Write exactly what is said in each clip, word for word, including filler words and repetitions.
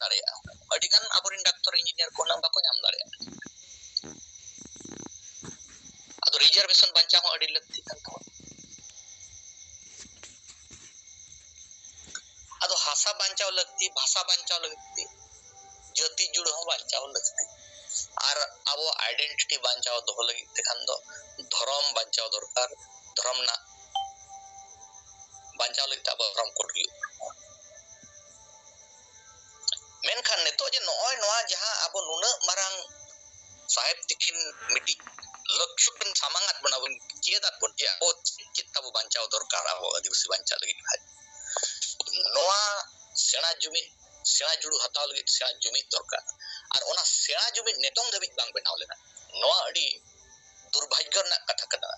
ᱫᱟᱲᱮᱭᱟᱜᱼᱟ᱾ ᱟᱹᱰᱤ ᱜᱟᱱ ᱟᱵᱚᱨᱮᱱ ᱰᱟᱠᱛᱚᱨ ᱤᱧᱡᱤᱱᱤᱭᱟᱨ ᱠᱚ ᱦᱩᱱᱟᱹᱝ ᱵᱟᱠᱚ ᱧᱟᱢ ᱫᱟᱲᱮᱭᱟᱜᱼᱟ᱾ ᱟᱫᱚ ᱨᱤᱡᱟᱨᱵᱷᱮᱥᱚᱱ ᱵᱟᱧᱪᱟᱣ ᱦᱚᱸ ᱟᱹᱰᱤ ᱞᱟᱹᱠᱛᱤ ᱠᱟᱱ ᱛᱟᱵᱚᱱᱟ᱾ ᱟᱫᱚ ᱦᱟᱥᱟ ᱵᱟᱧᱪᱟᱣ ᱞᱟᱹᱠᱛᱤ, ᱵᱷᱟᱥᱟ ᱵᱟᱧᱪᱟᱣ ᱞᱟᱹᱠᱛᱤ, ᱡᱟᱹᱛᱤ ᱡᱩᱲᱟᱹ ᱦᱚᱸ ᱵᱟᱧᱪᱟᱣ ᱞᱟᱹᱠᱛᱤ᱾ ᱟᱨ ᱟᱵᱚ ᱟᱭᱰᱮᱱᱴᱤᱴᱤ ᱵᱟᱧᱪᱟᱣ ᱫᱚᱦᱚ ᱞᱟᱹᱜᱤᱫ ᱛᱮᱠᱷᱟᱱ ᱫᱚ ᱫᱷᱚᱨᱚᱢ ᱵᱟᱧᱪᱟᱣ ᱫᱚᱨᱠᱟᱨ, ᱫᱷᱚᱨᱚᱢ ᱨᱮᱱᱟᱜ ᱵᱟᱧᱪᱟᱣ ᱞᱟᱹᱜᱤᱫ ᱛᱮ ᱟᱵᱚ ᱫᱷᱚᱨᱚᱢ ᱠᱳᱰ ᱦᱩᱭᱩᱜ ᱛᱟᱵᱚᱱᱟ᱾ ᱢᱮᱱᱠᱷᱟᱱ ᱱᱤᱛᱚᱜ ᱡᱮ ᱱᱚᱜᱼᱚᱭ ᱱᱚᱣᱟ ᱡᱟᱦᱟᱸ ᱟᱵᱚ ᱱᱩᱱᱟᱹᱜ ᱢᱟᱨᱟᱝ ᱥᱟᱦᱮᱵ ᱛᱤᱠᱤᱱ ᱢᱤᱫᱴᱤᱡ ᱞᱚᱠᱠᱷᱚ ᱠᱤᱱ ᱥᱟᱢᱟᱝ ᱟᱫ ᱵᱚᱱᱟ, ᱵᱚᱱ ᱪᱮᱫ ᱟᱫ ᱵᱚᱱ ᱡᱮ ᱟᱵᱚ ᱪᱮᱫ ᱪᱮᱫ ᱛᱟᱵᱚ ᱵᱟᱧᱪᱟᱣ ᱫᱚᱨᱠᱟᱨ ᱟᱵᱚ ᱟᱹᱫᱤᱵᱟᱹᱥᱤ ᱵᱟᱧᱪᱟᱣ ᱞᱟᱹᱜᱤᱫ ᱠᱷᱟᱡ᱾ ᱱᱚᱣᱟ ᱥᱮᱬᱟ ᱡᱩᱢᱤᱫ, ᱥᱮᱬᱟ ᱡᱩᱲᱩ ᱦᱟᱛᱟᱣ ᱞᱟᱹᱜᱤᱫ ᱥᱮᱬᱟ ᱡᱩᱢᱤᱫ ᱫᱚᱨᱠᱟᱨ᱾ ᱟᱨ ᱚᱱᱟ ᱥᱮᱬᱟ ᱡᱩᱢᱤᱫ ᱱᱤᱛᱚᱝ ᱫᱷᱟᱹᱵᱤᱡ ᱵᱟᱝ ᱵᱮᱱᱟᱣ ᱞᱮᱱᱟ᱾ ᱱᱚᱣᱟ ᱟᱹᱰᱤ ᱫᱩᱨᱵᱷᱟᱜᱽᱜᱚ ᱨᱮᱱᱟᱜ ᱠᱟᱛᱷᱟ ᱠᱟᱱᱟ᱾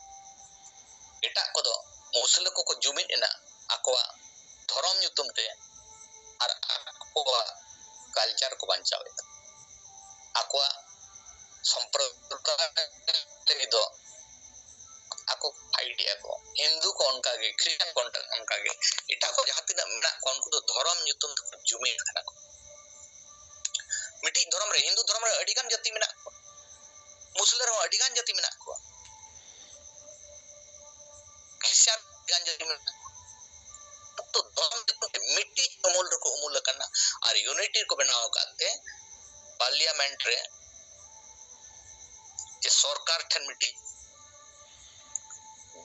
ᱮᱴᱟᱜ ᱠᱚᱫᱚ ᱢᱩᱥᱞᱟᱹ ᱠᱚᱠᱚ ᱡᱩᱢᱤᱫ ᱮᱱᱟ ᱟᱠᱚᱣᱟᱜ ᱫᱷᱚᱨᱚᱢ ᱧᱩᱛᱩᱢ ᱛᱮ, ᱟᱨ ᱟᱠᱚᱣᱟᱜ ᱠᱟᱞᱪᱟᱨ ᱠᱚ ᱵᱟᱧᱪᱟᱣᱮᱫᱟ, ᱟᱠᱚᱣᱟᱜ ᱥᱚᱢᱯᱨᱚᱫᱟᱭ ᱞᱟᱹᱜᱤᱫ ᱫᱚ ᱟᱠᱚ ᱯᱷᱟᱭᱤᱴ ᱮᱫᱟ ᱠᱚ᱾ ᱦᱤᱱᱫᱩ ᱠᱚ ᱚᱱᱠᱟ ᱜᱮ, ᱠᱷᱨᱤᱥᱴᱟᱱ ᱠᱚ ᱚᱱᱠᱟ ᱜᱮ, ᱮᱴᱟᱜ ᱠᱚ ᱡᱟᱦᱟᱸ ᱛᱤᱱᱟᱹᱜ ᱢᱮᱱᱟᱜ ᱠᱚᱣᱟ ᱩᱱᱠᱩ ᱫᱚ ᱫᱷᱚᱨᱚᱢ ᱧᱩᱛᱩᱢ ᱛᱮᱠᱚ ᱡᱩᱢᱤᱫ ᱠᱟᱱᱟ ᱠᱚ᱾ ᱢᱤᱫᱴᱤᱡ ᱫᱷᱚᱨᱚᱢ ᱨᱮ, ᱦᱤᱱᱫᱩ ᱫᱷᱚᱨᱚᱢ ᱨᱮ ᱟᱹᱰᱤ ᱜᱟᱱ ᱡᱟᱹᱛᱤ ᱢᱮᱱᱟᱜ ᱠᱚᱣᱟ, ᱢᱩᱥᱞᱟᱹ ᱨᱮᱦᱚᱸ ᱟᱹᱰᱤ ᱜᱟᱱ ᱡᱟᱹᱛᱤ ᱢᱮᱱᱟᱜ ᱠᱚᱣᱟ, ᱠᱷᱨᱤᱥᱴᱟᱱ ᱟᱹᱰᱤ ᱜᱟᱱ ᱡᱟᱹᱛᱤ ᱢᱮᱱᱟᱜ ᱠᱚᱣᱟ᱾ ᱛᱚ ᱫᱷᱚᱨᱚᱢ ᱧᱩᱛᱩᱢ ᱛᱮ ᱢᱤᱫᱴᱤᱡ ᱩᱢᱩᱞ ᱨᱮᱠᱚ ᱩᱢᱩᱞ ᱟᱠᱟᱱᱟ ᱟᱨ ᱤᱭᱩᱱᱤᱴᱤ ᱠᱚ ᱵᱮᱱᱟᱣ ᱟᱠᱟᱫ ᱛᱮ ᱯᱟᱨᱞᱤᱭᱟᱢᱮᱱᱴ ᱨᱮ ᱡᱮ ᱥᱚᱨᱠᱟᱨ ᱴᱷᱮᱱ ᱢᱤᱫᱴᱤᱡ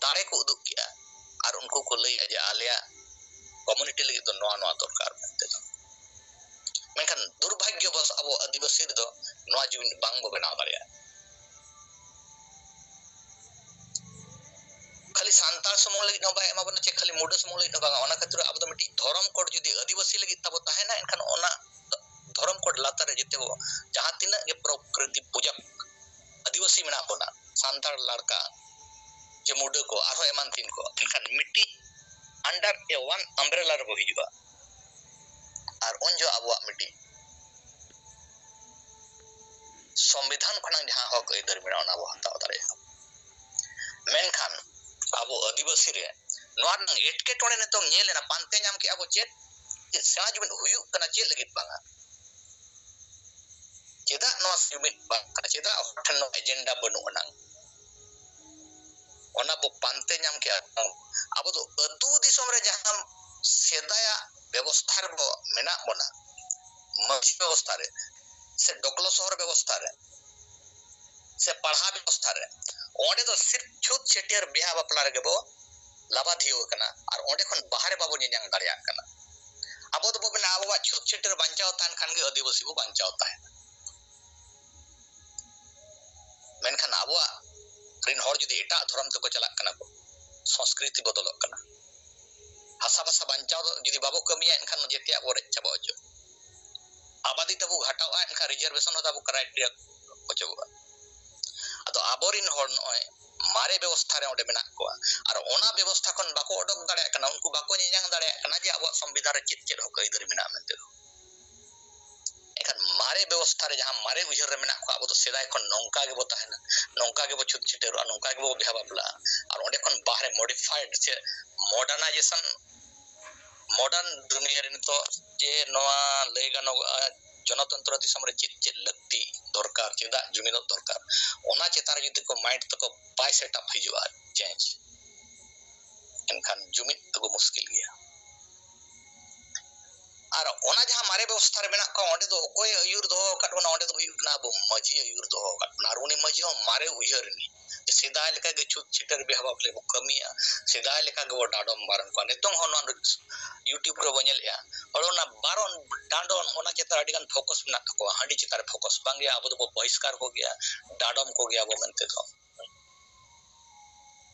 ᱫᱟᱲᱮ ᱠᱚ ᱩᱫᱩᱜ ᱠᱮᱜᱼᱟ ᱟᱨ ᱩᱱᱠᱩ ᱠᱚ ᱞᱟᱹᱭᱟ ᱡᱮ ᱟᱞᱮᱭᱟᱜ ᱠᱚᱢᱩᱱᱤᱴᱤ ᱞᱟᱹᱜᱤᱫ ᱫᱚ ᱱᱚᱣᱟ ᱱᱚᱣᱟ ᱫᱚᱨᱠᱟᱨ ᱢᱮᱱᱛᱮ ᱫᱚ᱾ ᱢᱮᱱᱠᱷᱟᱱ ᱫᱩᱨᱵᱷᱟᱜᱽᱜᱚᱵᱚᱥ ᱟᱵᱚ ᱟᱹᱫᱤᱵᱟᱹᱥᱤ ᱨᱮᱫᱚ ᱱᱚᱣᱟ ᱡᱩᱢᱤᱫ ᱵᱟᱝ ᱵᱚ ᱵᱮᱱᱟᱣ ᱫᱟᱲᱮᱭᱟᱜᱼᱟ᱾ ᱠᱷᱟᱹᱞᱤ ᱥᱟᱱᱛᱟᱲ ᱥᱩᱢᱩᱝ ᱞᱟᱹᱜᱤᱫ ᱦᱚᱸ ᱵᱟᱭ ᱮᱢᱟ ᱵᱚᱱᱟ, ᱪᱮ ᱠᱷᱟᱹᱞᱤ ᱢᱩᱰᱟᱹ ᱥᱩᱢᱩᱝ ᱞᱟᱹᱜᱤᱫ ᱦᱚᱸ ᱵᱟᱝᱟ᱾ ᱚᱱᱟ ᱠᱷᱟᱹᱛᱤᱨ ᱟᱵᱚ ᱫᱚ ᱢᱤᱫᱴᱤᱡ ᱫᱷᱚᱨᱚᱢ ᱠᱳᱰ ᱡᱩᱫᱤ ᱟᱹᱫᱤᱵᱟᱹᱥᱤ ᱞᱟᱹᱜᱤᱫ ᱛᱟᱵᱚ ᱛᱟᱦᱮᱱᱟ, ᱮᱱᱠᱷᱟᱱ ᱚᱱᱟ ᱫᱷᱚᱨᱚᱢ ᱠᱳᱰ ᱞᱟᱛᱟᱨ ᱨᱮ ᱡᱮᱛᱮ ᱵᱚ, ᱡᱟᱦᱟᱸ ᱛᱤᱱᱟᱹᱜ ᱜᱮ ᱯᱨᱚᱠᱨᱤᱛᱤ ᱯᱩᱡᱟ ᱟᱹᱫᱤᱵᱟᱹᱥᱤ ᱢᱮᱱᱟᱜ ᱵᱚᱱᱟ, ᱥᱟᱱᱛᱟᱲ ᱞᱟᱲᱠᱟ, ᱪᱮ ᱢᱩᱰᱟᱹ ᱠᱚ, ᱟᱨᱦᱚᱸ ᱮᱢᱟᱱ ᱛᱮᱱ ᱠᱚ, ᱮᱱᱠᱷᱟᱱ ᱢᱤᱫᱴᱤᱡ under a one umbrella ᱨᱮᱵᱚ ᱦᱤᱡᱩᱜᱼᱟ᱾ ᱟᱨ ᱩᱱ ᱡᱚᱦᱚᱜ ᱟᱵᱚᱣᱟᱜ ᱢᱤᱫᱴᱤᱡ ᱥᱚᱝᱵᱤᱫᱷᱟᱱ ᱠᱷᱚᱱᱟᱜ ᱡᱟᱦᱟᱸ ᱦᱚᱠ ᱟᱹᱭᱫᱟᱹᱨ ᱢᱮᱱᱟᱜᱼᱟ, ᱚᱱᱟ ᱵᱚ ᱦᱟᱛᱟᱣ ᱫᱟᱲᱮᱭᱟᱜᱼᱟ᱾ ᱢᱮᱱᱠᱷᱟᱱ ᱟᱵᱚ ᱟᱹᱫᱤᱵᱟᱹᱥᱤ ᱨᱮ ᱱᱚᱣᱟ ᱨᱮᱱᱟᱜ ᱮᱴᱠᱮᱴᱚᱬᱮ ᱱᱤᱛᱚᱝ ᱧᱮᱞ ᱮᱱᱟ, ᱯᱟᱱᱛᱮ ᱧᱟᱢ ᱠᱮᱜᱼᱟ ᱵᱚ ᱪᱮᱫ? ᱪᱮᱫ ᱥᱮᱬᱟ ᱡᱩᱢᱤᱫ ᱦᱩᱭᱩᱜ ᱠᱟᱱᱟ, ᱪᱮᱫ ᱞᱟᱹᱜᱤᱫ ᱵᱟᱝᱟ? ᱡᱩᱢᱤᱫ ᱵᱟᱝ ᱠᱟᱱᱟ᱾ ᱪᱮᱫᱟᱜ ᱦᱚᱲ ᱴᱷᱮᱱ ᱱᱚᱣᱟ ᱮᱡᱮᱱᱰᱟ ᱵᱟᱹᱱᱩᱜ ᱟᱱᱟᱝ? ᱚᱱᱟ ᱵᱚ ᱯᱟᱱᱛᱮ ᱧᱟᱢ ᱠᱮᱜᱼᱟ᱾ ᱟᱵᱚ ᱫᱚ ᱟᱹᱛᱩ ᱫᱤᱥᱚᱢ ᱨᱮ ᱡᱟᱦᱟᱸ ᱥᱮᱫᱟᱭᱟᱜ ᱵᱮᱵᱚᱥᱛᱷᱟ ᱨᱮᱵᱚ ᱢᱮᱱᱟᱜ ᱵᱚᱱᱟ, ᱢᱟᱹᱡᱷᱤ ᱵᱮᱵᱚᱥᱛᱷᱟ ᱨᱮ ᱥᱮ ᱰᱚᱠᱞᱚ ᱥᱚᱦᱚᱨ ᱵᱮᱵᱚᱥᱛᱷᱟ ᱨᱮ ᱥᱮ ᱯᱟᱲᱦᱟᱣ ᱵᱮᱵᱚᱥᱛᱷᱟ ᱨᱮ, ᱚᱸᱰᱮ ᱫᱚ ᱥᱤᱨᱯ ᱪᱷᱩᱛ ᱪᱷᱟᱹᱴᱭᱟᱹᱨ ᱵᱤᱦᱟ ᱵᱟᱯᱞᱟ ᱨᱮᱜᱮ ᱵᱚ ᱞᱟᱵᱟᱫᱷᱤᱭᱟᱹ ᱟᱠᱟᱱᱟ, ᱟᱨ ᱚᱸᱰᱮ ᱠᱷᱚᱱ ᱵᱟᱦᱨᱮ ᱵᱟᱵᱚ ᱧᱮᱧᱟᱝ ᱫᱟᱲᱮᱭᱟᱜ ᱠᱟᱱᱟ᱾ ᱟᱵᱚ ᱫᱚᱵᱚ ᱢᱮᱱᱟ ᱟᱵᱚᱣᱟᱜ ᱪᱷᱩᱛ ᱪᱷᱟᱹᱴᱭᱟᱹᱨ ᱵᱟᱧᱪᱟᱣ ᱛᱟᱦᱮᱱ ᱠᱷᱟᱱ ᱜᱮ ᱟᱹᱫᱤᱵᱟᱹᱥᱤ ᱵᱚ ᱵᱟᱧᱪᱟᱣ ᱛᱟᱦᱮᱱᱟ᱾ ᱢᱮᱱᱠᱷᱟᱱ ᱟᱵᱚᱣᱟᱜ ᱨᱤᱱ ᱦᱚᱲ ᱡᱩᱫᱤ ᱮᱴᱟᱜ ᱫᱷᱚᱨᱚᱢ ᱛᱮᱠᱚ ᱪᱟᱞᱟᱜ ᱠᱟᱱᱟ ᱠᱚ, ᱥᱚᱝᱥᱠᱨᱤᱛᱤ ᱵᱚᱫᱚᱞᱚᱜ ᱠᱟᱱᱟ᱾ ᱦᱟᱥᱟ ᱵᱷᱟᱥᱟ ᱵᱟᱧᱪᱟᱣ ᱫᱚ ᱡᱩᱫᱤ ᱵᱟᱵᱚ ᱠᱟᱹᱢᱤᱭᱟ, ᱮᱱᱠᱷᱟᱱ ᱡᱮᱛᱮᱭᱟᱜ ᱵᱚ ᱨᱮᱡ ᱪᱟᱵᱟ ᱚᱪᱚᱜ᱾ ᱟᱵᱟᱫᱤ ᱛᱟᱵᱚ ᱜᱷᱟᱴᱟᱣᱜᱼᱟ, ᱮᱱᱠᱷᱟᱱ ᱨᱤᱡᱟᱨᱵᱷᱮᱥᱚᱱ ᱦᱚᱸ ᱛᱟᱵᱚ ᱠᱨᱟᱭᱴᱮᱨᱤᱭᱟ ᱚᱪᱚᱜᱚᱜᱼᱟ᱾ ᱟᱫᱚ ᱟᱵᱚᱨᱤᱱ ᱦᱚᱲ ᱱᱚᱜᱼᱚᱭ ᱢᱟᱨᱮ ᱵᱮᱵᱚᱥᱛᱷᱟ ᱨᱮ ᱚᱸᱰᱮ ᱢᱮᱱᱟᱜ ᱠᱚᱣᱟ, ᱟᱨ ᱚᱱᱟ ᱵᱮᱵᱚᱥᱛᱷᱟ ᱠᱷᱚᱱ ᱵᱟᱠᱚ ᱚᱰᱚᱠ ᱫᱟᱲᱮᱭᱟᱜ ᱠᱟᱱᱟ, ᱩᱱᱠᱩ ᱵᱟᱠᱚ ᱧᱮᱧᱟᱝ ᱫᱟᱲᱮᱭᱟᱜ ᱠᱟᱱᱟ ᱡᱮ ᱟᱵᱚᱣᱟᱜ ᱥᱚᱝᱵᱤᱫᱷᱟᱱ ᱨᱮ ᱪᱮᱫ ᱪᱮᱫ ᱦᱚᱠ ᱟᱹᱭᱫᱟᱹᱨᱤ ᱢᱮᱱᱟᱜᱼᱟ ᱢᱮᱱᱛᱮ ᱫᱚ᱾ ᱮᱱᱠᱷᱟᱱ ᱢᱟᱨᱮ ᱵᱮᱵᱚᱥᱛᱷᱟ ᱨᱮ ᱡᱟᱦᱟᱸ ᱢᱟᱨᱮ ᱩᱭᱦᱟᱹᱨ ᱨᱮ ᱢᱮᱱᱟᱜ ᱠᱚᱣᱟ, ᱟᱵᱚ ᱫᱚ ᱥᱮᱫᱟᱭ ᱠᱷᱚᱱ ᱱᱚᱝᱠᱟ ᱜᱮᱵᱚ ᱛᱟᱦᱮᱱᱟ, ᱱᱚᱝᱠᱟ ᱜᱮᱵᱚ ᱪᱷᱩᱛ ᱪᱷᱟᱹᱴᱭᱟᱹᱨᱚᱜᱼᱟ, ᱱᱚᱝᱠᱟ ᱜᱮᱵᱚ ᱵᱤᱦᱟ ᱵᱟᱯᱞᱟᱜᱼᱟ, ᱟᱨ ᱚᱸᱰᱮ ᱠᱷᱚᱱ ᱵᱟᱦᱨᱮ ᱢᱚᱰᱤᱯᱷᱟᱭᱤᱰ ᱥᱮ ᱢᱚᱰᱟᱨᱱᱟᱭᱡᱮᱥᱚᱱ, ᱢᱚᱰᱟᱨᱱ ᱫᱩᱱᱤᱭᱟᱹ ᱨᱮ ᱱᱤᱛᱚᱜ ᱡᱮ ᱱᱚᱣᱟ ᱞᱟᱹᱭ ᱜᱟᱱᱚᱜᱼᱟ ᱡᱚᱱᱚᱛᱚᱱᱛᱨᱚ ᱫᱤᱥᱚᱢ ᱨᱮ ᱪᱮᱫ ᱪᱮᱫ ᱞᱟᱹᱠᱛᱤ ᱫᱚᱨᱠᱟᱨ, ᱪᱮᱫᱟᱜ ᱡᱩᱢᱤᱫᱚᱜ ᱫᱚᱨᱠᱟᱨ, ᱚᱱᱟ ᱪᱮᱛᱟᱱ ᱨᱮ ᱡᱩᱫᱤ ᱠᱚ ᱢᱟᱭᱤᱱᱰ ᱛᱟᱠᱚ ᱵᱟᱭ ᱥᱮᱴᱟᱯ ᱦᱤᱡᱩᱜᱼᱟ, ᱪᱮᱧᱡᱽ, ᱮᱱᱠᱷᱟᱱ ᱡᱩᱢᱤᱫ ᱟᱹᱜᱩ ᱢᱩᱥᱠᱤᱞ ᱜᱮᱭᱟ᱾ ᱟᱨ ᱚᱱᱟ ᱡᱟᱦᱟᱸ ᱢᱟᱨᱮ ᱵᱮᱵᱚᱥᱛᱷᱟ ᱨᱮ ᱢᱮᱱᱟᱜ ᱠᱚᱣᱟ, ᱚᱸᱰᱮ ᱫᱚ ᱚᱠᱚᱭ ᱟᱹᱭᱩᱨ ᱫᱚᱦᱚ ᱟᱠᱟᱫ ᱵᱚᱱᱟ? ᱚᱸᱰᱮ ᱫᱚ ᱦᱩᱭᱩᱜ ᱠᱟᱱᱟ ᱟᱵᱚ ᱢᱟᱹᱡᱷᱤ ᱟᱹᱭᱩᱨ ᱫᱚᱦᱚ ᱟᱠᱟᱫ ᱵᱚᱱᱟ᱾ ᱟᱨ ᱩᱱᱤ ᱢᱟᱹᱡᱷᱤ ᱦᱚᱸ ᱢᱟᱨᱮ ᱩᱭᱦᱟᱹᱨ ᱨᱤᱱᱤᱡ, ᱡᱮ ᱥᱮᱫᱟᱭ ᱞᱮᱠᱟ ᱜᱮ ᱪᱷᱩᱛ ᱪᱷᱟᱹᱴᱭᱟᱹᱨ ᱵᱤᱦᱟ ᱵᱟᱯᱞᱟ ᱵᱚ ᱠᱟᱹᱢᱤᱭᱟ, ᱥᱮᱫᱟᱭ ᱞᱮᱠᱟ ᱜᱮᱵᱚ ᱰᱟᱰᱚᱢ ᱵᱟᱨᱚᱱ ᱠᱚᱣᱟ᱾ ᱱᱤᱛᱚᱝ ᱦᱚᱸ ᱱᱚᱣᱟ YouTube ᱨᱮᱵᱚ ᱧᱮᱞᱮᱫᱼᱟ, ᱦᱚᱲ ᱚᱱᱟ ᱵᱟᱨᱚᱱ, ᱰᱟᱸᱰᱚᱢ, ᱚᱱᱟ ᱪᱮᱛᱟᱱ ᱨᱮ ᱟᱹᱰᱤ ᱜᱟᱱ ᱯᱷᱳᱠᱟᱥ ᱢᱮᱱᱟᱜ ᱛᱟᱠᱚᱣᱟ᱾ ᱦᱟᱺᱰᱤ ᱪᱮᱛᱟᱱ ᱨᱮ ᱯᱷᱳᱠᱟᱥ ᱵᱟᱝ ᱜᱮ, ᱟᱵᱚ ᱫᱚᱵᱚ ᱵᱚᱦᱤᱥᱠᱟᱨ ᱠᱚᱜᱮᱭᱟ, ᱰᱟᱸᱰᱚᱢ ᱠᱚᱜᱮᱭᱟᱵᱚ ᱢᱮᱱᱛᱮ ᱫᱚ᱾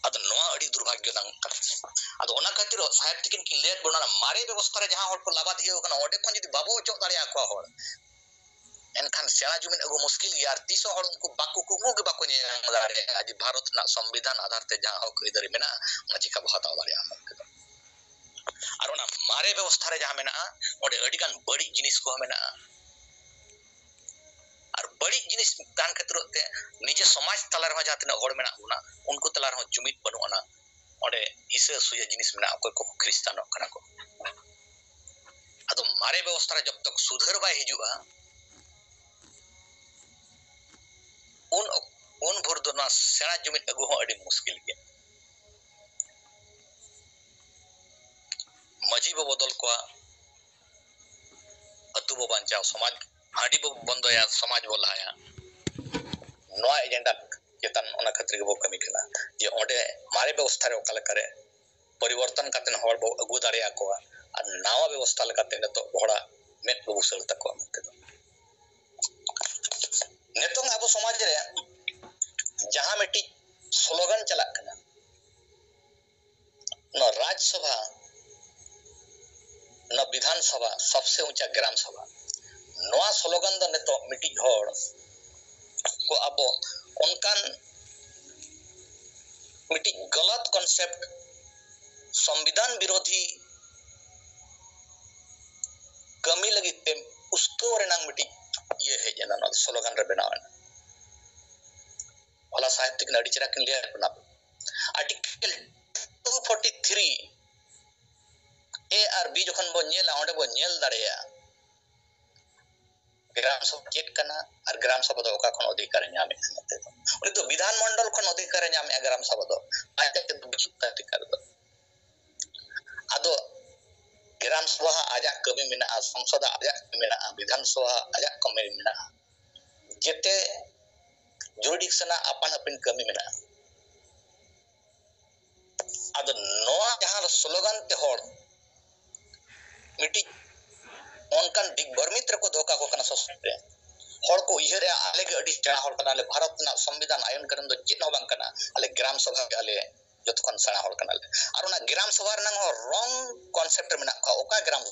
ᱟᱫᱚ ᱱᱚᱣᱟ ᱟᱹᱰᱤ ᱫᱩᱨᱵᱷᱟᱜᱽᱭᱚ ᱨᱮᱱᱟᱜ ᱠᱟᱛᱷᱟ᱾ ᱟᱫᱚ ᱚᱱᱟ ᱠᱷᱟᱹᱛᱤᱨ ᱥᱟᱦᱮᱵᱽ ᱛᱤᱠᱤᱱ ᱠᱤᱱ ᱞᱟᱹᱭᱟᱫ ᱵᱚᱱᱟ, ᱚᱱᱟ ᱢᱟᱨᱮ ᱵᱮᱵᱚᱥᱛᱷᱟ ᱨᱮ ᱡᱟᱦᱟᱸ ᱦᱚᱲ ᱠᱚ ᱞᱟᱵᱟᱫᱷᱤᱭᱟᱹ ᱟᱠᱟᱱᱟ, ᱚᱸᱰᱮ ᱠᱷᱚᱱ ᱡᱩᱫᱤ ᱵᱟᱵᱚ ᱚᱪᱚᱜ ᱫᱟᱲᱮᱭᱟᱠᱚᱣᱟ ᱦᱚᱲ, ᱮᱱᱠᱷᱟᱱ ᱥᱮᱬᱟ ᱡᱩᱢᱤᱫ ᱟᱹᱜᱩ ᱢᱩᱥᱠᱤᱞ ᱜᱮᱭᱟ᱾ ᱟᱨ ᱛᱤᱥ ᱦᱚᱸ ᱦᱚᱲ ᱩᱱᱠᱩ ᱵᱟᱠᱚ, ᱠᱩᱠᱢᱩ ᱜᱮ ᱵᱟᱠᱚ ᱧᱮᱞ ᱫᱟᱲᱮᱭᱟᱜᱼᱟ ᱡᱮ ᱵᱷᱟᱨᱚᱛ ᱨᱮᱱᱟᱜ ᱥᱚᱝᱵᱤᱫᱷᱟᱱ ᱟᱫᱷᱟᱨ ᱛᱮ ᱡᱟᱦᱟᱸ ᱦᱚᱠ ᱟᱹᱭᱫᱟᱹᱨᱤ ᱢᱮᱱᱟᱜᱼᱟ, ᱚᱱᱟ ᱪᱤᱠᱟ ᱵᱚ ᱦᱟᱛᱟᱣ ᱫᱟᱲᱮᱭᱟᱜᱼᱟ ᱢᱮᱱᱛᱮ ᱫᱚ᱾ ᱟᱨ ᱚᱱᱟ ᱢᱟᱨᱮ ᱵᱮᱵᱚᱥᱛᱷᱟ ᱨᱮ ᱡᱟᱦᱟᱸ ᱢᱮᱱᱟᱜᱼᱟ, ᱚᱸᱰᱮ ᱟᱹᱰᱤᱜᱟᱱ ᱵᱟᱹᱲᱤᱡ ᱡᱤᱱᱤᱥ ᱠᱚᱦᱚᱸ ᱢᱮᱱᱟᱜᱼᱟ᱾ ᱟᱨ ᱵᱟᱹᱲᱤᱡ ᱡᱤᱱᱤᱥ ᱠᱟᱱ ᱠᱷᱟᱹᱛᱤᱨ ᱛᱮ ᱱᱤᱡᱮ ᱥᱚᱢᱟᱡᱽ ᱛᱟᱞᱟ ᱨᱮᱦᱚᱸ ᱡᱟᱦᱟᱸ ᱛᱤᱱᱟᱹᱜ ᱦᱚᱲ ᱢᱮᱱᱟᱜ ᱵᱚᱱᱟ, ᱩᱱᱠᱩ ᱛᱟᱞᱟ ᱨᱮᱦᱚᱸ ᱡᱩᱢᱤᱫ ᱵᱟᱹᱱᱩᱜ ᱟᱱᱟ᱾ ᱚᱸᱰᱮ ᱦᱤᱥᱟᱹ ᱥᱩᱭᱟᱹ ᱡᱤᱱᱤᱥ ᱢᱮᱱᱟᱜᱼᱟ, ᱚᱠᱚᱭ ᱠᱚ ᱠᱷᱨᱤᱥᱴᱟᱱᱚᱜ ᱠᱟᱱᱟ ᱠᱚ᱾ ᱟᱫᱚ ᱢᱟᱨᱮ ᱵᱮᱵᱚᱥᱛᱷᱟ ᱨᱮ ᱡᱚᱵ ᱛᱚᱠ ᱥᱩᱫᱷᱟᱹᱨ ᱵᱟᱭ ᱦᱤᱡᱩᱜᱼᱟ, ᱩᱱ ᱚᱠ- ᱩᱱ ᱵᱷᱳᱨ ᱫᱚ ᱱᱚᱣᱟ ᱥᱮᱬᱟ ᱡᱩᱢᱤᱫ ᱟᱹᱜᱩ ᱦᱚᱸ ᱟᱹᱰᱤ ᱢᱩᱥᱠᱤᱞ ᱜᱮᱭᱟ᱾ ᱢᱟᱹᱡᱷᱤ ᱵᱚ ᱵᱚᱫᱚᱞ ᱠᱚᱣᱟ, ᱟᱹᱛᱩ ᱵᱚ ᱵᱟᱧᱪᱟᱣ, ᱥᱚᱢᱟᱡᱽ, ᱦᱟᱺᱰᱤ ᱵᱚ ᱵᱚᱱᱫᱚᱭᱟ, ᱥᱚᱢᱟᱡᱽ ᱵᱚ ᱞᱟᱦᱟᱭᱟ᱾ ᱱᱚᱣᱟ ᱮᱡᱮᱱᱰᱟ ᱪᱮᱛᱟᱱ ᱚᱱᱟ ᱠᱷᱟᱹᱛᱤᱨ ᱜᱮᱵᱚ ᱠᱟᱹᱢᱤ ᱠᱟᱱᱟ, ᱡᱮ ᱚᱸᱰᱮ ᱢᱟᱨᱮ ᱵᱮᱵᱚᱥᱛᱷᱟ ᱨᱮ ᱚᱠᱟ ᱞᱮᱠᱟᱨᱮ ᱯᱚᱨᱤᱵᱚᱨᱛᱚᱱ ᱠᱟᱛᱮ ᱦᱚᱲ ᱵᱚ ᱟᱹᱜᱩ ᱫᱟᱲᱮᱭᱟᱠᱚᱣᱟ ᱟᱨ ᱱᱟᱣᱟ ᱵᱮᱵᱚᱥᱛᱷᱟ ᱞᱮᱠᱟᱛᱮ ᱱᱤᱛᱚᱜ ᱦᱚᱲᱟᱜ ᱢᱮᱫ ᱵᱚ ᱵᱩᱥᱟᱹᱲ ᱛᱟᱠᱚᱣᱟ ᱢᱮᱱᱛᱮ ᱫᱚ᱾ ᱱᱤᱛᱚᱝ ᱟᱵᱚ ᱥᱚᱢᱟᱡᱽ ᱨᱮ ᱡᱟᱦᱟᱸ ᱢᱤᱫᱴᱤᱡ ᱥᱞᱳᱜᱟᱱ ᱪᱟᱞᱟᱜ ᱠᱟᱱᱟ, ᱱᱚᱣᱟ ᱨᱟᱡᱽ ᱥᱚᱵᱷᱟ, ᱱᱚᱣᱟ ᱵᱤᱫᱷᱟᱱ ᱥᱚᱵᱷᱟ, ᱥᱚᱵᱥᱮ ᱩᱸᱪᱟ ᱜᱨᱟᱢ ᱥᱚᱵᱷᱟ, ᱱᱚᱣᱟ ᱥᱞᱳᱜᱟᱱ ᱫᱚ ᱱᱤᱛᱚᱜ ᱢᱤᱫᱴᱤᱡ ᱦᱚᱲ ᱠᱚ ᱟᱵᱚ ᱚᱱᱠᱟᱱ ᱢᱤᱫᱴᱤᱡ ᱜᱟᱞᱟᱛ ᱠᱚᱱᱥᱮᱯᱴ, ᱥᱚᱝᱵᱤᱫᱷᱟᱱ ᱵᱤᱨᱳᱫᱷᱤ ᱠᱟᱹᱢᱤ ᱞᱟᱹᱜᱤᱫ ᱛᱮ ᱩᱥᱠᱟᱹᱣ ᱨᱮᱱᱟᱜ ᱢᱤᱫᱴᱤᱡ ᱤᱭᱟᱹ ᱦᱮᱡ ᱮᱱᱟ, ᱱᱚᱣᱟ ᱥᱞᱳᱜᱟᱱ ᱨᱮ ᱵᱮᱱᱟᱣ ᱮᱱᱟ᱾ ᱦᱚᱞᱟ ᱥᱟᱦᱮᱵ ᱛᱟᱹᱠᱤᱱ ᱟᱹᱰᱤ ᱪᱮᱦᱨᱟ ᱠᱤᱱ ᱞᱟᱹᱭ ᱟᱫ ᱵᱚᱱᱟ᱾ ᱟᱨᱴᱤᱠᱮᱞ ᱴᱩ ᱯᱷᱳᱨᱴᱤ ᱛᱷᱨᱤ ᱮ ᱟᱨ ᱵᱤ ᱡᱚᱠᱷᱚᱱ ᱵᱚᱱ ᱧᱮᱞᱟ, ᱚᱸᱰᱮ ᱵᱚᱱ ᱧᱮᱞ ᱫᱟᱲᱮᱭᱟᱜᱼᱟ ᱜᱨᱟᱢ ᱥᱚᱵᱷᱟ ᱪᱮᱫ ᱠᱟᱱᱟ ᱟᱨ ᱜᱨᱟᱢ ᱥᱚᱵᱷᱟ ᱫᱚ ᱚᱠᱟ ᱠᱷᱚᱱ ᱚᱫᱷᱤᱠᱟᱨ ᱮ ᱧᱟᱢᱮᱫᱼᱟ ᱢᱮᱱᱛᱮ ᱫᱚ᱾ ᱩᱱᱤ ᱫᱚ ᱵᱤᱫᱷᱟᱱ ᱢᱚᱱᱰᱚᱞ ᱠᱷᱚᱱ ᱚᱫᱷᱤᱠᱟᱨ ᱮ ᱧᱟᱢᱮᱫᱼᱟ ᱜᱨᱟᱢ ᱥᱚᱵᱷᱟ ᱫᱚ, ᱟᱡ ᱛᱮᱫ ᱫᱚ ᱵᱟᱹᱪᱩᱜ ᱛᱟᱭ ᱚᱫᱷᱤᱠᱟᱨ ᱫᱚ᱾ ᱟᱫᱚ ᱜᱨᱟᱢ ᱥᱚᱵᱷᱟ ᱟᱡᱟᱜ ᱠᱟᱹᱢᱤ ᱢᱮᱱᱟᱜᱼᱟ, ᱥᱚᱝᱥᱚᱫ ᱟᱡᱟᱜ ᱠᱟᱹᱢᱤ ᱢᱮᱱᱟᱜᱼᱟ, ᱵᱤᱫᱷᱟᱱ ᱥᱚᱵᱷᱟ ᱟᱡᱟᱜ ᱠᱟᱹᱢᱤ ᱢᱮᱱᱟᱜᱼᱟ᱾ ᱡᱮᱛᱮ ᱡᱩᱨᱤᱰᱤᱠᱥᱚᱱᱟᱜ ᱟᱯᱟᱱ ᱟᱹᱯᱤᱱ ᱠᱟᱹᱢᱤ ᱢᱮᱱᱟᱜᱼᱟ᱾ ᱟᱫᱚ ᱱᱚᱣᱟ ᱡᱟᱦᱟᱸ ᱥᱞᱳᱜᱟᱱ ᱛᱮ ᱦᱚᱲ ᱢᱤᱫᱴᱤᱡ ᱚᱱᱠᱟᱱ ᱫᱤᱜᱽᱵᱷᱨᱢᱤᱛ ᱨᱮᱠᱚ ᱫᱚᱦᱚ ᱠᱟᱠᱚ ᱠᱟᱱᱟ ᱥᱚᱥᱚᱱ ᱨᱮ, ᱦᱚᱲ ᱠᱚ ᱩᱭᱦᱟᱹᱨᱮᱜᱼᱟ ᱟᱞᱮ ᱜᱮ ᱟᱹᱰᱤ ᱥᱮᱬᱟ ᱦᱚᱲ ᱠᱟᱱᱟᱞᱮ, ᱵᱷᱟᱨᱚᱛ ᱨᱮᱱᱟᱜ ᱥᱚᱝᱵᱤᱫᱷᱟᱱ ᱟᱭᱤᱱ ᱠᱟᱹᱱᱩᱱ ᱫᱚ ᱪᱮᱫ ᱦᱚᱸ ᱵᱟᱝ ᱠᱟᱱᱟ, ᱟᱞᱮ ᱜᱨᱟᱢ ᱥᱚᱵᱷᱟ ᱜᱮ ᱟᱞᱮ ᱡᱚᱛᱚ ᱠᱷᱚᱱ ᱥᱮᱬᱟ ᱦᱚᱲ ᱠᱟᱱᱟᱞᱮ᱾ ᱟᱨ ᱚᱱᱟ ᱜᱨᱟᱢ ᱥᱚᱵᱷᱟ ᱨᱮᱱᱟᱜ ᱦᱚᱸ ᱨᱚᱝ ᱠᱚᱱᱥᱮᱯᱴ ᱨᱮ ᱢᱮᱱᱟᱜ ᱠᱚᱣᱟ᱾ ᱚᱠᱟ ᱜᱨᱟᱢ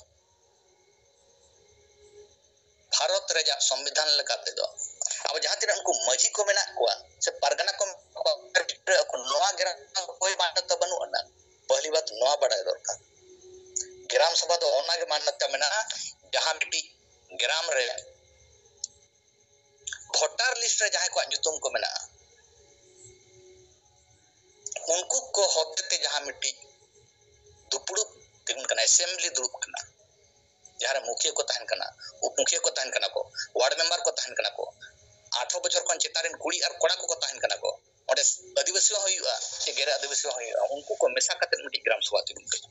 ᱵᱷᱟᱨᱚᱛ ᱨᱮᱭᱟᱜ ᱥᱚᱝᱵᱤᱫᱷᱟᱱ ᱞᱮᱠᱟ ᱛᱮᱫᱚ ᱟᱵᱚ ᱡᱟᱦᱟᱸ ᱛᱤᱱᱟᱹᱜ ᱩᱱᱠᱩ ᱢᱟᱹᱡᱷᱤ ᱠᱚ ᱢᱮᱱᱟᱜ ᱠᱚᱣᱟ ᱥᱮ ᱯᱟᱨᱜᱟᱱᱟ ᱠᱚ ᱢᱮᱱᱟᱜ ᱠᱚᱣᱟ, ᱱᱚᱣᱟ ᱜᱨᱟᱢ ᱥᱚᱵᱷᱟ ᱚᱠᱚᱭ ᱢᱟᱱᱱᱚᱛᱟ ᱵᱟᱹᱱᱩᱜ ᱟᱱᱟ᱾ ᱯᱟᱹᱦᱞᱤ ᱵᱟᱛ ᱱᱚᱣᱟ ᱵᱟᱰᱟᱭ ᱫᱚᱨᱠᱟᱨ, ᱜᱨᱟᱢ ᱥᱚᱵᱷᱟ ᱫᱚ ᱚᱱᱟᱜᱮ ᱢᱟᱱᱱᱚᱛᱟ ᱢᱮᱱᱟᱜᱼᱟ ᱡᱟᱦᱟᱸ ᱢᱤᱫᱴᱤᱡ ᱜᱨᱟᱢ ᱨᱮ ᱵᱷᱳᱴᱟᱨ ᱞᱤᱥᱴ ᱨᱮ ᱡᱟᱦᱟᱸᱭ ᱠᱚᱣᱟᱜ ᱧᱩᱛᱩᱢ ᱠᱚ ᱢᱮᱱᱟᱜᱼᱟ, ᱩᱱᱠᱩ ᱠᱚ ᱦᱚᱛᱮᱛᱮ ᱡᱟᱦᱟᱸ ᱢᱤᱫᱴᱤᱡ ᱫᱩᱯᱲᱩᱵ ᱛᱤᱸᱜᱩᱱ ᱠᱟᱱᱟ, ᱮᱥᱮᱢᱵᱞᱤ ᱫᱩᱲᱩᱵ ᱠᱟᱱᱟ, ᱡᱟᱦᱟᱸᱨᱮ ᱢᱩᱠᱷᱤᱭᱟᱹ ᱠᱚ ᱛᱟᱦᱮᱱ ᱠᱟᱱᱟ, ᱩᱯ ᱢᱩᱠᱷᱤᱭᱟᱹ ᱠᱚ ᱛᱟᱦᱮᱱ ᱠᱟᱱᱟ ᱠᱚ, ᱣᱟᱨᱰ ᱢᱮᱢᱵᱟᱨ ᱠᱚ ᱛᱟᱦᱮᱱ ᱠᱟᱱᱟ ᱠᱚ, ᱟᱴᱷᱨᱚ ᱵᱚᱪᱷᱚᱨ ᱠᱷᱚᱱ ᱪᱮᱛᱟᱱ ᱨᱮᱱ ᱠᱩᱲᱤ ᱟᱨ ᱠᱚᱲᱟ ᱠᱚᱠᱚ ᱛᱟᱦᱮᱱ ᱠᱟᱱᱟ ᱠᱚ, ᱚᱸᱰᱮ ᱟᱹᱫᱤᱵᱟᱹᱥᱤ ᱦᱚᱸ ᱦᱩᱭᱩᱜᱼᱟ, ᱪᱮ ᱜᱮᱨ ᱟᱹᱫᱤᱵᱟᱹᱥᱤ ᱦᱚᱸ ᱦᱩᱭᱩᱜᱼᱟ, ᱩᱱᱠᱩ ᱠᱚ ᱢᱮᱥᱟ ᱠᱟᱛᱮ ᱢᱤᱫᱴᱤᱡ ᱜᱨᱟᱢ ᱥᱚᱵᱷᱟ ᱛᱤᱸᱜᱩᱱ ᱠᱟᱱᱟ᱾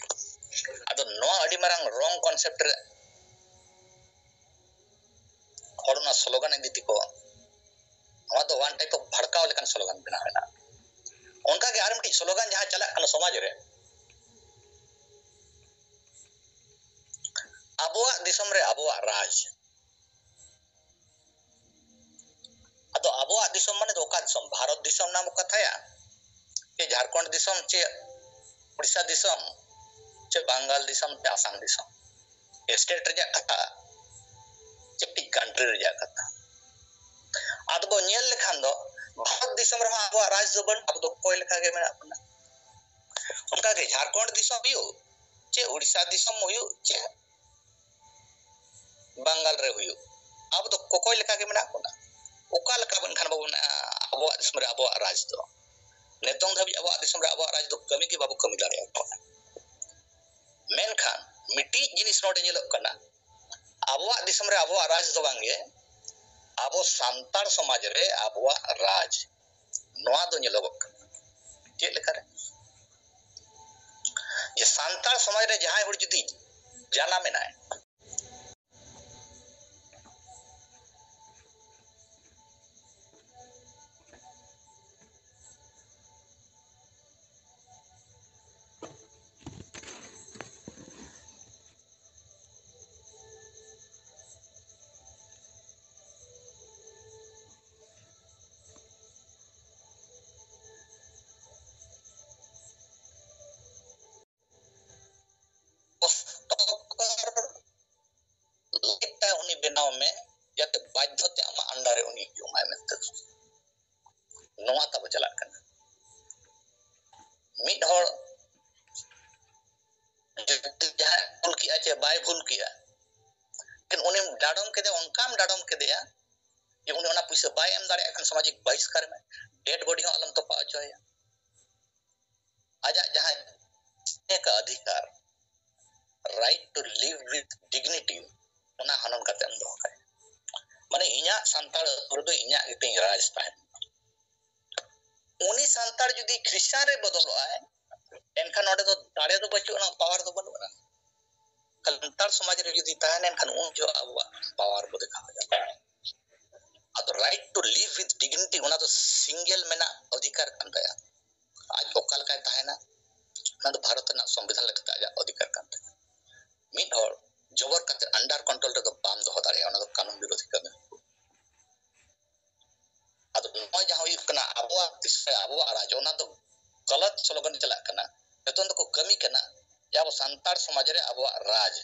ᱟᱫᱚ ᱱᱚᱣᱟ ᱟᱹᱰᱤ ᱢᱟᱨᱟᱝ ᱨᱚᱝ ᱠᱚᱱᱥᱮᱯᱴ ᱨᱮ ᱦᱚᱲ ᱚᱱᱟ ᱥᱞᱳᱜᱟᱱ ᱤᱫᱤ ᱛᱮᱠᱚ, ᱱᱚᱣᱟ ᱫᱚ ᱚᱣᱟᱱ ᱴᱟᱭᱤᱯ ᱚᱯᱷ ᱵᱷᱟᱲᱠᱟᱣ ᱞᱮᱠᱟᱱ ᱥᱞᱳᱜᱟᱱ ᱵᱮᱱᱟᱣ ᱮᱱᱟ᱾ ᱚᱱᱠᱟᱜᱮ ᱟᱨ ᱢᱤᱫᱴᱤᱡ ᱥᱞᱳᱜᱟᱱ ᱡᱟᱦᱟᱸ ᱪᱟᱞᱟᱜ ᱠᱟᱱᱟ ᱥᱚᱢᱟᱡᱽ ᱨᱮ, ᱟᱵᱚᱣᱟᱜ ᱫᱤᱥᱚᱢ ᱨᱮ ᱟᱵᱚᱣᱟᱜ ᱨᱟᱡᱽ᱾ ᱟᱫᱚ ᱟᱵᱚᱣᱟᱜ ᱫᱤᱥᱚᱢ ᱢᱟᱱᱮ ᱫᱚ ᱚᱠᱟ ᱫᱤᱥᱚᱢ? ᱵᱷᱟᱨᱚᱛ ᱫᱤᱥᱚᱢ ᱨᱮᱱᱟᱜ ᱵᱚ ᱠᱟᱛᱷᱟᱭᱟ, ᱪᱮ ᱡᱷᱟᱲᱠᱷᱚᱸᱰ ᱫᱤᱥᱚᱢ, ᱪᱮ ᱩᱲᱤᱥᱥᱟ ᱫᱤᱥᱚᱢ, ᱪᱮ ᱵᱟᱝᱜᱟᱞ ᱫᱤᱥᱚᱢ, ᱪᱮ ᱟᱥᱟᱢ ᱫᱤᱥᱚᱢ? ᱥᱴᱮᱴ ᱨᱮᱭᱟᱜ ᱠᱟᱛᱷᱟ, ᱪᱮ ᱢᱤᱫᱴᱤᱡ ᱠᱟᱱᱴᱨᱤ ᱨᱮᱭᱟᱜ ᱠᱟᱛᱷᱟ? ᱟᱫᱚ ᱵᱚ ᱧᱮᱞ ᱞᱮᱠᱷᱟᱱ ᱫᱚ ᱵᱷᱟᱨᱚᱛ ᱫᱤᱥᱚᱢ ᱨᱮᱦᱚᱸ ᱟᱵᱚᱣᱟᱜ ᱨᱟᱡᱽ ᱫᱚ ᱵᱟᱹᱱᱩᱜ, ᱟᱵᱚ ᱫᱚ ᱚᱠᱚᱭ ᱞᱮᱠᱟ ᱜᱮ ᱢᱮᱱᱟᱜ ᱵᱚᱱᱟ᱾ ᱚᱱᱠᱟᱜᱮ ᱡᱷᱟᱲᱠᱷᱚᱸᱰ ᱫᱤᱥᱚᱢ ᱦᱩᱭᱩᱜ, ᱪᱮ ᱩᱲᱤᱥᱥᱟ ᱫᱤᱥᱚᱢ ᱦᱩᱭᱩᱜ, ᱪᱮ ᱵᱟᱝᱜᱟᱞ ᱨᱮ ᱦᱩᱭᱩᱜ, ᱟᱵᱚ ᱫᱚ ᱠᱚᱠᱚᱭ ᱞᱮᱠᱟ ᱜᱮ ᱢᱮᱱᱟᱜ ᱵᱚᱱᱟ᱾ ᱚᱠᱟ ᱞᱮᱠᱟ ᱵᱚᱱ ᱠᱷᱟᱱ ᱵᱟᱵᱚᱱ ᱢᱮᱱᱟ ᱟᱵᱚᱣᱟᱜ ᱫᱤᱥᱚᱢ ᱨᱮ ᱟᱵᱚᱣᱟᱜ ᱨᱟᱡᱽ ᱫᱚ? ᱱᱤᱛᱚᱝ ᱫᱷᱟᱹᱵᱤᱡ ᱟᱵᱚᱣᱟᱜ ᱫᱤᱥᱚᱢ ᱨᱮ ᱟᱵᱚᱣᱟᱜ ᱨᱟᱡᱽ ᱫᱚ ᱠᱟᱹᱢᱤ ᱜᱮ ᱵᱟᱵᱚ ᱠᱟᱹᱢᱤ ᱫᱟᱲᱮᱭᱟᱠᱚ ᱠᱟᱱᱟ᱾ ᱢᱮᱱᱠᱷᱟᱱ ᱢᱤᱫᱴᱤᱡ ᱡᱤᱱᱤᱥ ᱱᱚᱰᱮ ᱧᱮᱞᱚᱜ ᱠᱟᱱᱟ, ᱟᱵᱚᱣᱟᱜ ᱫᱤᱥᱚᱢ ᱨᱮ ᱟᱵᱚᱣᱟᱜ ᱨᱟᱡᱽ ᱫᱚ ᱵᱟᱝᱜᱮ, ᱟᱵᱚ ᱥᱟᱱᱛᱟᱲ ᱥᱚᱢᱟᱡᱽ ᱨᱮ ᱟᱵᱚᱣᱟᱜ ᱨᱟᱡᱽ, ᱱᱚᱣᱟ ᱫᱚ ᱧᱮᱞᱚᱜᱚᱜ ᱠᱟᱱᱟ᱾ ᱪᱮᱫ ᱞᱮᱠᱟᱨᱮ? ᱡᱮ ᱥᱟᱱᱛᱟᱲ ᱥᱚᱢᱟᱡᱽ ᱨᱮ ᱡᱟᱦᱟᱸᱭ ᱦᱚᱲ ᱡᱩᱫᱤ ᱡᱟᱱᱟᱢ ᱮᱱᱟᱭ, ᱠᱚᱥᱴᱚᱠᱚᱨ ᱞᱟᱹᱜᱤᱫ ᱛᱮ ᱩᱱᱤ ᱵᱮᱱᱟᱣ ᱢᱮ, ᱡᱟᱛᱮ ᱵᱟᱫᱽᱫᱷᱚ ᱛᱮ ᱟᱢᱟᱜ under ᱨᱮ ᱩᱱᱤ ᱦᱤᱡᱩᱜ ᱢᱟᱭ ᱢᱮᱱᱛᱮ᱾ ᱱᱚᱣᱟ ᱛᱟᱵᱚ ᱪᱟᱞᱟᱜ ᱠᱟᱱᱟ᱾ ᱢᱤᱫ ᱦᱚᱲ ᱡᱩᱫᱤ ᱡᱟᱦᱟᱸᱭ ᱵᱷᱩᱞ ᱠᱮᱜᱼᱟ ᱪᱮ ᱵᱟᱭ ᱵᱷᱩᱞ ᱠᱮᱜᱼᱟ, ᱞᱮᱠᱤᱱ ᱩᱱᱤᱢ ᱰᱟᱰᱚᱢ ᱠᱮᱫᱮᱭᱟ, ᱚᱱᱠᱟᱢ ᱰᱟᱰᱚᱢ ᱠᱮᱫᱮᱭᱟ ᱡᱮ ᱩᱱᱤ ᱚᱱᱟ ᱯᱩᱭᱥᱟᱹ ᱵᱟᱭ ᱮᱢ ᱫᱟᱲᱮᱭᱟᱜ ᱠᱷᱟᱱ ᱥᱟᱢᱟᱡᱤᱠ ᱵᱟᱦᱤᱥᱠᱟᱨ ᱢᱮ, dead body ᱦᱚᱸ ᱟᱞᱚᱢ ᱛᱚᱯᱟ ᱦᱚᱪᱚ ᱟᱭᱟ᱾ ᱟᱡᱟᱜ ᱡᱟᱦᱟᱸ ᱞᱮᱠᱟ ᱚᱫᱷᱤᱠᱟᱨ, right to live with dignity, ᱚᱱᱟ ᱦᱚᱱᱚᱱ ᱠᱟᱛᱮ ᱮᱢ ᱫᱚᱦᱚ ᱠᱟᱭᱟ᱾ ᱢᱟᱱᱮ ᱤᱧᱟᱹᱜ ᱥᱟᱱᱛᱟᱲ ᱟᱹᱛᱩ ᱨᱮᱫᱚ ᱤᱧᱟᱹᱜ ᱜᱮᱛᱤᱧ ᱨᱟᱡᱽ ᱛᱟᱦᱮᱱ᱾ ᱩᱱᱤ ᱥᱟᱱᱛᱟᱲ ᱡᱩᱫᱤ ᱠᱷᱨᱤᱥᱴᱟᱱ ᱨᱮ ᱵᱚᱫᱚᱞᱚᱜᱼᱟᱭ, ᱮᱱᱠᱷᱟᱱ ᱚᱸᱰᱮ ᱫᱚ ᱫᱟᱲᱮ ᱫᱚ ᱵᱟᱹᱪᱩᱜ ᱟᱱᱟ, ᱯᱟᱣᱟᱨ ᱫᱚ ᱵᱟᱹᱱᱩᱜ ᱟᱱᱟ᱾ ᱥᱟᱱᱛᱟᱲ ᱥᱚᱢᱟᱡᱽ ᱨᱮ ᱡᱩᱫᱤ ᱛᱟᱦᱮᱱᱟ, ᱮᱱᱠᱷᱟᱱ ᱩᱱ ᱡᱚᱦᱚᱜ ᱟᱵᱚᱣᱟᱜ ᱯᱟᱣᱟᱨ ᱵᱚ ᱫᱮᱠᱷᱟᱣ ᱫᱟᱲᱮᱭᱟᱜᱼᱟ᱾ ᱟᱫᱚ right to live with dignity, ᱚᱱᱟ ᱫᱚ ᱥᱤᱝᱜᱮᱞ ᱢᱮᱱᱟᱜ ᱚᱫᱷᱤᱠᱟᱨ ᱠᱟᱱ ᱛᱟᱭᱟ᱾ ᱟᱡ ᱚᱠᱟ ᱞᱮᱠᱟᱭ ᱛᱟᱦᱮᱱᱟ, ᱚᱱᱟ ᱫᱚ ᱵᱷᱟᱨᱚᱛ ᱨᱮᱱᱟᱜ ᱥᱚᱝᱵᱤᱫᱷᱟᱱ ᱞᱮᱠᱟᱛᱮ ᱟᱡᱟᱜ ᱚᱫᱷᱤᱠᱟᱨ ᱠᱟᱱ ᱛᱟᱭᱟ᱾ ᱢᱤᱫ ᱦᱚᱲ ᱡᱚᱵᱚᱨ ᱠᱟᱛᱮ under control ᱨᱮᱫᱚ ᱵᱟᱢ ᱫᱚᱦᱚ ᱫᱟᱲᱮᱭᱟᱜᱼᱟ, ᱚᱱᱟ ᱫᱚ ᱠᱟᱹᱱᱩᱱ ᱵᱤᱨᱳᱫᱷᱤ ᱠᱟᱹᱢᱤ᱾ ᱟᱫᱚ ᱱᱚᱜᱼᱚᱭ ᱡᱟᱦᱟᱸ ᱦᱩᱭᱩᱜ ᱠᱟᱱᱟ ᱟᱵᱚᱣᱟᱜ ᱫᱤᱥᱚᱢ ᱨᱮ ᱟᱵᱚᱣᱟᱜ ᱨᱟᱡᱽ, ᱚᱱᱟ ᱫᱚ ᱜᱟᱞᱟᱛ ᱥᱞᱳᱜᱟᱱ ᱪᱟᱞᱟᱜ ᱠᱟᱱᱟ᱾ ᱱᱤᱛᱚᱝ ᱫᱚᱠᱚ ᱠᱟᱹᱢᱤ ᱠᱟᱱᱟ ᱡᱮ ᱟᱵᱚ ᱥᱟᱱᱛᱟᱲ ᱥᱚᱢᱟᱡᱽ ᱨᱮ ᱟᱵᱚᱣᱟᱜ ᱨᱟᱡᱽ,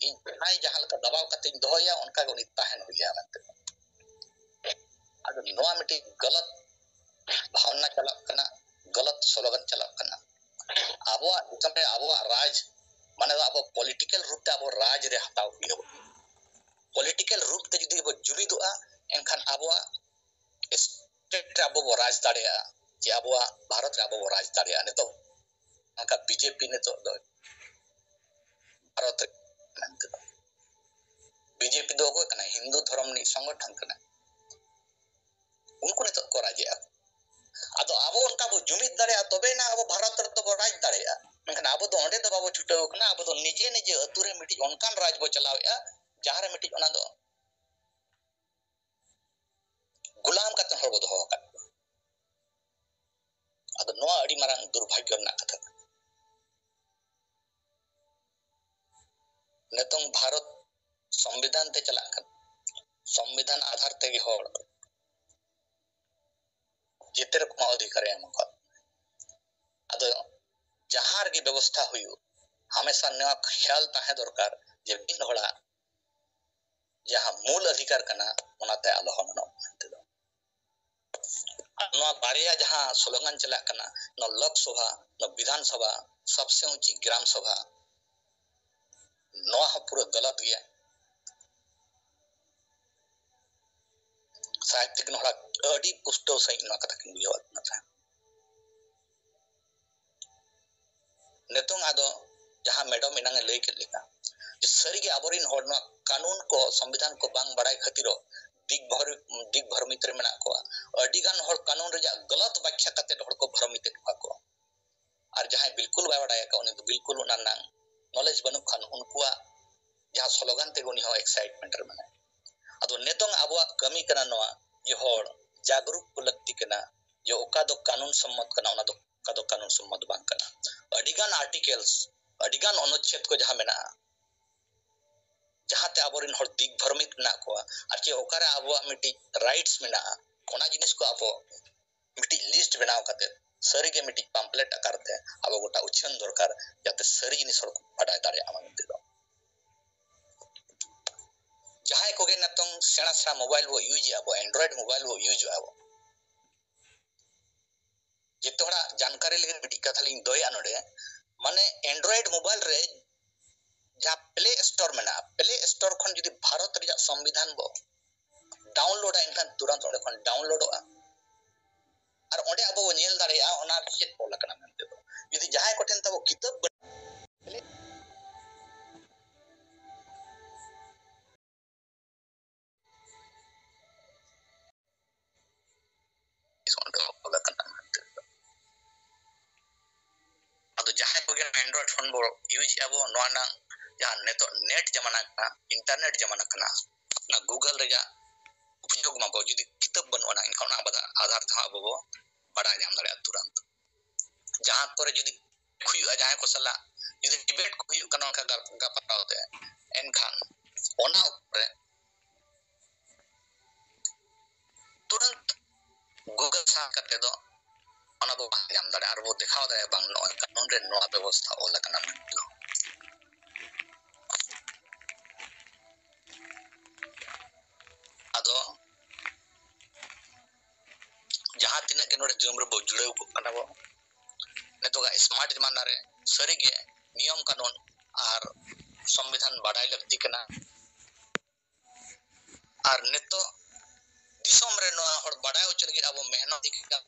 ᱤᱧ ᱡᱟᱦᱟᱸᱭ ᱡᱟᱦᱟᱸ ᱞᱮᱠᱟ ᱫᱟᱵᱟᱣ ᱠᱟᱛᱮᱧ ᱫᱚᱦᱚᱭᱟ, ᱚᱱᱠᱟ ᱜᱮ ᱩᱱᱤ ᱛᱟᱦᱮᱱ ᱦᱩᱭᱟ ᱢᱮᱱᱛᱮ᱾ ᱟᱫᱚ ᱱᱚᱣᱟ ᱢᱤᱫᱴᱤᱡ ᱜᱟᱞᱟᱛ ᱵᱷᱟᱵᱽᱱᱟ ᱪᱟᱞᱟᱜ ᱠᱟᱱᱟ, ᱜᱟᱞᱟᱛ ᱥᱞᱳᱜᱟᱱ ᱪᱟᱞᱟᱜ ᱠᱟᱱᱟ᱾ ᱟᱵᱚᱣᱟᱜ ᱫᱤᱥᱚᱢ ᱨᱮ ᱟᱵᱚᱣᱟᱜ ᱨᱟᱡᱽ, ᱢᱟᱱᱮ ᱫᱚ ᱟᱵᱚ ᱯᱚᱞᱤᱴᱤᱠᱮᱞ ᱨᱩᱯ ᱛᱮ ᱟᱵᱚ ᱨᱟᱡᱽ ᱨᱮ ᱦᱟᱛᱟᱣ ᱦᱩᱭ ᱟᱵᱚᱱᱟ᱾ ᱯᱚᱞᱤᱴᱤᱠᱮᱞ ᱨᱩᱯ ᱛᱮ ᱡᱩᱫᱤ ᱵᱚ ᱡᱩᱢᱤᱫᱚᱜᱼᱟ, ᱮᱱᱠᱷᱟᱱ ᱟᱵᱚᱣᱟᱜ ᱥᱴᱮᱴ ᱨᱮ ᱟᱵᱚ ᱵᱚ ᱨᱟᱡᱽ ᱫᱟᱲᱮᱭᱟᱜᱼᱟ, ᱡᱮ ᱟᱵᱚᱣᱟᱜ ᱵᱷᱟᱨᱚᱛ ᱨᱮ ᱟᱵᱚ ᱵᱚ ᱨᱟᱡᱽ ᱫᱟᱲᱮᱭᱟᱜᱼᱟ᱾ ᱱᱤᱛᱚᱜ ᱚᱱᱠᱟ ᱵᱤᱡᱮᱯᱤ ᱱᱤᱛᱚᱜ ᱫᱚ ᱵᱷᱟᱨᱚᱛ ᱨᱮ ᱢᱮᱱᱛᱮ ᱫᱚ᱾ ᱵᱤᱡᱮᱯᱤ ᱫᱚ ᱚᱠᱚᱭ ᱠᱟᱱᱟ? ᱦᱤᱱᱫᱩ ᱫᱷᱚᱨᱚᱢ ᱨᱤᱱᱤᱡ ᱥᱚᱝᱜᱚᱴᱷᱚᱱ ᱠᱟᱱᱟ᱾ ᱩᱱᱠᱩ ᱱᱤᱛᱚᱜ ᱠᱚ ᱨᱟᱡᱮᱜᱼᱟ᱾ ᱟᱫᱚ ᱟᱵᱚ ᱚᱱᱠᱟ ᱵᱚ ᱡᱩᱢᱤᱫ ᱫᱟᱲᱮᱭᱟᱜᱼᱟ, ᱛᱚᱵᱮ ᱮᱱᱟ ᱟᱵᱚ ᱵᱷᱟᱨᱚᱛ ᱨᱮᱫᱚ ᱵᱚ ᱨᱟᱡᱽ ᱫᱟᱲᱮᱭᱟᱜᱼᱟ᱾ ᱢᱮᱱᱠᱷᱟᱱ ᱟᱵᱚ ᱫᱚ ᱚᱸᱰᱮ ᱫᱚ ᱵᱟᱵᱚ ᱪᱷᱩᱴᱟᱹᱣ ᱠᱟᱱᱟ᱾ ᱟᱵᱚ ᱫᱚ ᱱᱤᱡᱮ ᱱᱤᱡᱮ ᱟᱹᱛᱩ ᱨᱮ ᱢᱤᱫᱴᱤᱡ ᱚᱱᱠᱟᱱ ᱨᱟᱡᱽ ᱵᱚ ᱪᱟᱞᱟᱣᱮᱫᱼᱟ, ᱡᱟᱦᱟᱸ ᱨᱮ ᱢᱤᱫᱴᱤᱡ ᱚᱱᱟ ᱫᱚ ᱜᱩᱞᱟᱢ ᱠᱟᱛᱮ ᱦᱚᱲ ᱵᱚ ᱫᱚᱦᱚ ᱟᱠᱟᱫ ᱠᱚᱣᱟ᱾ ᱟᱫᱚ ᱱᱚᱣᱟ ᱟᱹᱰᱤ ᱢᱟᱨᱟᱝ ᱫᱩᱨᱵᱷᱟᱜᱽᱭᱚ ᱨᱮᱱᱟᱜ ᱠᱟᱛᱷᱟ ᱠᱟᱱᱟ᱾ ᱱᱤᱛᱚᱝ ᱵᱷᱟᱨᱚᱛ ᱥᱚᱝᱵᱤᱫᱷᱟᱱ ᱛᱮ ᱪᱟᱞᱟᱜ ᱠᱟᱱᱟ᱾ ᱥᱚᱝᱵᱤᱫᱷᱟᱱ ᱟᱫᱷᱟᱨ ᱛᱮᱜᱮ ᱦᱚᱲ ᱡᱮᱛᱮ ᱨᱚᱠᱚᱢᱟᱜ ᱚᱫᱷᱤᱠᱟᱨ ᱮ ᱮᱢ ᱟᱠᱟᱫ᱾ ᱟᱫᱚ ᱡᱟᱦᱟᱸ ᱨᱮᱜᱮ ᱵᱮᱵᱚᱥᱛᱷᱟ ᱦᱩᱭᱩᱜ, ᱦᱟᱢᱮᱥᱟ ᱱᱚᱣᱟ ᱠᱷᱮᱭᱟᱞ ᱛᱟᱦᱮᱸ ᱫᱚᱨᱠᱟᱨ ᱡᱮ ᱢᱤᱫ ᱦᱚᱲᱟᱜ ᱡᱟᱦᱟᱸ ᱢᱩᱞ ᱚᱫᱷᱤᱠᱟᱨ ᱠᱟᱱᱟ, ᱚᱱᱟᱛᱮ ᱟᱞᱚ ᱦᱚᱸ ᱢᱟᱱᱚᱜ ᱢᱮᱱᱛᱮ ᱫᱚ᱾ ᱟᱨ ᱱᱚᱣᱟ ᱵᱟᱨᱭᱟ ᱡᱟᱦᱟᱸ ᱥᱞᱳᱜᱟᱱ ᱪᱟᱞᱟᱜ ᱠᱟᱱᱟ, ᱱᱚᱣᱟ ᱞᱳᱠ ᱥᱚᱵᱷᱟ, ᱱᱚᱣᱟ ᱵᱤᱫᱷᱟᱱ ᱥᱚᱵᱷᱟ, ᱥᱚᱵᱥᱮ ᱩᱸᱪᱤ ᱜᱨᱟᱢ ᱥᱚᱵᱷᱟ, ᱱᱚᱣᱟ ᱦᱚᱸ ᱯᱩᱨᱟᱹ ᱜᱟᱞᱟᱛ ᱜᱮᱭᱟ᱾ ᱥᱟᱦᱤᱛᱛᱤᱠ ᱱᱚᱦᱲᱟ ᱟᱹᱰᱤ ᱯᱩᱥᱴᱟᱹᱣ ᱥᱟᱺᱦᱤᱡ ᱱᱚᱣᱟ ᱠᱟᱛᱷᱟ ᱠᱤᱱ ᱵᱩᱡᱷᱟᱹᱣ ᱟᱫ ᱵᱚᱱᱟ ᱛᱟᱦᱮᱸᱫ᱾ ᱱᱤᱛᱚᱝ ᱟᱫᱚ ᱡᱟᱦᱟᱸ ᱢᱮᱰᱟᱢ ᱮᱱᱟᱝ ᱮ ᱞᱟᱹᱭ ᱠᱮᱫ ᱞᱮᱠᱟ, ᱡᱮ ᱥᱟᱹᱨᱤᱜᱮ ᱟᱵᱚᱨᱮᱱ ᱦᱚᱲ ᱱᱚᱣᱟ ᱠᱟᱹᱱᱩᱱ ᱠᱚ, ᱥᱚᱝᱵᱤᱫᱷᱟᱱ ᱠᱚ ᱵᱟᱝ ᱵᱟᱲᱟᱭ ᱠᱷᱟᱹᱛᱤᱨᱚᱜ ᱫᱤᱜᱽ ᱵᱷᱚᱨ-, ᱫᱤᱜᱽ ᱵᱷᱨᱚᱢᱤᱛ ᱨᱮ ᱢᱮᱱᱟᱜ ᱠᱚᱣᱟ᱾ ᱟᱹᱰᱤ ᱜᱟᱱ ᱦᱚᱲ ᱠᱟᱹᱱᱩᱱ ᱨᱮᱭᱟᱜ ᱜᱟᱞᱟᱛ ᱵᱟᱠᱷᱭᱟ ᱠᱟᱛᱮ ᱦᱚᱲ ᱠᱚ ᱵᱷᱨᱚᱢᱤᱛᱮᱫ ᱠᱚᱣᱟ ᱠᱚ᱾ ᱟᱨ ᱡᱟᱦᱟᱸᱭ ᱵᱤᱞᱠᱩᱞ ᱵᱟᱭ ᱵᱟᱲᱟᱭ ᱟᱠᱟᱫ, ᱩᱱᱤ ᱫᱚ ᱵᱤᱞᱠᱩᱞ ᱚᱱᱟ ᱨᱮᱱᱟᱜ knowledge ᱵᱟᱹᱱᱩᱜ ᱠᱷᱟᱱ, ᱩᱱᱠᱩᱣᱟᱜ ᱡᱟᱦᱟᱸ ᱥᱞᱳᱜᱟᱱ ᱛᱮᱜᱮ ᱩᱱᱤ ᱦᱚᱸ excitement ᱨᱮ ᱢᱮᱱᱟᱭ᱾ ᱟᱫᱚ ᱱᱤᱛᱚᱝ ᱟᱵᱚᱣᱟᱜ ᱠᱟᱹᱢᱤ ᱠᱟᱱᱟ ᱱᱚᱣᱟ, ᱡᱮ ᱦᱚᱲ ᱡᱟᱜᱽᱨᱩᱠ ᱠᱚ ᱞᱟᱹᱠᱛᱤ ᱠᱟᱱᱟ, ᱡᱮ ᱚᱠᱟ ᱫᱚ ᱠᱟᱹᱱᱩᱱ ᱥᱚᱢᱢᱚᱛ ᱠᱟᱱᱟ, ᱚᱱᱟ ᱫᱚ, ᱚᱠᱟ ᱫᱚ ᱠᱟᱹᱱᱩᱱ ᱥᱚᱢᱢᱚᱛ ᱵᱟᱝ ᱠᱟᱱᱟ᱾ ᱟᱹᱰᱤᱜᱟᱱ articles, ᱟᱹᱰᱤᱜᱟᱱ ᱚᱱᱩᱪᱪᱷᱮᱫ ᱠᱚ ᱡᱟᱦᱟᱸ ᱢᱮᱱᱟᱜᱼᱟ, ᱡᱟᱦᱟᱸᱛᱮ ᱟᱵᱚᱨᱮᱱ ᱦᱚᱲ ᱫᱤᱜᱽ ᱵᱷᱨᱚᱢᱤᱛ ᱢᱮᱱᱟᱜ ᱠᱚᱣᱟ, ᱟᱨ ᱪᱮ ᱚᱠᱟᱨᱮ ᱟᱵᱚᱣᱟᱜ ᱢᱤᱫᱴᱤᱡ rights ᱢᱮᱱᱟᱜᱼᱟ, ᱚᱱᱟ ᱡᱤᱱᱤᱥ ᱠᱚ ᱟᱵᱚ ᱢᱤᱫᱴᱤᱡ list ᱵᱮᱱᱟᱣ ᱠᱟᱛᱮ ᱥᱟᱹᱨᱤᱜᱮ ᱢᱤᱫᱴᱤᱡ pamphlet ᱟᱠᱟᱨ ᱛᱮ ᱟᱵᱚ ᱜᱚᱴᱟ ᱩᱪᱷᱟᱹᱱ ᱫᱚᱨᱠᱟᱨ, ᱡᱟᱛᱮ ᱥᱟᱹᱨᱤ ᱡᱤᱱᱤᱥ ᱦᱚᱲ ᱠᱚ ᱵᱟᱰᱟᱭ ᱫᱟᱲᱮᱭᱟᱜ ᱢᱟ ᱢᱮᱱᱛᱮ ᱫᱚ᱾ ᱡᱟᱦᱟᱸᱭ ᱠᱚᱜᱮ ᱱᱤᱛᱚᱝ ᱥᱮᱬᱟ ᱥᱮᱬᱟ mobile ᱵᱚ use ᱮᱫᱼᱟ ᱵᱚ, Android mobile ᱵᱚ use ᱮᱫᱼᱟ ᱵᱚ, ᱡᱚᱛᱚ ᱦᱚᱲᱟᱜ ᱡᱟᱱᱠᱟᱨᱤ ᱞᱟᱹᱜᱤᱫ ᱢᱤᱫᱴᱤᱡ ᱠᱟᱛᱷᱟ ᱞᱤᱧ ᱫᱚᱦᱚᱭᱟ ᱱᱚᱰᱮ, ᱢᱟᱱᱮ Android mobile ᱨᱮ ᱡᱟᱦᱟᱸ Play Store ᱢᱮᱱᱟᱜᱼᱟ, Play Store ᱠᱷᱚᱱ ᱡᱩᱫᱤ ᱵᱷᱟᱨᱚᱛ ᱨᱮᱭᱟᱜ ᱥᱚᱝᱵᱤᱫᱷᱟᱱ ᱵᱚ downloadᱟ, ᱮᱱᱠᱷᱟᱱ ᱛᱩᱨᱟᱱᱛ ᱚᱸᱰᱮ ᱠᱷᱚᱱ downloadᱚᱜᱼᱟ᱾ ᱟᱨ ᱚᱸᱰᱮ ᱟᱵᱚ ᱵᱚ ᱧᱮᱞ ᱫᱟᱲᱮᱭᱟᱜᱼᱟ ᱚᱱᱟ ᱨᱮ ᱪᱮᱫ ᱚᱞ ᱟᱠᱟᱱᱟ ᱢᱮᱱᱛᱮ ᱫᱚ᱾ ᱡᱩᱫᱤ ᱡᱟᱦᱟᱸᱭ ᱠᱚᱴᱷᱮᱱ ᱛᱟᱵᱚ ᱠᱤᱛᱟᱹᱵ ᱵᱟᱹᱱᱩᱜ, ᱚᱸᱰᱮ ᱚᱞ ᱟᱠᱟᱱᱟ ᱢᱮᱱᱛᱮ ᱫᱚ᱾ ᱟᱫᱚ ᱡᱟᱦᱟᱸᱭ ᱠᱚᱜᱮ Android phone ᱵᱚ use ᱮᱫᱼᱟ ᱵᱚ, ᱱᱚᱣᱟ ᱨᱮᱱᱟᱜ ᱡᱟᱦᱟᱸ ᱱᱤᱛᱚᱜ net ᱡᱟᱢᱟᱱᱟ ᱠᱟᱱᱟ, internet ᱡᱟᱢᱟᱱᱟ ᱠᱟᱱᱟ, ᱚᱱᱟ Google ᱨᱮᱭᱟᱜ ᱩᱯᱡᱳᱜᱽ ᱢᱟᱵᱚ, ᱡᱩᱫᱤ ᱠᱤᱛᱟᱹᱵ ᱵᱟᱹᱱᱩᱜ ᱟᱱᱟ, ᱮᱱᱠᱷᱟᱱ ᱚᱱᱟ ᱵᱟᱫᱟ ᱟᱫᱷᱟᱨ ᱛᱮᱦᱚᱸ ᱟᱵᱚ ᱵᱚ ᱵᱟᱰᱟᱭ ᱧᱟᱢ ᱫᱟᱲᱮᱭᱟᱜᱼᱟ ᱛᱩᱨᱟᱱᱛ᱾ ᱡᱟᱦᱟᱸ ᱠᱚᱨᱮ ᱡᱩᱫᱤ ᱦᱩᱭᱩᱜᱼᱟ, ᱡᱟᱦᱟᱸᱭ ᱠᱚ ᱥᱟᱞᱟᱜ ᱡᱩᱫᱤ debate ᱠᱚ ᱦᱩᱭᱩᱜ ᱠᱟᱱᱟ ᱚᱱᱠᱟ ᱜᱟᱞ-, ᱜᱟᱯᱟᱞᱢᱟᱨᱟᱣ ᱛᱮ, ᱮᱱᱠᱷᱟᱱ ᱚᱱᱟ ᱚᱠᱛᱚ ᱨᱮ ᱛᱩᱨᱟᱹᱱᱛ Google search ᱠᱟᱛᱮ ᱫᱚ ᱚᱱᱟ ᱵᱚ ᱵᱟᱝ ᱧᱟᱢ ᱫᱟᱲᱮᱭᱟᱜᱼᱟ, ᱟᱨ ᱵᱚ ᱫᱮᱠᱷᱟᱣ ᱫᱟᱲᱮᱭᱟᱜᱼᱟ ᱵᱟᱝ ᱱᱚᱜᱼᱚᱭ ᱠᱟᱹᱱᱩᱱ ᱨᱮ ᱱᱚᱣᱟ ᱵᱮᱵᱚᱥᱛᱷᱟ ᱚᱞ ᱟᱠᱟᱱᱟ ᱢᱮᱱᱛᱮ᱾ ᱟᱫᱚ ᱡᱟᱦᱟᱸ ᱛᱤᱱᱟᱹᱜ ᱜᱮ ᱱᱚᱰᱮ Zoom ᱨᱮᱵᱚ ᱡᱩᱲᱟᱹᱣ ᱠᱚᱜ ᱠᱟᱱᱟ ᱵᱚ, ᱱᱤᱛᱚᱜᱟᱜ smart ᱡᱟᱢᱟᱱᱟ ᱨᱮ ᱥᱟᱹᱨᱤᱜᱮ ᱱᱤᱭᱚᱢ ᱠᱟᱹᱱᱩᱱ ᱟᱨ ᱥᱚᱝᱵᱤᱫᱷᱟᱱ ᱵᱟᱰᱟᱭ ᱞᱟᱹᱠᱛᱤ ᱠᱟᱱᱟ᱾ ᱟᱨ ᱱᱤᱛᱚᱜ ᱫᱤᱥᱚᱢ ᱨᱮ ᱱᱚᱣᱟ ᱦᱚᱲ ᱵᱟᱰᱟᱭ ᱦᱚᱪᱚ ᱞᱟᱹᱜᱤᱫ ᱟᱵᱚ ᱢᱮᱦᱱᱚᱛ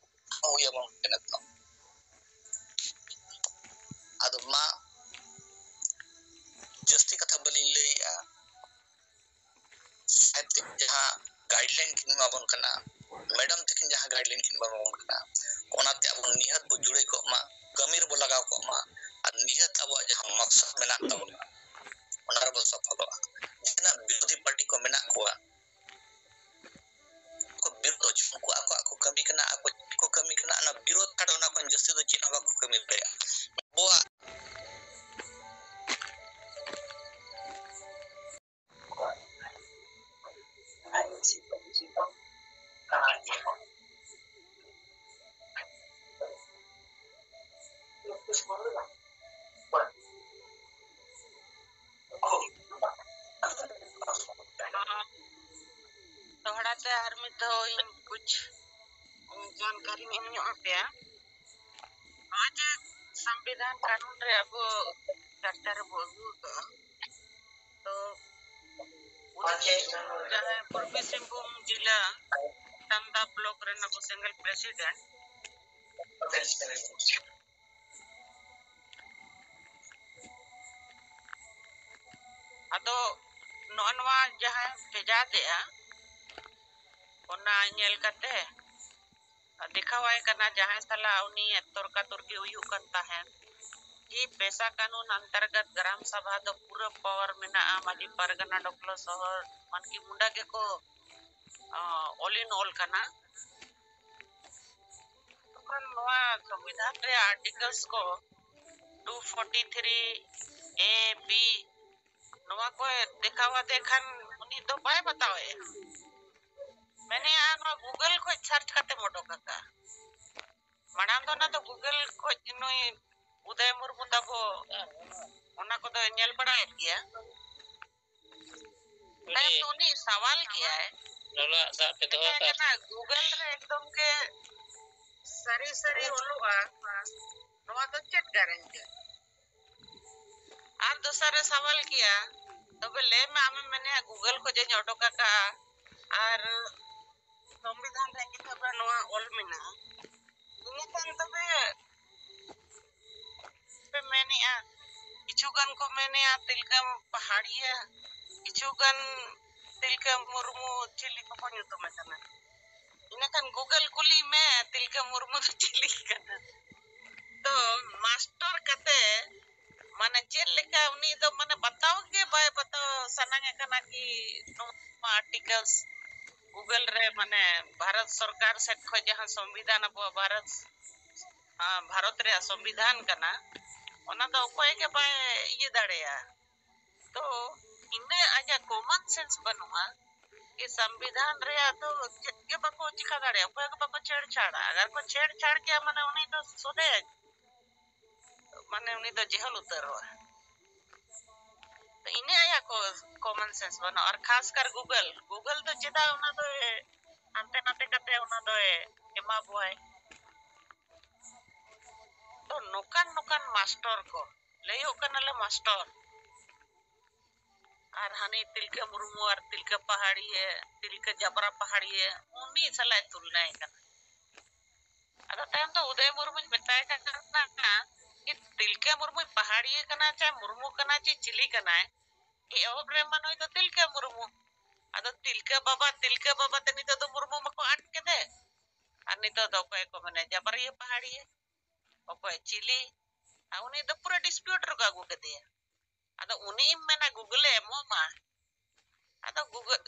ᱦᱩᱭ ᱟᱵᱚᱱ ᱠᱟᱱᱟ ᱱᱤᱛᱚᱜ᱾ ᱟᱫᱚ ᱢᱟ ᱡᱟᱹᱥᱛᱤ ᱠᱟᱛᱷᱟ ᱵᱟᱹᱞᱤᱧ ᱞᱟᱹᱭᱮᱜᱼᱟ᱾ ᱥᱟᱦᱮᱵ ᱛᱟᱹᱠᱤᱱ ᱡᱟᱦᱟᱸ ᱜᱟᱭᱤᱰᱞᱟᱭᱤᱱ ᱠᱤᱱ ᱮᱢᱟ ᱵᱚᱱ ᱠᱟᱱᱟ, ᱢᱮᱰᱟᱢ ᱛᱟᱹᱠᱤᱱ ᱡᱟᱦᱟᱸ ᱜᱟᱭᱤᱰᱞᱟᱭᱤᱱ ᱠᱤᱱ ᱮᱢᱟ ᱵᱚᱱ ᱠᱟᱱᱟ, ᱚᱱᱟᱛᱮ ᱟᱵᱚ ᱱᱤᱦᱟᱹᱛ ᱵᱚ ᱡᱩᱲᱟᱹᱭ ᱠᱚᱜ ᱢᱟ, ᱠᱟᱹᱢᱤ ᱨᱮᱵᱚ ᱞᱟᱜᱟᱣ ᱠᱚᱜ ᱢᱟ, ᱟᱨ ᱱᱤᱦᱟᱹᱛ ᱟᱵᱚᱣᱟᱜ ᱡᱟᱦᱟᱸ ᱢᱟᱠᱥᱚᱫ ᱢᱮᱱᱟᱜ ᱛᱟᱵᱚᱱᱟ, ᱚᱱᱟ ᱨᱮᱵᱚ ᱥᱚᱯᱷᱚᱞᱚᱜᱼᱟ᱾ ᱡᱟᱦᱟᱸ ᱵᱤᱨᱳᱫᱷᱤ ᱯᱟᱨᱴᱤ ᱠᱚ ᱢᱮᱱᱟᱜ ᱠᱚᱣᱟ, ᱠᱚ ᱵᱤᱨᱳᱫᱷ ᱦᱚᱪᱚ, ᱩᱱᱠᱩ ᱟᱠᱚᱣᱟᱜ ᱠᱚ ᱠᱟᱹᱢᱤ ᱠᱟᱱᱟ, ᱟᱠᱚ ᱪᱮᱫ ᱠᱚ ᱠᱟᱹᱢᱤ ᱠᱟᱱᱟ, ᱚᱱᱟ ᱵᱤᱨᱳᱫᱷ ᱪᱷᱟᱲᱟ ᱚᱱᱟ ᱠᱷᱚᱱ ᱡᱟᱹᱥᱛᱤ ᱫᱚ ᱪᱮᱫ ᱦᱚᱸ ᱵᱟᱠᱚ ᱠᱟᱹᱢᱤ ᱫᱟᱲᱮᱭᱟᱜᱼᱟ᱾ ᱟᱵᱚᱣᱟᱜ ᱫᱚᱦᱲᱟ ᱛᱮ ᱟᱨ ᱢᱤᱫ ᱫᱷᱟᱣ ᱤᱧ ᱠᱩᱪ ᱡᱟᱱᱠᱟᱨᱤᱧ ᱮᱢ ᱧᱚᱜ ᱟᱯᱮᱭᱟ᱾ ᱱᱚᱜᱼᱚᱭ ᱡᱮ ᱥᱚᱝᱵᱤᱫᱷᱟᱱ ᱠᱟᱹᱱᱩᱱ ᱨᱮ ᱟᱵᱚ ᱪᱟᱨᱪᱟ ᱨᱮᱵᱚ ᱟᱹᱜᱩ ᱟᱠᱟᱫᱼᱟ, ᱛᱚ ᱩᱱᱤ ᱡᱟᱦᱟᱸᱭ ᱯᱩᱨᱵᱤ ᱥᱤᱝᱵᱷᱩᱢ ᱡᱮᱞᱟ ᱴᱟᱱᱫᱟ ᱵᱞᱚᱠ ᱨᱮᱱ ᱟᱵᱚ ᱥᱮᱸᱜᱮᱞ ᱯᱨᱮᱥᱤᱰᱮᱱᱴ, ᱟᱫᱚ ᱱᱚᱜᱼᱚ ᱱᱚᱣᱟ ᱡᱟᱦᱟᱸ ᱵᱷᱮᱡᱟ ᱞᱮᱫᱼᱟ, ᱚᱱᱟ ᱧᱮᱞ ᱠᱟᱛᱮ ᱫᱮᱠᱷᱟᱣᱟᱭ ᱠᱟᱱᱟ ᱡᱟᱦᱟᱸᱭ ᱥᱟᱞᱟᱜ ᱩᱱᱤ ᱛᱚᱨᱠᱟ ᱛᱚᱨᱠᱤ ᱦᱩᱭᱩᱜ ᱠᱟᱱ ᱛᱟᱦᱮᱸᱫ, ᱠᱤ ᱯᱮᱥᱟ ᱠᱟᱱᱩᱱ ᱚᱱᱛᱚᱨᱜᱚᱛ ᱜᱨᱟᱢ ᱥᱟᱵᱷᱟ ᱫᱚ ᱯᱩᱨᱟᱹ ᱯᱟᱣᱟᱨ ᱢᱮᱱᱟᱜᱼᱟ, ᱢᱟᱹᱡᱷᱤ ᱯᱟᱨᱜᱟᱱᱟ ᱰᱚᱠᱞᱚ ᱥᱚᱦᱚ ᱢᱟᱱᱠᱤ ᱢᱩᱸᱰᱟ ᱜᱮᱠᱚ, ᱟᱸ, all in all ᱠᱟᱱᱟ᱾ ᱛᱚᱠᱷᱚᱱ ᱱᱚᱣᱟ ᱥᱚᱝᱵᱤᱫᱷᱟᱱ ᱨᱮᱭᱟᱜ ᱟᱨᱴᱤᱠᱟᱞᱥ ᱠᱚ two forty three A B ᱱᱚᱣᱟ ᱠᱚ ᱫᱮᱠᱷᱟᱣ ᱟᱫᱮ ᱠᱷᱟᱱ ᱩᱱᱤ ᱫᱚ ᱵᱟᱭ ᱵᱟᱛᱟᱣᱮᱫᱼᱟ᱾ ᱢᱮᱱᱮᱫᱼᱟ ᱱᱚᱣᱟ ᱜᱩᱜᱚᱞ ᱠᱷᱚᱡ ᱥᱟᱨᱪ ᱠᱟᱛᱮᱢ ᱚᱰᱚᱠ ᱟᱠᱟᱫᱼᱟ᱾ ᱢᱟᱲᱟᱝ ᱫᱚ ᱚᱱᱟ ᱫᱚ ᱜᱩᱜᱚᱞ ᱠᱷᱚᱡ ᱱᱩᱭ ᱩᱫᱚᱭ ᱢᱩᱨᱢᱩ ᱛᱟᱵᱚ ᱚᱱᱟ ᱠᱚᱫᱚ ᱧᱮᱞ ᱵᱟᱲᱟᱭᱮᱫ ᱜᱮᱭᱟ᱾ ᱛᱟᱭᱚᱢ ᱫᱚ ᱩᱱᱤ ᱥᱟᱣᱟᱞ ᱠᱮᱜᱼᱟᱭ᱾ ᱞᱚᱞᱚᱣᱟᱜ ᱫᱟᱜ ᱯᱮ ᱫᱚᱦᱚ ᱢᱮᱛᱟᱭ ᱠᱟᱜᱼᱟ᱾ ᱠᱟᱱᱟ, ᱜᱩᱜᱚᱞ ᱨᱮ ᱮᱠᱫᱚᱢ ᱜᱮ ᱥᱟᱹᱨᱤ ᱥᱟᱹᱨᱤ ᱚᱞᱚᱜᱼᱟ, ᱱᱚᱣᱟ ᱫᱚ ᱪᱮᱫ ᱜᱟᱨᱮᱱᱴᱤ? ᱟᱨ ᱫᱚᱥᱟᱨ ᱮ ᱥᱟᱣᱟᱞ ᱠᱮᱜᱼᱟ, ᱛᱚᱵᱮ ᱞᱟᱹᱭ ᱢᱮ, ᱟᱢᱮᱢ ᱢᱮᱱᱮᱜᱼᱟ ᱜᱩᱜᱚᱞ ᱠᱷᱚᱡ ᱤᱧ ᱚᱰᱚᱠ ᱟᱠᱟᱜᱼᱟ ᱟᱨ ᱥᱚᱝᱵᱤᱫᱷᱟᱱ ᱨᱮ ᱠᱤᱛᱟᱹᱵ ᱨᱮ ᱱᱚᱣᱟ ᱚᱞ ᱢᱮᱱᱟᱜᱼᱟ, ᱤᱱᱟᱹ ᱠᱷᱟᱱ ᱛᱚᱵᱮ ᱯᱮ ᱢᱮᱱᱮᱜᱼᱟ, ᱠᱤ ᱠᱤᱪᱷᱩ ᱜᱟᱱ ᱠᱚ ᱢᱮᱱᱮᱜᱼᱟ ᱛᱤᱞᱠᱟᱹ ᱯᱟᱦᱟᱲᱤᱭᱟᱹ, ᱠᱤᱪᱷᱩ ᱜᱟᱱ ᱛᱤᱞᱠᱟᱹ ᱢᱩᱨᱢᱩ ᱪᱤᱞᱤ ᱠᱚᱠᱚ ᱧᱩᱛᱩᱢᱮ ᱠᱟᱱᱟ᱾ ᱤᱱᱟᱹᱠᱷᱟᱱ Google ᱠᱩᱞᱤ ᱢᱮ, ᱛᱤᱞᱠᱟᱹ ᱢᱩᱨᱢᱩ ᱫᱚ ᱪᱤᱞᱤ ᱠᱟᱱᱟ? ᱛᱚ ᱢᱟᱥᱴᱟᱨ ᱠᱟᱛᱮ ᱢᱟᱱᱮ ᱪᱮᱫ ᱞᱮᱠᱟ ᱩᱱᱤ ᱫᱚ ᱢᱟᱱᱮ ᱵᱟᱛᱟᱣ ᱜᱮ ᱵᱟᱭ ᱵᱟᱛᱟᱣ ᱥᱟᱱᱟᱝ ᱮ ᱠᱟᱱᱟ ᱠᱤ ᱱᱚᱣᱟ ᱟᱨᱴᱤᱠᱟᱞᱥ Google ᱨᱮ ᱢᱟᱱᱮ ᱵᱷᱟᱨᱚᱛ ᱥᱚᱨᱠᱟᱨ ᱥᱮᱫ ᱠᱷᱚᱱ ᱡᱟᱦᱟᱸ ᱥᱚᱝᱵᱤᱫᱷᱟᱱ ᱟᱵᱚᱣᱟᱜ ᱵᱷᱟᱨᱚᱛ, ᱟᱸ, ᱵᱷᱟᱨᱚᱛ ᱨᱮᱭᱟᱜ ᱥᱚᱝᱵᱤᱫᱷᱟᱱ ᱠᱟᱱᱟ, ᱚᱱᱟ ᱫᱚ ᱚᱠᱚᱭ ᱜᱮ ᱵᱟᱭ ᱤᱭᱟᱹ ᱫᱟᱲᱮᱭᱟᱜᱼᱟ᱾ ᱛᱚ ᱤᱱᱟᱹ ᱟᱡᱟᱜ ᱠᱚᱢᱚᱱ ᱥᱮᱱᱥ ᱵᱟᱹᱱᱩᱜᱼᱟ ᱠᱤ ᱥᱚᱝᱵᱤᱫᱷᱟᱱ ᱨᱮᱭᱟᱜ ᱫᱚ ᱪᱮᱫ ᱜᱮ ᱵᱟᱠᱚ ᱪᱤᱠᱟ ᱫᱟᱲᱮᱭᱟᱜᱼᱟ, ᱚᱠᱚᱭ ᱜᱮ ᱵᱟᱠᱚ ᱪᱷᱮᱲᱪᱷᱟᱲᱟ᱾ ᱟᱜᱟᱨ ᱠᱚ ᱪᱷᱮᱲᱪᱷᱟᱲ ᱠᱮᱭᱟ ᱢᱟᱱᱮ ᱩᱱᱤ ᱫᱚ ᱥᱚᱫᱮ ᱢᱟᱱᱮ ᱩᱱᱤ ᱫᱚ ᱡᱮᱦᱚᱞ ᱩᱛᱟᱹᱨᱚᱜᱼᱟ᱾ ᱛᱚ ᱤᱱᱟᱹ ᱟᱭᱟᱜ ᱠᱚ ᱠᱚᱢᱚᱱ ᱥᱮᱱᱥ ᱵᱟᱹᱱᱩᱜᱼᱟ᱾ ᱟᱨ ᱠᱷᱟᱥ ᱠᱟᱨ Google, Google ᱫᱚ ᱪᱮᱫᱟᱜ ᱚᱱᱟ ᱫᱚᱭ ᱦᱟᱱᱛᱮ ᱱᱟᱛᱮ ᱠᱟᱛᱮ ᱚᱱᱟ ᱫᱚᱭ ᱮᱢᱟ ᱵᱚᱣᱟᱭ? ᱛᱚ ᱱᱚᱝᱠᱟᱱ ᱱᱚᱝᱠᱟᱱ ᱢᱟᱥᱴᱚᱨ ᱠᱚ ᱞᱟᱹᱭᱚᱜ ᱠᱟᱱᱟᱞᱮ ᱢᱟᱥᱴᱚᱨ, ᱟᱨ ᱦᱟᱹᱱᱤ ᱛᱤᱞᱠᱟᱹ ᱢᱩᱨᱢᱩ ᱟᱨ ᱛᱤᱞᱠᱟᱹ ᱯᱟᱦᱟᱲᱤᱭᱟᱹ, ᱛᱤᱞᱠᱟᱹ ᱡᱟᱵᱨᱟ ᱯᱟᱦᱟᱲᱤᱭᱟᱹ, ᱩᱱᱤ ᱥᱟᱞᱟᱜ ᱛᱩᱞᱱᱟᱭ ᱠᱟᱱᱟ᱾ ᱟᱫᱚ ᱛᱟᱭᱚᱢ ᱫᱚ ᱩᱫᱚᱭ ᱢᱩᱨᱢᱩᱧ ᱢᱮᱛᱟᱭ ᱠᱟᱱᱟ ᱠᱤ ᱛᱤᱞᱠᱟᱹ ᱢᱩᱨᱢᱩ ᱯᱟᱦᱟᱲᱤᱭᱟᱹ ᱠᱟᱱᱟᱭ ᱪᱮ ᱢᱩᱨᱢᱩ ᱠᱟᱱᱟᱭ ᱪᱮ ᱪᱤᱞᱤ ᱠᱟᱱᱟᱭ? ᱮᱦᱚᱵ ᱨᱮᱢᱟ ᱱᱩᱭ ᱫᱚ ᱛᱤᱞᱠᱟᱹ ᱢᱩᱨᱢᱩ, ᱟᱫᱚ ᱛᱤᱞᱠᱟᱹ ᱵᱟᱵᱟ, ᱛᱤᱞᱠᱟᱹ ᱵᱟᱵᱟ ᱛᱮ ᱱᱤᱛᱚᱜ ᱫᱚ ᱢᱩᱨᱢᱩ ᱢᱟᱠᱚ ᱟᱫ ᱠᱮᱫᱮ᱾ ᱟᱨ ᱱᱤᱛᱚᱜ ᱫᱚ ᱚᱠᱚᱭ ᱠᱚ ᱢᱮᱱᱟ ᱡᱟᱵᱟᱨᱤᱭᱟᱹ ᱯᱟᱦᱟᱲᱤᱭᱟᱹ, ᱚᱠᱚᱭ ᱪᱤᱞᱤ? ᱟᱨ ᱩᱱᱤ ᱫᱚ ᱯᱩᱨᱟᱹ ᱰᱤᱥᱯᱤᱭᱩᱴ ᱨᱮᱠᱚ ᱟᱹᱜᱩ ᱠᱮᱫᱮᱭᱟ᱾ ᱟᱫᱚ ᱩᱱᱤᱢ ᱢᱮᱱᱟ Google ᱮ ᱮᱢᱚᱜ ᱢᱟ, ᱟᱫᱚ Google,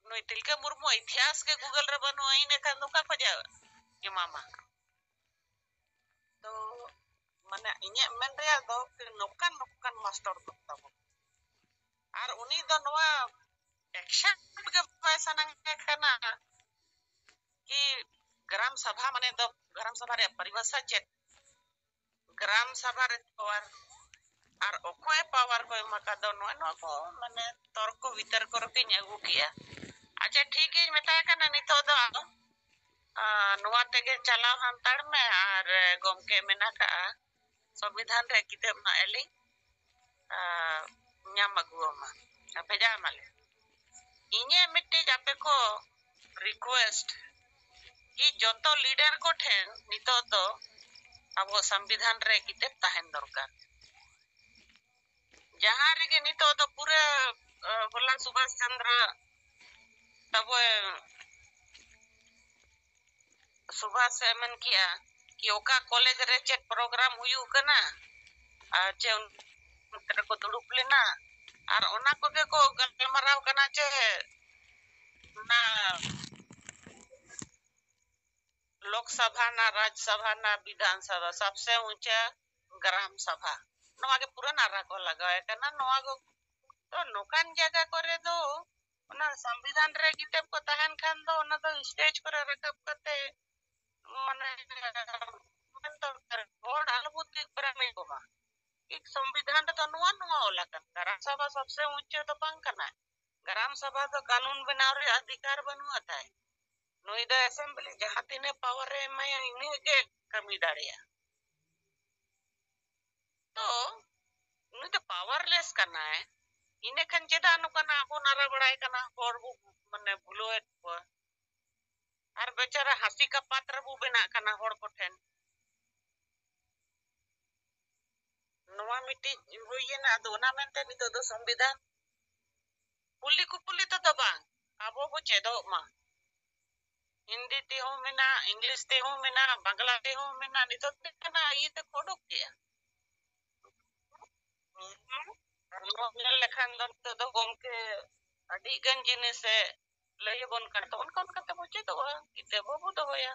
ᱱᱩᱭ ᱛᱤᱞᱠᱟᱹ ᱢᱩᱨᱢᱩ ᱤᱛᱤᱦᱟᱥ ᱜᱮ Google ᱨᱮ ᱵᱟᱹᱱᱩᱜᱼᱟ, ᱤᱱᱟᱹ ᱠᱷᱟᱱ ᱫᱚ ᱚᱠᱟ ᱠᱷᱚᱡᱟᱜ ᱮᱢᱟᱢᱟ? ᱛᱚ ᱢᱟᱱᱮ ᱤᱧᱟᱹᱜ ᱢᱮᱱ ᱨᱮᱭᱟᱜ ᱫᱚ ᱱᱚᱝᱠᱟᱱ ᱱᱚᱝᱠᱟᱱ ᱢᱟᱥᱴᱚᱨ ᱠᱚ ᱛᱟᱵᱚᱱ, ᱟᱨ ᱩᱱᱤ ᱫᱚ ᱱᱚᱣᱟ ᱮᱠᱥᱮᱱ ᱜᱮ ᱵᱟᱭ ᱥᱟᱱᱟᱭᱮ ᱠᱟᱱᱟ ᱠᱤ ᱜᱨᱟᱢ ᱥᱟᱵᱷᱟ ᱢᱟᱱᱮ ᱫᱚ ᱜᱨᱟᱢ ᱥᱟᱵᱷᱟ ᱨᱮᱭᱟᱜ ᱯᱚᱨᱤᱵᱷᱟᱥᱟ ᱪᱮᱫ? ᱜᱨᱟᱢ ᱥᱟᱵᱷᱟ ᱨᱮ ᱯᱟᱣᱟᱨ ᱟᱨ ᱚᱠᱚᱭ ᱯᱟᱣᱟᱨ ᱠᱚ ᱮᱢ ᱟᱠᱟᱫ ᱫᱚ, ᱱᱚᱣᱟ ᱱᱚᱣᱟ ᱠᱚ ᱢᱟᱱᱮ ᱛᱚᱨᱠᱚ ᱵᱤᱛᱚᱨᱠᱚ ᱨᱮᱜᱮᱧ ᱟᱹᱜᱩ ᱠᱮᱜᱼᱟ᱾ ᱟᱪᱪᱷᱟ, ᱴᱷᱤᱠ ᱜᱮᱧ ᱢᱮᱛᱟᱭ ᱠᱟᱱᱟ, ᱱᱤᱛᱚᱜ ᱫᱚ ᱟᱫᱚ, ᱟᱸ, ᱱᱚᱣᱟ ᱛᱮᱜᱮ ᱪᱟᱞᱟᱣ ᱦᱟᱱᱛᱟᱲ ᱢᱮ, ᱟᱨ ᱜᱚᱢᱠᱮ ᱢᱮᱱ ᱟᱠᱟᱜᱼᱟ ᱥᱚᱝᱵᱤᱫᱷᱟᱱ ᱨᱮ ᱠᱤᱛᱟᱹᱵ ᱱᱟᱜ ᱮ ᱞᱤᱧ, ᱟᱸ, ᱧᱟᱢ ᱟᱹᱜᱩ ᱟᱢᱟ, ᱵᱷᱮᱡᱟ ᱟᱢᱟᱞᱮ᱾ ᱤᱧᱟᱹᱜ ᱢᱤᱫᱴᱤᱡ ᱟᱯᱮ ᱠᱚ ᱨᱤᱠᱩᱭᱮᱥᱴ ᱠᱤ ᱡᱚᱛᱚ ᱞᱤᱰᱟᱨ ᱠᱚ ᱴᱷᱮᱱ ᱱᱤᱛᱚᱜ ᱫᱚ ᱟᱵᱚ ᱥᱚᱝᱵᱤᱫᱷᱟᱱ ᱨᱮ ᱠᱤᱛᱟᱹᱵ ᱛᱟᱦᱮᱱ ᱫᱚᱨᱠᱟᱨ᱾ ᱡᱟᱦᱟᱸ ᱨᱮᱜᱮ ᱱᱤᱛᱚᱜ ᱫᱚ ᱯᱩᱨᱟᱹ, ᱟ, ᱦᱚᱞᱟ ᱥᱩᱵᱷᱟᱥ ᱪᱚᱱᱫᱨᱚ ᱛᱟᱵᱚᱭ ᱥᱩᱵᱷᱟᱥ ᱮ ᱢᱮᱱ ᱠᱮᱜᱼᱟ ᱠᱤ ᱚᱠᱟ ᱠᱚᱞᱮᱡᱽ ᱨᱮ ᱪᱮᱫ ᱯᱨᱳᱜᱨᱟᱢ ᱦᱩᱭᱩᱜ ᱠᱟᱱᱟ ᱟᱨ ᱪᱮ ᱚᱱᱛᱮ ᱨᱮᱠᱚ ᱫᱩᱲᱩᱵ ᱞᱮᱱᱟ ᱟᱨ ᱚᱱᱟ ᱠᱚᱜᱮ ᱠᱚ ᱜᱟᱞᱢᱟᱨᱟᱣ ᱠᱟᱱᱟ ᱪᱮ ᱚᱱᱟ ᱞᱳᱠᱥᱚᱵᱷᱟ ᱱᱟ, ᱨᱟᱡᱽᱥᱚᱵᱷᱟ ᱱᱟ, ᱵᱤᱫᱷᱟᱱ ᱥᱚᱵᱷᱟ, ᱥᱚᱵᱥᱮ ᱩᱪᱟ ᱜᱨᱟᱢ ᱥᱚᱵᱷᱟ, ᱱᱚᱣᱟ ᱜᱮ ᱯᱩᱨᱟᱹ ᱱᱟᱨᱟ ᱠᱚ ᱞᱟᱜᱟᱣᱮ ᱠᱟᱱᱟ᱾ ᱱᱚᱣᱟ ᱠᱚ ᱛᱚ ᱱᱚᱝᱠᱟᱱ ᱡᱟᱭᱜᱟ ᱠᱚᱨᱮ ᱫᱚ ᱚᱱᱟ ᱥᱚᱝᱵᱤᱫᱷᱟᱱ ᱨᱮ ᱜᱤᱛᱟᱹᱵ ᱠᱚ ᱛᱟᱦᱮᱱ ᱠᱷᱟᱱ ᱫᱚ ᱚᱱᱟ ᱫᱚ ᱥᱴᱮᱡᱽ ᱠᱚᱨᱮ ᱨᱟᱠᱟᱵ ᱠᱟᱛᱮ ᱢᱟᱱᱮ ᱢᱮᱱ ᱫᱚᱨᱠᱟᱨ, ᱦᱚᱲ ᱟᱞᱚ ᱵᱚ ᱫᱤᱜᱽᱵᱷᱨᱟᱢᱤ ᱠᱚᱢᱟ᱾ ᱥᱚᱝᱵᱤᱫᱷᱟᱱ ᱨᱮᱫᱚ ᱱᱚᱣᱟ ᱱᱚᱣᱟ ᱚᱞ ᱟᱠᱟᱱᱟ, ᱜᱨᱟᱢ ᱥᱚᱵᱷᱟ ᱥᱚᱵᱥᱮ ᱩᱪᱪᱚ ᱫᱚ ᱵᱟᱝ ᱠᱟᱱᱟ᱾ ᱜᱨᱟᱢ ᱥᱚᱵᱷᱟ ᱫᱚ ᱠᱟᱹᱱᱩᱱ ᱵᱮᱱᱟᱣ ᱨᱮᱭᱟᱜ ᱚᱫᱷᱤᱠᱟᱨ ᱵᱟᱹᱱᱩᱜᱼᱟ ᱛᱟᱭ᱾ ᱱᱩᱭ ᱫᱚ ᱮᱥᱮᱢᱵᱞᱤ ᱡᱟᱦᱟᱸ ᱛᱤᱱᱟᱹᱜ ᱯᱟᱣᱟᱨ ᱮ ᱮᱢᱟᱭᱟ ᱤᱱᱟᱹᱜ ᱜᱮ ᱠᱟᱹᱢᱤ ᱫᱟᱲᱮᱭᱟᱜᱼᱟ᱾ ᱛᱚ ᱱᱩᱭ ᱫᱚ ᱯᱟᱣᱟᱨᱞᱮᱥ ᱠᱟᱱᱟᱭ᱾ ᱤᱱᱟᱹ ᱠᱷᱟᱱ ᱪᱮᱫᱟᱜ ᱱᱚᱝᱠᱟᱱᱟᱜ ᱵᱚᱱ ᱟᱨᱟ ᱵᱟᱲᱟᱭ ᱠᱟᱱᱟ, ᱦᱚᱲ ᱵᱚ ᱢᱟᱱᱮ ᱵᱷᱩᱞᱟᱹᱣᱮᱫ ᱠᱚᱣᱟ? ᱟᱨ ᱵᱮᱪᱟᱨᱟ ᱦᱟᱹᱥᱤ ᱠᱟ ᱯᱟᱛᱨ ᱵᱚ ᱵᱮᱱᱟᱜ ᱠᱟᱱᱟ ᱦᱚᱲ ᱠᱚᱴᱷᱮᱱ᱾ ᱱᱚᱣᱟ ᱢᱤᱫᱴᱤᱡ ᱦᱩᱭᱮᱱᱟ, ᱟᱫᱚ ᱚᱱᱟ ᱢᱮᱱᱛᱮ ᱱᱤᱛᱚᱜ ᱫᱚ ᱥᱚᱝᱵᱤᱫᱷᱟᱱ ᱠᱩᱞᱤ ᱠᱩᱯᱩᱞᱤ ᱛᱮᱫᱚ ᱵᱟᱝ, ᱟᱵᱚ ᱵᱚ ᱪᱮᱫᱚᱜ ᱢᱟ᱾ ᱦᱤᱱᱫᱤ ᱛᱮᱦᱚᱸ ᱢᱮᱱᱟᱜ, ᱤᱝᱞᱤᱥ ᱛᱮᱦᱚᱸ ᱢᱮᱱᱟᱜ, ᱵᱟᱝᱞᱟ ᱛᱮᱦᱚᱸ ᱢᱮᱱᱟᱜ, ᱱᱤᱛᱚᱜ ᱫᱚ ᱚᱱᱟ ᱤᱭᱟᱹ ᱛᱮᱠᱚ ᱚᱰᱚᱠ ᱠᱮᱜᱼᱟ᱾ ᱟᱨ ᱱᱚᱣᱟ ᱧᱮᱞ ᱞᱮᱠᱷᱟᱱ ᱫᱚ ᱱᱤᱛᱚᱜ ᱫᱚ ᱜᱚᱢᱠᱮ ᱟᱹᱰᱤ ᱜᱟᱱ ᱡᱤᱱᱤᱥᱮ ᱞᱟᱹᱭ ᱟᱵᱚᱱ ᱠᱟᱱᱟ, ᱛᱚ ᱚᱱᱠᱟ ᱚᱱᱠᱟ ᱛᱮᱵᱚ ᱪᱮᱫᱚᱜᱼᱟ, ᱠᱤᱛᱟᱹᱵ ᱵᱚ ᱫᱚᱦᱚᱭᱟ,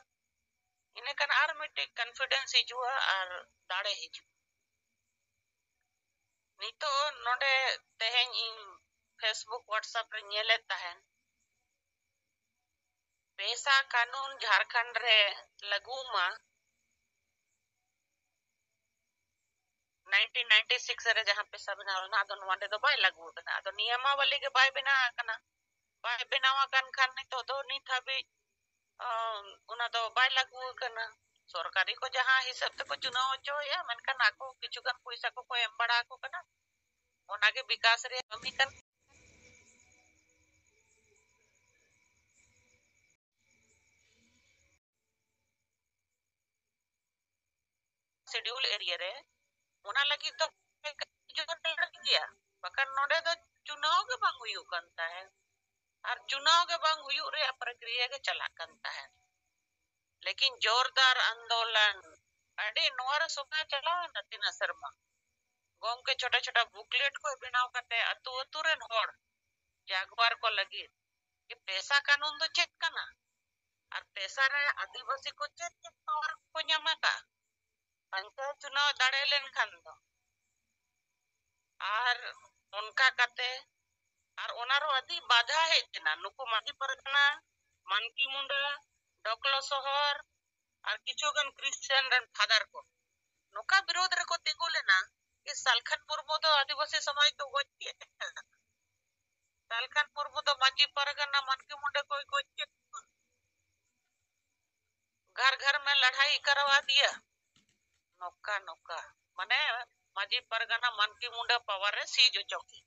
ᱤᱱᱟᱹ ᱠᱷᱟᱱ ᱟᱨ ᱢᱤᱫᱴᱮᱡ ᱠᱚᱱᱯᱷᱤᱰᱮᱱᱥ ᱦᱤᱡᱩᱜᱼᱟ ᱟᱨ ᱫᱟᱲᱮ ᱦᱤᱡᱩᱜᱼᱟ᱾ ᱱᱤᱛᱚᱜ ᱱᱚᱰᱮ ᱛᱮᱦᱮᱧ ᱤᱧ Facebook WhatsApp ᱨᱮᱧ ᱧᱮᱞᱮᱫ ᱛᱟᱦᱮᱱ, ᱯᱮᱥᱟ ᱠᱟᱹᱱᱩᱱ ᱡᱷᱟᱲᱠᱷᱚᱸᱰ ᱨᱮ ᱞᱟᱹᱜᱩ ᱢᱟ᱾ ᱱᱟᱭᱤᱱᱴᱤᱱ ᱱᱟᱭᱤᱱᱴᱤ ᱥᱤᱠᱥ ᱨᱮ ᱡᱟᱦᱟᱸ ᱯᱮᱥᱟ ᱵᱮᱱᱟᱣ ᱞᱮᱱᱟ, ᱟᱫᱚ ᱱᱚᱣᱟ ᱨᱮᱫᱚ ᱵᱟᱭ ᱞᱟᱹᱜᱩ ᱟᱠᱟᱱᱟ᱾ ᱟᱫᱚ ᱱᱤᱭᱟᱢᱟᱵᱟᱞᱤ ᱜᱮ ᱵᱟᱭ ᱵᱮᱱᱟᱣ ᱟᱠᱟᱱᱟ᱾ ᱵᱟᱭ ᱵᱮᱱᱟᱣ ᱟᱠᱟᱱ ᱠᱷᱟᱱ ᱱᱤᱛᱚᱜ ᱫᱚ ᱱᱤᱛ ᱦᱟᱹᱵᱤᱡ, ᱟᱸ, ᱚᱱᱟ ᱫᱚ ᱵᱟᱭ ᱞᱟᱹᱜᱩ ᱟᱠᱟᱱᱟ᱾ ᱥᱚᱨᱠᱟᱨᱤ ᱠᱚ ᱡᱟᱦᱟᱸ ᱦᱤᱥᱟᱹᱵ ᱛᱮᱠᱚ ᱪᱩᱱᱟᱣ ᱦᱚᱪᱚᱭᱮᱫᱼᱟ, ᱢᱮᱱᱠᱷᱟᱱ ᱟᱠᱚ ᱠᱤᱪᱷᱩ ᱜᱟᱱ ᱯᱚᱭᱥᱟ ᱠᱚᱠᱚ ᱮᱢ ᱵᱟᱲᱟ ᱟᱠᱚ ᱠᱟᱱᱟ, ᱚᱱᱟᱜᱮ ᱵᱤᱠᱟᱥ ᱨᱮᱭᱟᱜ ᱠᱟᱹᱢᱤ ᱠᱟᱱᱟ᱾ ᱥᱤᱰᱤᱭᱩᱞ ᱮᱨᱤᱭᱟ ᱨᱮ, ᱚᱱᱟ ᱞᱟᱹᱜᱤᱫ ᱫᱚ ᱡᱳᱨ ᱞᱟᱹᱲᱦᱟᱹᱭ ᱜᱮᱭᱟ, ᱵᱟᱠᱷᱟᱱ ᱱᱚᱰᱮ ᱫᱚ ᱪᱩᱱᱟᱣ ᱜᱮ ᱵᱟᱝ ᱦᱩᱭᱩᱜ ᱠᱟᱱ ᱛᱟᱦᱮᱸᱫ᱾ ᱟᱨ ᱪᱩᱱᱟᱣ ᱜᱮ ᱵᱟᱝ ᱦᱩᱭᱩᱜ ᱨᱮᱭᱟᱜ ᱯᱨᱚᱠᱨᱤᱭᱟ ᱜᱮ ᱪᱟᱞᱟᱜ ᱠᱟᱱ ᱛᱟᱦᱮᱸᱫ᱾ ᱞᱮᱠᱤᱱ ᱡᱳᱨᱫᱟᱨ ᱟᱱᱫᱳᱞᱚᱱ, ᱟᱹᱰᱤ ᱱᱚᱣᱟ ᱨᱮ ᱥᱚᱢᱚᱭ ᱪᱟᱞᱟᱣ ᱮᱱᱟ ᱛᱤᱱᱟᱹᱜ ᱥᱮᱨᱢᱟ᱾ ᱜᱚᱢᱠᱮ ᱪᱷᱳᱴᱟ ᱪᱷᱳᱴᱟ ᱵᱩᱠᱞᱮᱴ ᱠᱚ ᱵᱮᱱᱟᱣ ᱠᱟᱛᱮ ᱟᱹᱛᱩ ᱟᱹᱛᱩ ᱨᱮᱱ ᱦᱚᱲ ᱡᱟᱜᱣᱟᱨ ᱠᱚ ᱞᱟᱹᱜᱤᱫ ᱡᱮ ᱯᱮᱥᱟ ᱠᱟᱱᱩᱱ ᱫᱚ ᱪᱮᱫ ᱠᱟᱱᱟ ᱟᱨ ᱯᱮᱥᱟ ᱨᱮ ᱟᱹᱫᱤᱵᱟᱹᱥᱤ ᱠᱚ ᱪᱮᱫ ᱪᱮᱫ ᱯᱟᱣᱟᱨ ᱠᱚ ᱧᱟᱢ ᱟᱠᱟᱫ ᱯᱚᱧᱪᱟᱭᱮᱛ ᱪᱩᱱᱟᱣ ᱫᱟᱲᱮ ᱞᱮᱱᱠᱷᱟᱱ ᱫᱚ᱾ ᱟᱨ ᱚᱱᱠᱟ ᱠᱟᱛᱮ ᱟᱨ ᱚᱱᱟ ᱨᱮᱦᱚᱸ ᱟᱹᱰᱤ ᱵᱟᱫᱷᱟ ᱦᱮᱡ ᱮᱱᱟ᱾ ᱱᱩᱠᱩ ᱢᱟᱹᱡᱷᱤ ᱯᱟᱨᱜᱟᱱᱟ, ᱢᱟᱱᱠᱤ ᱢᱩᱸᱰᱟ, ᱰᱚᱠᱞᱚ ᱥᱚᱦᱚᱨ ᱟᱨ ᱠᱤᱪᱷᱩ ᱜᱟᱱ ᱠᱷᱨᱤᱥᱪᱟᱱ ᱨᱮᱱ ᱯᱷᱟᱫᱟᱨ ᱠᱚ ᱱᱚᱝᱠᱟ ᱵᱤᱨᱳᱫᱷ ᱨᱮᱠᱚ ᱛᱤᱸᱜᱩ ᱞᱮᱱᱟ ᱡᱮ ᱥᱟᱞᱠᱷᱟᱱ ᱢᱩᱨᱢᱩ ᱫᱚ ᱟᱹᱫᱤᱵᱟᱹᱥᱤ ᱥᱚᱢᱟᱡᱽ ᱠᱚ ᱜᱚᱡ ᱠᱮᱫ ᱛᱟᱦᱮᱸᱱᱟ᱾ ᱥᱟᱞᱠᱷᱟᱱ ᱢᱩᱨᱢᱩ ᱫᱚ ᱢᱟᱹᱡᱷᱤ ᱯᱟᱨᱜᱟᱱᱟ ᱢᱟᱱᱠᱤ ᱢᱩᱸᱰᱟ ᱠᱚᱭ ᱜᱚᱡ ᱠᱮᱫ ᱠᱚᱣᱟ᱾ ᱜᱷᱟᱨ ᱜᱷᱟᱨ ᱢᱮ ᱞᱟᱲᱦᱟᱭ ᱠᱟᱨᱣᱟ ᱫᱤᱭᱟ᱾ ᱱᱚᱝᱠᱟ ᱱᱚᱝᱠᱟ ᱢᱟᱱᱮ ᱢᱟᱹᱡᱷᱤ ᱯᱟᱨᱜᱟᱱᱟ ᱢᱟᱱᱠᱤ ᱢᱩᱸᱰᱟ ᱯᱟᱣᱟᱨ ᱨᱮ ᱥᱤᱡ ᱚᱪᱚ ᱠᱮᱫ᱾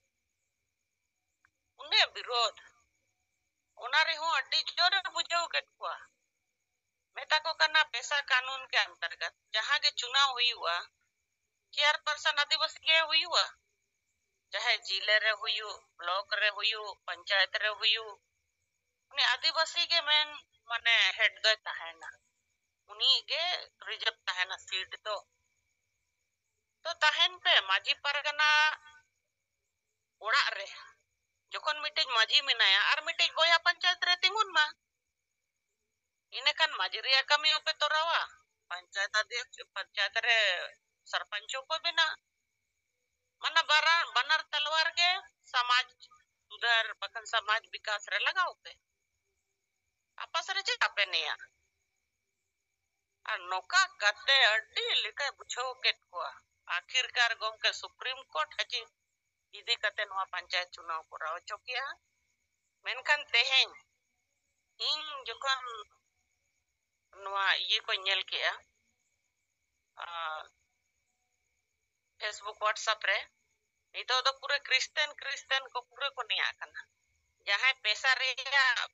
ᱩᱱᱤᱭᱟᱜ ᱵᱤᱨᱳᱫᱷ, ᱚᱱᱟ ᱨᱮᱦᱚᱸ ᱟᱹᱰᱤ ᱡᱳᱨᱮ ᱵᱩᱡᱷᱟᱹᱣ ᱠᱮᱫ ᱠᱚᱣᱟ᱾ ᱢᱮᱛᱟ ᱠᱚ ᱠᱟᱱᱟ ᱯᱮᱥᱟ ᱠᱟᱱᱩᱱ ᱠᱮ ᱟᱱᱛᱚᱨᱜᱚᱛ ᱡᱟᱦᱟᱸ ᱜᱮ ᱪᱩᱱᱟᱣ ᱦᱩᱭᱩᱜᱼᱟ, ᱪᱮᱭᱟᱨᱯᱟᱨᱥᱚᱱ ᱟᱹᱫᱤᱵᱟᱹᱥᱤ ᱜᱮ ᱦᱩᱭᱩᱜᱼᱟ, ᱪᱟᱦᱮ ᱡᱤᱞᱟᱹ ᱨᱮ ᱦᱩᱭᱩᱜ, ᱵᱞᱚᱠ ᱨᱮ ᱦᱩᱭᱩᱜ, ᱯᱚᱧᱪᱟᱭᱮᱛ ᱨᱮ ᱦᱩᱭᱩᱜ, ᱩᱱᱤ ᱟᱹᱫᱤᱵᱟᱹᱥᱤ ᱜᱮ ᱢᱮᱱ ᱢᱟᱱᱮ ᱦᱮᱰ ᱫᱚᱭ ᱛᱟᱦᱮᱱᱟ, ᱩᱱᱤ ᱜᱮ ᱨᱤᱡᱟᱨᱵᱷ ᱛᱟᱦᱮᱱᱟ ᱥᱤᱴ ᱫᱚ᱾ ᱛᱚ ᱛᱟᱦᱮᱱ ᱯᱮ, ᱢᱟᱹᱡᱷᱤ ᱯᱟᱨᱜᱟᱱᱟ ᱚᱲᱟᱜ ᱨᱮ ᱡᱚᱠᱷᱚᱱ ᱢᱤᱫᱴᱮᱡ ᱢᱟᱹᱡᱷᱤ ᱢᱮᱱᱟᱭᱟ ᱟᱨ ᱢᱤᱫᱴᱮᱡ ᱵᱚᱭᱦᱟ ᱯᱚᱧᱪᱟᱭᱮᱛ ᱨᱮ ᱛᱤᱸᱜᱩᱱ ᱢᱟ, ᱤᱱᱟᱹᱠᱷᱟᱱ ᱢᱟᱹᱡᱷᱤ ᱨᱮᱭᱟᱜ ᱠᱟᱹᱢᱤ ᱦᱚᱸᱯᱮ ᱛᱚᱨᱟᱣᱟ, ᱯᱚᱧᱪᱟᱭᱮᱛ ᱟᱫᱷᱭᱚᱠᱥ, ᱯᱚᱧᱪᱟᱭᱮᱛ ᱨᱮ ᱥᱚᱨᱯᱚᱧᱪ ᱦᱚᱸᱯᱮ ᱵᱮᱱᱟᱜ᱾ ᱢᱟᱱᱮ ᱵᱟᱨᱟ-, ᱵᱟᱱᱟᱨ ᱛᱟᱞᱣᱟᱨ ᱜᱮ ᱥᱚᱢᱟᱡᱽ ᱥᱩᱫᱷᱟᱹᱨ ᱵᱟᱠᱷᱟᱱ ᱥᱚᱢᱟᱡᱽ ᱵᱤᱠᱟᱥ ᱨᱮ ᱞᱟᱜᱟᱣ ᱯᱮ᱾ ᱟᱯᱟᱥ ᱨᱮ ᱪᱮᱫ ᱟᱯᱮ ᱱᱮᱭᱟ? ᱟᱨ ᱱᱚᱝᱠᱟ ᱠᱟᱛᱮ ᱟᱹᱰᱤ ᱞᱮᱠᱟᱭ ᱵᱩᱡᱷᱟᱹᱣ ᱠᱮᱫ ᱠᱚᱣᱟ᱾ ᱟᱹᱠᱷᱤᱨᱠᱟᱨ ᱜᱚᱢᱠᱮ ᱥᱩᱯᱨᱤᱢ ᱠᱳᱨᱴ ᱦᱟᱹᱵᱤᱡ ᱤᱫᱤ ᱠᱟᱛᱮ ᱱᱚᱣᱟ ᱯᱚᱧᱪᱟᱭᱮᱛ ᱪᱩᱱᱟᱣ ᱠᱚᱨᱟᱣ ᱦᱚᱪᱚ ᱠᱮᱜᱼᱟ᱾ ᱢᱮᱱᱠᱷᱟᱱ ᱛᱮᱦᱮᱧ ᱤᱧ ᱡᱚᱠᱷᱚᱱ ᱱᱚᱣᱟ ᱤᱭᱟᱹ ᱠᱚᱧ ᱧᱮᱞ ᱠᱮᱜᱼᱟ, ᱟᱨ Facebook, WhatsApp ᱨᱮ ᱱᱤᱛᱚᱜ ᱫᱚ ᱯᱩᱨᱟᱹ ᱠᱷᱨᱤᱥᱴᱟᱱ, ᱠᱷᱨᱤᱥᱴᱟᱱ ᱠᱚ ᱯᱩᱨᱟᱹ ᱠᱚ ᱱᱮᱭᱟᱜ ᱠᱟᱱᱟ᱾ ᱡᱟᱦᱟᱸᱭ ᱯᱮᱥᱟ ᱨᱮᱭᱟᱜ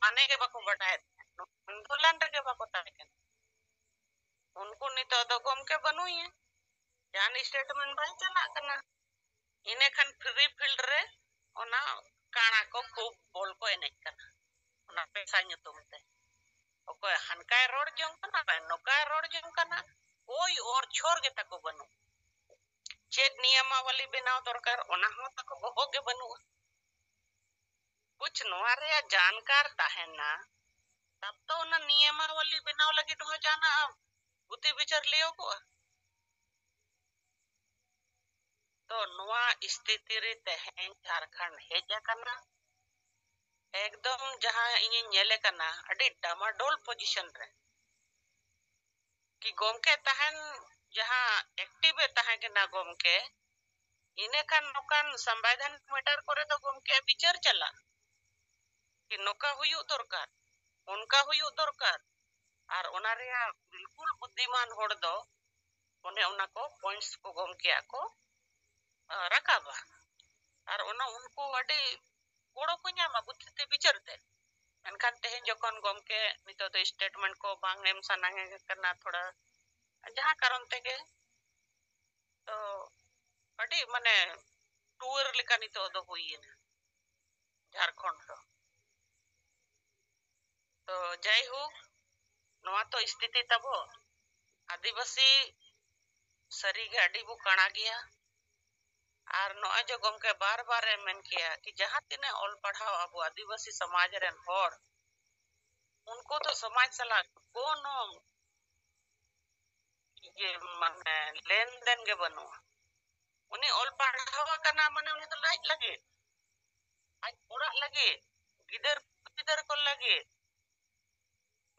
ᱢᱟᱱᱮ ᱜᱮ ᱵᱟᱠᱚ ᱵᱟᱰᱟᱭᱮᱫ ᱛᱟᱦᱮᱸᱫ, ᱟᱱᱫᱳᱞᱚᱱ ᱨᱮᱜᱮ ᱵᱟᱠᱚ ᱛᱟᱦᱮᱸ ᱠᱟᱱᱟ, ᱩᱱᱠᱩ ᱱᱤᱛᱚᱜ ᱫᱚ ᱜᱚᱢᱠᱮ ᱵᱟᱹᱱᱩᱭᱟ᱾ ᱡᱟᱦᱟᱱ statement ᱵᱟᱭ ᱪᱟᱞᱟᱜ ᱠᱟᱱᱟ᱾ ᱤᱱᱟᱹ ᱠᱷᱟᱱ free field ᱨᱮ ᱚᱱᱟ ᱠᱟᱬᱟ ᱠᱚ ᱠᱷᱩᱵ ᱵᱚᱞ ᱠᱚ ᱮᱱᱮᱡ ᱠᱟᱱᱟ, ᱚᱱᱟ ᱯᱮᱥᱟ ᱧᱩᱛᱩᱢ ᱛᱮ᱾ ᱚᱠᱚᱭ ᱦᱟᱱᱠᱟᱭ ᱨᱚᱲ ᱡᱚᱝ ᱠᱟᱱᱟ, ᱚᱠᱚᱭ ᱱᱚᱠᱟᱭ ᱨᱚᱲ ᱡᱚᱝ ᱠᱟᱱᱟ, ᱳᱭ ᱚᱨ ᱪᱷᱚᱨ ᱜᱮ ᱛᱟᱠᱚ ᱵᱟᱹᱱᱩᱜ᱾ ᱪᱮᱫ ᱱᱤᱭᱚᱢᱟᱵᱟᱞᱤ ᱵᱮᱱᱟᱣ ᱫᱚᱨᱠᱟᱨ, ᱚᱱᱟ ᱦᱚᱸ ᱛᱟᱠᱚ ᱵᱚᱦᱚᱜ ᱜᱮ ᱵᱟᱹᱱᱩᱜᱼᱟ᱾ ᱠᱩᱪ ᱱᱚᱣᱟ ᱨᱮᱭᱟᱜ ᱡᱟᱱᱠᱟᱨ ᱛᱟᱦᱮᱱᱟ, ᱛᱟᱵ ᱛᱚ ᱚᱱᱟ ᱱᱤᱭᱚᱢᱟᱵᱟᱞᱤ ᱵᱮᱱᱟᱣ ᱞᱟᱹᱜᱤᱫ ᱦᱚᱸ ᱡᱟᱦᱟᱱᱟᱜ ᱜᱩᱛᱤ ᱵᱤᱪᱟᱹᱨ ᱞᱟᱹᱭᱚᱜᱚᱜᱼᱟ᱾ ᱛᱚ ᱱᱚᱣᱟ ᱥᱛᱷᱤᱛᱤ ᱨᱮ ᱛᱮᱦᱮᱧ ᱡᱷᱟᱲᱠᱷᱚᱸᱰ ᱦᱮᱡ ᱟᱠᱟᱱᱟ᱾ ᱮᱠᱫᱚᱢ ᱡᱟᱦᱟᱸ ᱤᱧᱤᱧ ᱧᱮᱞᱮ ᱠᱟᱱᱟ, ᱟᱹᱰᱤ ᱰᱟᱢᱟᱰᱳᱞ position ᱨᱮ᱾ ᱠᱤ ᱜᱚᱢᱠᱮ ᱛᱟᱦᱮᱱ, ᱡᱟᱦᱟᱸ active ᱮ ᱛᱟᱦᱮᱸ ᱠᱟᱱᱟ ᱜᱚᱢᱠᱮ, ᱤᱱᱟᱹ ᱠᱷᱟᱱ ᱱᱚᱝᱠᱟᱱ ᱥᱚᱝᱵᱤᱫᱷᱟᱱ matter ᱠᱚᱨᱮ ᱫᱚ ᱜᱚᱢᱠᱮ ᱵᱤᱪᱟᱹᱨ ᱪᱟᱞᱟᱜ, ᱠᱤ ᱱᱚᱝᱠᱟ ᱦᱩᱭᱩᱜ ᱫᱚᱨᱠᱟᱨ, ᱚᱱᱠᱟ ᱦᱩᱭᱩᱜ ᱫᱚᱨᱠᱟᱨ᱾ ᱟᱨ ᱚᱱᱟ ᱨᱮᱭᱟᱜ ᱵᱤᱞᱠᱩᱞ ᱵᱩᱫᱽᱫᱷᱤᱢᱟᱱ ᱦᱚᱲ ᱫᱚ ᱚᱱᱮ ᱚᱱᱟ ᱠᱚ points ᱠᱚ ᱜᱚᱢᱠᱮᱭᱟᱜ ᱠᱚ, ᱟ, ᱨᱟᱠᱟᱵᱟ᱾ ᱟᱨ ᱚᱱᱟ ᱩᱱᱠᱩ ᱟᱹᱰᱤ ᱜᱚᱲᱚ ᱠᱚ ᱧᱟᱢᱟ ᱵᱩᱫᱽᱫᱷᱤ ᱛᱮ ᱵᱤᱪᱟᱹᱨ ᱛᱮ᱾ ᱢᱮᱱᱠᱷᱟᱱ ᱛᱮᱦᱮᱧ ᱡᱚᱠᱷᱚᱱ ᱜᱚᱢᱠᱮ ᱱᱤᱛᱚᱜ ᱫᱚ statement ᱠᱚ ᱵᱟᱝ ᱮᱢ ᱥᱟᱱᱟ ᱠᱟᱱᱟ ᱛᱷᱚᱲᱟ, ᱡᱟᱦᱟᱸ ᱠᱟᱨᱚᱱ ᱛᱮᱜᱮ, ᱛᱚ ᱟᱹᱰᱤ ᱢᱟᱱᱮ ᱴᱩᱣᱟᱹᱨ ᱞᱮᱠᱟ ᱱᱤᱛᱚᱜ ᱫᱚ ᱦᱩᱭᱮᱱᱟ ᱡᱷᱟᱲᱠᱷᱚᱸᱰ ᱫᱚ᱾ ᱛᱚ ᱡᱟᱭᱦᱳᱠ, ᱱᱚᱣᱟ ᱛᱚ ᱥᱛᱷᱤᱛᱤ ᱛᱟᱵᱚ᱾ ᱟᱹᱫᱤᱵᱟᱹᱥᱤ ᱥᱟᱹᱨᱤᱜᱮ ᱟᱹᱰᱤ ᱵᱚ ᱠᱟᱬᱟ ᱜᱮᱭᱟ᱾ ᱟᱨ ᱱᱚᱜᱼᱚᱭ ᱡᱮ ᱜᱚᱢᱠᱮ ᱵᱟᱨ ᱵᱟᱨ ᱮ ᱢᱮᱱ ᱠᱮᱭᱟ ᱠᱤ ᱡᱟᱦᱟᱸ ᱛᱤᱱᱟᱹᱜ ᱚᱞ ᱯᱟᱲᱦᱟᱣ ᱟᱵᱚ ᱟᱹᱫᱤᱵᱟᱹᱥᱤ ᱥᱚᱢᱟᱡᱽ ᱨᱮᱱ ᱦᱚᱲ, ᱩᱱᱠᱩ ᱫᱚ ᱥᱚᱢᱟᱡᱽ ᱥᱟᱞᱟᱜ ᱠᱳᱱᱳ ᱤᱭᱟᱹ ᱢᱟᱱᱮ ᱞᱮᱱᱫᱮᱱ ᱜᱮ ᱵᱟᱹᱱᱩᱜᱼᱟ᱾ ᱩᱱᱤ ᱚᱞ ᱯᱟᱲᱦᱟᱣ ᱟᱠᱟᱱᱟ ᱢᱟᱱᱮ ᱩᱱᱤ ᱫᱚ ᱞᱟᱡ ᱞᱟᱹᱜᱤᱫ, ᱟᱡ ᱚᱲᱟᱜ ᱞᱟᱹᱜᱤᱫ, ᱜᱤᱫᱟᱹᱨ ᱯᱤᱫᱟᱹᱨ ᱠᱚ ᱞᱟᱹᱜᱤᱫ᱾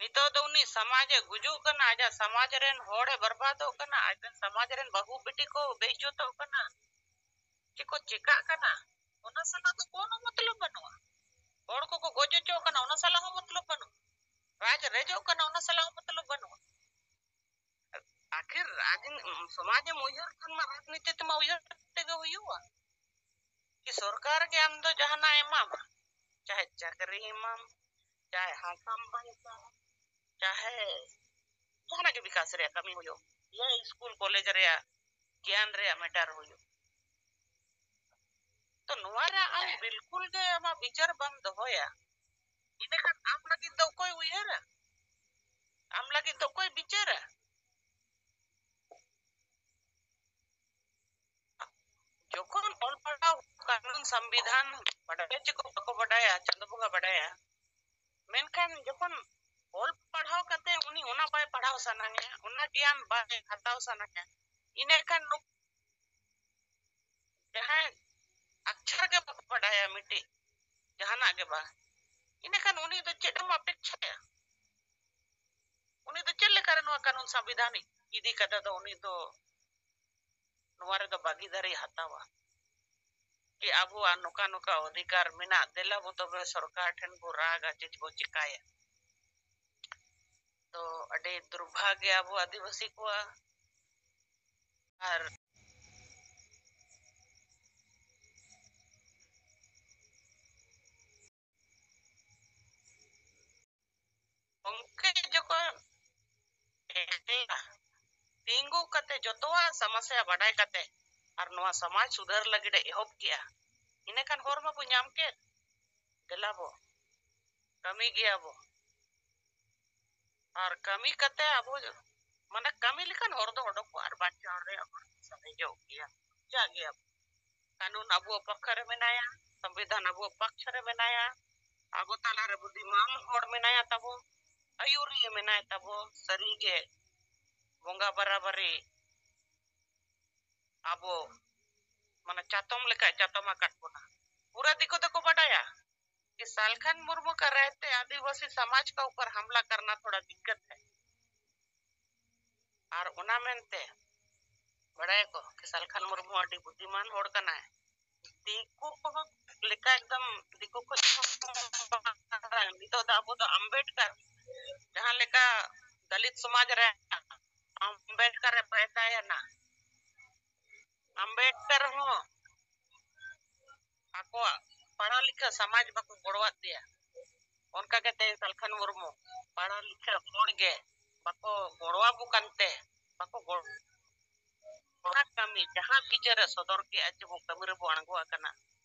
ᱱᱤᱛᱚᱜ ᱫᱚ ᱩᱱᱤ ᱥᱚᱢᱟᱡᱽ ᱮ ᱜᱩᱡᱩᱜ ᱠᱟᱱᱟ, ᱟᱡᱟᱜ ᱥᱚᱢᱟᱡᱽ ᱨᱮᱱ ᱦᱚᱲ ᱮ ᱵᱚᱨᱵᱟᱫᱚᱜ ᱠᱟᱱᱟ, ᱟᱡ ᱨᱮᱱ ᱥᱚᱢᱟᱡᱽ ᱨᱮᱱ ᱵᱟᱹᱦᱩ ᱵᱤᱴᱤ ᱠᱚ ᱵᱮᱤᱡᱽᱡᱚᱛᱚᱜ ᱠᱟᱱᱟ, ᱪᱮᱫ ᱠᱚ ᱪᱮᱠᱟᱜ ᱠᱟᱱᱟ, ᱚᱱᱟ ᱥᱟᱞᱟᱜ ᱫᱚ ᱠᱳᱱᱳ ᱢᱚᱛᱞᱚᱵ ᱵᱟᱹᱱᱩᱜᱼᱟ᱾ ᱦᱚᱲ ᱠᱚᱠᱚ ᱜᱚᱡ ᱦᱚᱪᱚᱜ ᱠᱟᱱᱟ, ᱚᱱᱟ ᱥᱟᱞᱟᱜ ᱦᱚᱸ ᱢᱚᱛᱞᱚᱵ ᱵᱟᱹᱱᱩᱜᱼᱟ᱾ ᱨᱟᱡᱽ ᱨᱮᱡᱚᱜ ᱠᱟᱱᱟ, ᱚᱱᱟ ᱥᱟᱞᱟᱜ ᱦᱚᱸ ᱢᱚᱛᱞᱚᱵ ᱵᱟᱹᱱᱩᱜᱼᱟ᱾ ᱟᱹᱠᱷᱤᱨ ᱨᱟᱡᱽ-, ᱥᱚᱢᱟᱡᱽ ᱮᱢ ᱩᱭᱦᱟᱹᱨ ᱠᱷᱟᱱ ᱢᱟ ᱨᱟᱡᱽᱱᱤᱛᱤ ᱛᱮᱢᱟ ᱩᱭᱦᱟᱹᱨ ᱛᱮᱜᱮ ᱦᱩᱭᱩᱜᱼᱟ᱾ ᱠᱤ ᱥᱚᱨᱠᱟᱨ ᱜᱮ ᱟᱢ ᱫᱚ ᱡᱟᱦᱟᱱᱟᱜ ᱮᱢᱟᱢᱟ, ᱪᱟᱦᱮ ᱪᱟᱹᱠᱨᱤ ᱮᱢᱟᱢ, ᱪᱟᱦᱮ ᱦᱟᱥᱟᱢ ᱵᱟᱧᱪᱟᱣ, ᱪᱟᱦᱮ ᱡᱟᱦᱟᱱᱟᱜ ᱜᱮ ᱵᱤᱠᱟᱥ ᱨᱮᱭᱟᱜ ᱠᱟᱹᱢᱤ ᱦᱩᱭᱩᱜ, ᱭᱟ ᱥᱠᱩᱞ ᱠᱚᱞᱮᱡᱽ ᱨᱮᱭᱟᱜ ᱜᱮᱭᱟᱱ ᱨᱮᱭᱟᱜ ᱢᱮᱴᱟᱨ ᱦᱩᱭᱩᱜ᱾ ᱛᱚ ᱱᱚᱣᱟ ᱨᱮ ᱟᱢ ᱵᱤᱞᱠᱩᱞ ᱜᱮ ᱟᱢᱟᱜ ᱵᱤᱪᱟᱹᱨ ᱵᱟᱢ ᱫᱚᱦᱚᱭᱟ, ᱤᱱᱟᱹᱠᱷᱟᱱ ᱟᱢ ᱞᱟᱹᱜᱤᱫ ᱫᱚ ᱚᱠᱚᱭ ᱩᱭᱦᱟᱹᱨᱟ? ᱟᱢ ᱞᱟᱹᱜᱤᱫ ᱫᱚ ᱚᱠᱚᱭ ᱵᱤᱪᱟᱹᱨᱟ? ᱡᱚᱠᱷᱚᱱ ᱚᱞ ᱯᱟᱲᱦᱟᱣ, ᱠᱟᱹᱱᱩᱱ, ᱥᱚᱝᱵᱤᱫᱷᱟᱱ ᱵᱟᱰᱟᱭ ᱪᱮ ᱠᱚ ᱵᱟᱠᱚ ᱵᱟᱰᱟᱭᱟ, ᱪᱟᱸᱫᱚ ᱵᱚᱸᱜᱟ ᱵᱟᱰᱟᱭᱟ, ᱢᱮᱱᱠᱷᱟᱱ ᱡᱚᱠᱷᱚᱱ ᱚᱞ ᱯᱟᱲᱦᱟᱣ ᱠᱟᱛᱮ ᱩᱱᱤ ᱚᱱᱟ ᱵᱟᱭ ᱯᱟᱲᱦᱟᱣ ᱥᱟᱱᱟᱭᱟ, ᱚᱱᱟ ᱜᱮᱭᱟᱱ ᱵᱟᱭ ᱦᱟᱛᱟᱣ ᱥᱟᱱᱟᱭᱟ, ᱤᱱᱟᱹ ᱠᱷᱟᱱ ᱱᱩᱠᱩ ᱡᱟᱦᱟᱸᱭ ᱟᱠᱪᱷᱟᱨ ᱜᱮ ᱵᱟᱠᱚ ᱵᱟᱰᱟᱭᱟ ᱢᱤᱫᱴᱤᱡ, ᱡᱟᱦᱟᱱᱟᱜ ᱜᱮ ᱵᱟᱝ, ᱤᱱᱟᱹ ᱠᱷᱟᱱ ᱩᱱᱤ ᱫᱚ ᱪᱮᱫ ᱮᱢ ᱚᱯᱮᱠᱷᱟᱭᱟ? ᱩᱱᱤ ᱫᱚ ᱪᱮᱫ ᱞᱮᱠᱟᱨᱮ ᱱᱚᱣᱟ ᱠᱟᱹᱱᱩᱱ ᱥᱚᱝᱵᱤᱫᱷᱟᱱ ᱤᱫᱤ ᱠᱟᱛᱮ ᱫᱚ ᱩᱱᱤ ᱫᱚ ᱱᱚᱣᱟ ᱨᱮᱫᱚ ᱵᱷᱟᱹᱜᱤᱫᱟᱨᱤ ᱦᱟᱛᱟᱣᱟ? ᱠᱤ ᱟᱵᱚᱣᱟᱜ ᱱᱚᱝᱠᱟ ᱱᱚᱝᱠᱟ ᱚᱫᱷᱤᱠᱟᱨ ᱢᱮᱱᱟᱜ, ᱫᱮᱞᱟ ᱵᱚ ᱛᱚᱵᱮ ᱥᱚᱨᱠᱟᱨ ᱴᱷᱮᱱ ᱵᱚ ᱨᱟᱜᱟ, ᱪᱮᱫ ᱵᱚ ᱪᱤᱠᱟᱭᱟ? ᱛᱚ ᱟᱹᱰᱤ ᱫᱩᱨᱵᱷᱟᱜᱽᱭᱚ ᱟᱵᱚ ᱟᱹᱫᱤᱵᱟᱹᱥᱤ ᱠᱚᱣᱟᱜ᱾ ᱟᱨ ᱜᱚᱢᱠᱮ ᱡᱚᱠᱷᱚᱱ ᱛᱤᱸᱜᱩ ᱠᱟᱛᱮ ᱡᱚᱛᱚᱣᱟᱜ ᱥᱚᱢᱚᱥᱭᱟ ᱵᱟᱰᱟᱭ ᱠᱟᱛᱮ ᱟᱨ ᱱᱚᱣᱟ ᱥᱚᱢᱟᱡᱽ ᱥᱩᱫᱷᱟᱹᱨ ᱞᱟᱹᱜᱤᱫ ᱮ ᱮᱦᱚᱵ ᱠᱮᱜᱼᱟ, ᱤᱱᱟᱹᱠᱷᱟᱱ ᱦᱚᱨ ᱢᱟᱵᱚ ᱧᱟᱢ ᱠᱮᱫ᱾ ᱫᱮᱞᱟ ᱵᱚ ᱠᱟᱹᱢᱤ ᱜᱮᱭᱟ ᱵᱚ᱾ ᱟᱨ ᱠᱟᱹᱢᱤ ᱠᱟᱛᱮ ᱟᱵᱚ, ᱢᱟᱱᱮ, ᱠᱟᱹᱢᱤ ᱞᱮᱠᱷᱟᱱ ᱦᱚᱨ ᱫᱚ ᱚᱰᱚᱠᱚᱜᱼᱟ ᱟᱨ ᱵᱟᱧᱪᱟᱣ ᱨᱮᱭᱟᱜ ᱦᱚᱨ ᱥᱟᱨᱮᱡᱚᱜ ᱜᱮᱭᱟ, ᱪᱟᱜ ᱜᱮᱭᱟ ᱵᱚ᱾ ᱠᱟᱹᱱᱩᱱ ᱟᱵᱚᱣᱟᱜ ᱯᱚᱠᱠᱷᱚ ᱨᱮ ᱢᱮᱱᱟᱭᱟ, ᱥᱚᱝᱵᱤᱫᱷᱟᱱ ᱟᱵᱚᱣᱟᱜ ᱯᱚᱠᱠᱷᱚ ᱨᱮ ᱢᱮᱱᱟᱭᱟ, ᱟᱵᱚ ᱛᱟᱞᱟᱨᱮ ᱵᱩᱫᱽᱫᱷᱤᱢᱟᱱ ᱦᱚᱲ ᱢᱮᱱᱟᱭᱟ ᱛᱟᱵᱚ, ᱟᱹᱭᱩᱨᱤᱭᱟᱹ ᱢᱮᱱᱟᱭ ᱛᱟᱵᱚ, ᱥᱟᱹᱨᱤᱜᱮ ᱵᱚᱸᱜᱟ ᱵᱟᱨᱟᱵᱟᱨᱤ ᱟᱵᱚ, ᱢᱟᱱᱮ, ᱪᱟᱛᱚᱢ ᱞᱮᱠᱟᱭ ᱪᱟᱛᱚᱢ ᱟᱠᱟᱫ ᱵᱚᱱᱟ᱾ ᱯᱩᱨᱟᱹ ᱫᱤᱠᱩ ᱫᱚᱠᱚ ᱵᱟᱰᱟᱭᱟ ᱠᱤ ᱥᱟᱞᱠᱷᱟᱱ ᱢᱩᱨᱢᱩ ᱠᱟ ᱨᱮᱦᱛᱮ ᱟᱹᱫᱤᱵᱟᱹᱥᱤ ᱥᱚᱢᱟᱡᱽ ᱠᱟ ᱩᱯᱚᱨ ᱦᱟᱢᱞᱟ ᱠᱟᱨᱱᱟ ᱛᱷᱚᱲᱟ ᱫᱤᱠᱠᱟᱛ ᱦᱮ᱾ ᱟᱨ ᱚᱱᱟ ᱢᱮᱱᱛᱮ ᱵᱟᱲᱟᱭᱟᱠᱚ ᱠᱤ ᱥᱟᱞᱠᱷᱟᱱ ᱢᱩᱨᱢᱩ ᱟᱹᱰᱤ ᱵᱩᱫᱽᱫᱷᱤᱢᱟᱱ ᱦᱚᱲ ᱠᱟᱱᱟᱭ᱾ ᱫᱤᱠᱩ ᱠᱚᱦᱚᱸ ᱞᱮᱠᱟ ᱮᱠᱫᱚᱢ ᱫᱤᱠᱩ ᱠᱚ ᱱᱤᱛᱚᱜ ᱫᱚ ᱟᱵᱚ ᱫᱚ ᱟᱢᱵᱮᱰᱠᱟᱨ ᱡᱟᱦᱟᱸ ᱞᱮᱠᱟ ᱫᱟᱞᱤᱛ ᱥᱚᱢᱟᱡᱽ ᱨᱮ ᱟᱢᱵᱮᱰᱠᱟᱨ ᱮ ᱯᱟᱭᱫᱟᱭᱮᱱᱟ, ᱟᱢᱵᱮᱰᱠᱟᱨ ᱦᱚᱸ ᱟᱠᱚᱣᱟᱜ ᱯᱟᱲᱦᱟᱣ ᱞᱤᱠᱷᱟᱹ ᱥᱚᱢᱟᱡᱽ ᱵᱟᱠᱚ ᱜᱚᱲᱚᱣᱟᱫ ᱫᱮᱭᱟ᱾ ᱚᱱᱠᱟ ᱜᱮ ᱛᱮᱦᱮᱧ ᱥᱟᱞᱠᱷᱟᱱ ᱢᱩᱨᱢᱩ ᱯᱟᱲᱦᱟᱣ ᱞᱤᱠᱷᱟᱹ ᱦᱚᱲ ᱜᱮ ᱵᱟᱠᱚ ᱜᱚᱲᱚᱣᱟᱵᱚ ᱠᱟᱱᱛᱮ, ᱵᱟᱠᱚ ᱜᱚᱲᱚ ᱚᱱᱟ ᱠᱟᱹᱢᱤ ᱡᱟᱦᱟᱸ ᱵᱤᱪᱟᱹᱨ ᱮ ᱥᱚᱫᱚᱨ ᱠᱮᱜᱼᱟ ᱡᱮ ᱵᱚ ᱠᱟᱹᱢᱤ ᱨᱮᱵᱚ ᱟᱬᱜᱚ ᱟᱠᱟᱱᱟ,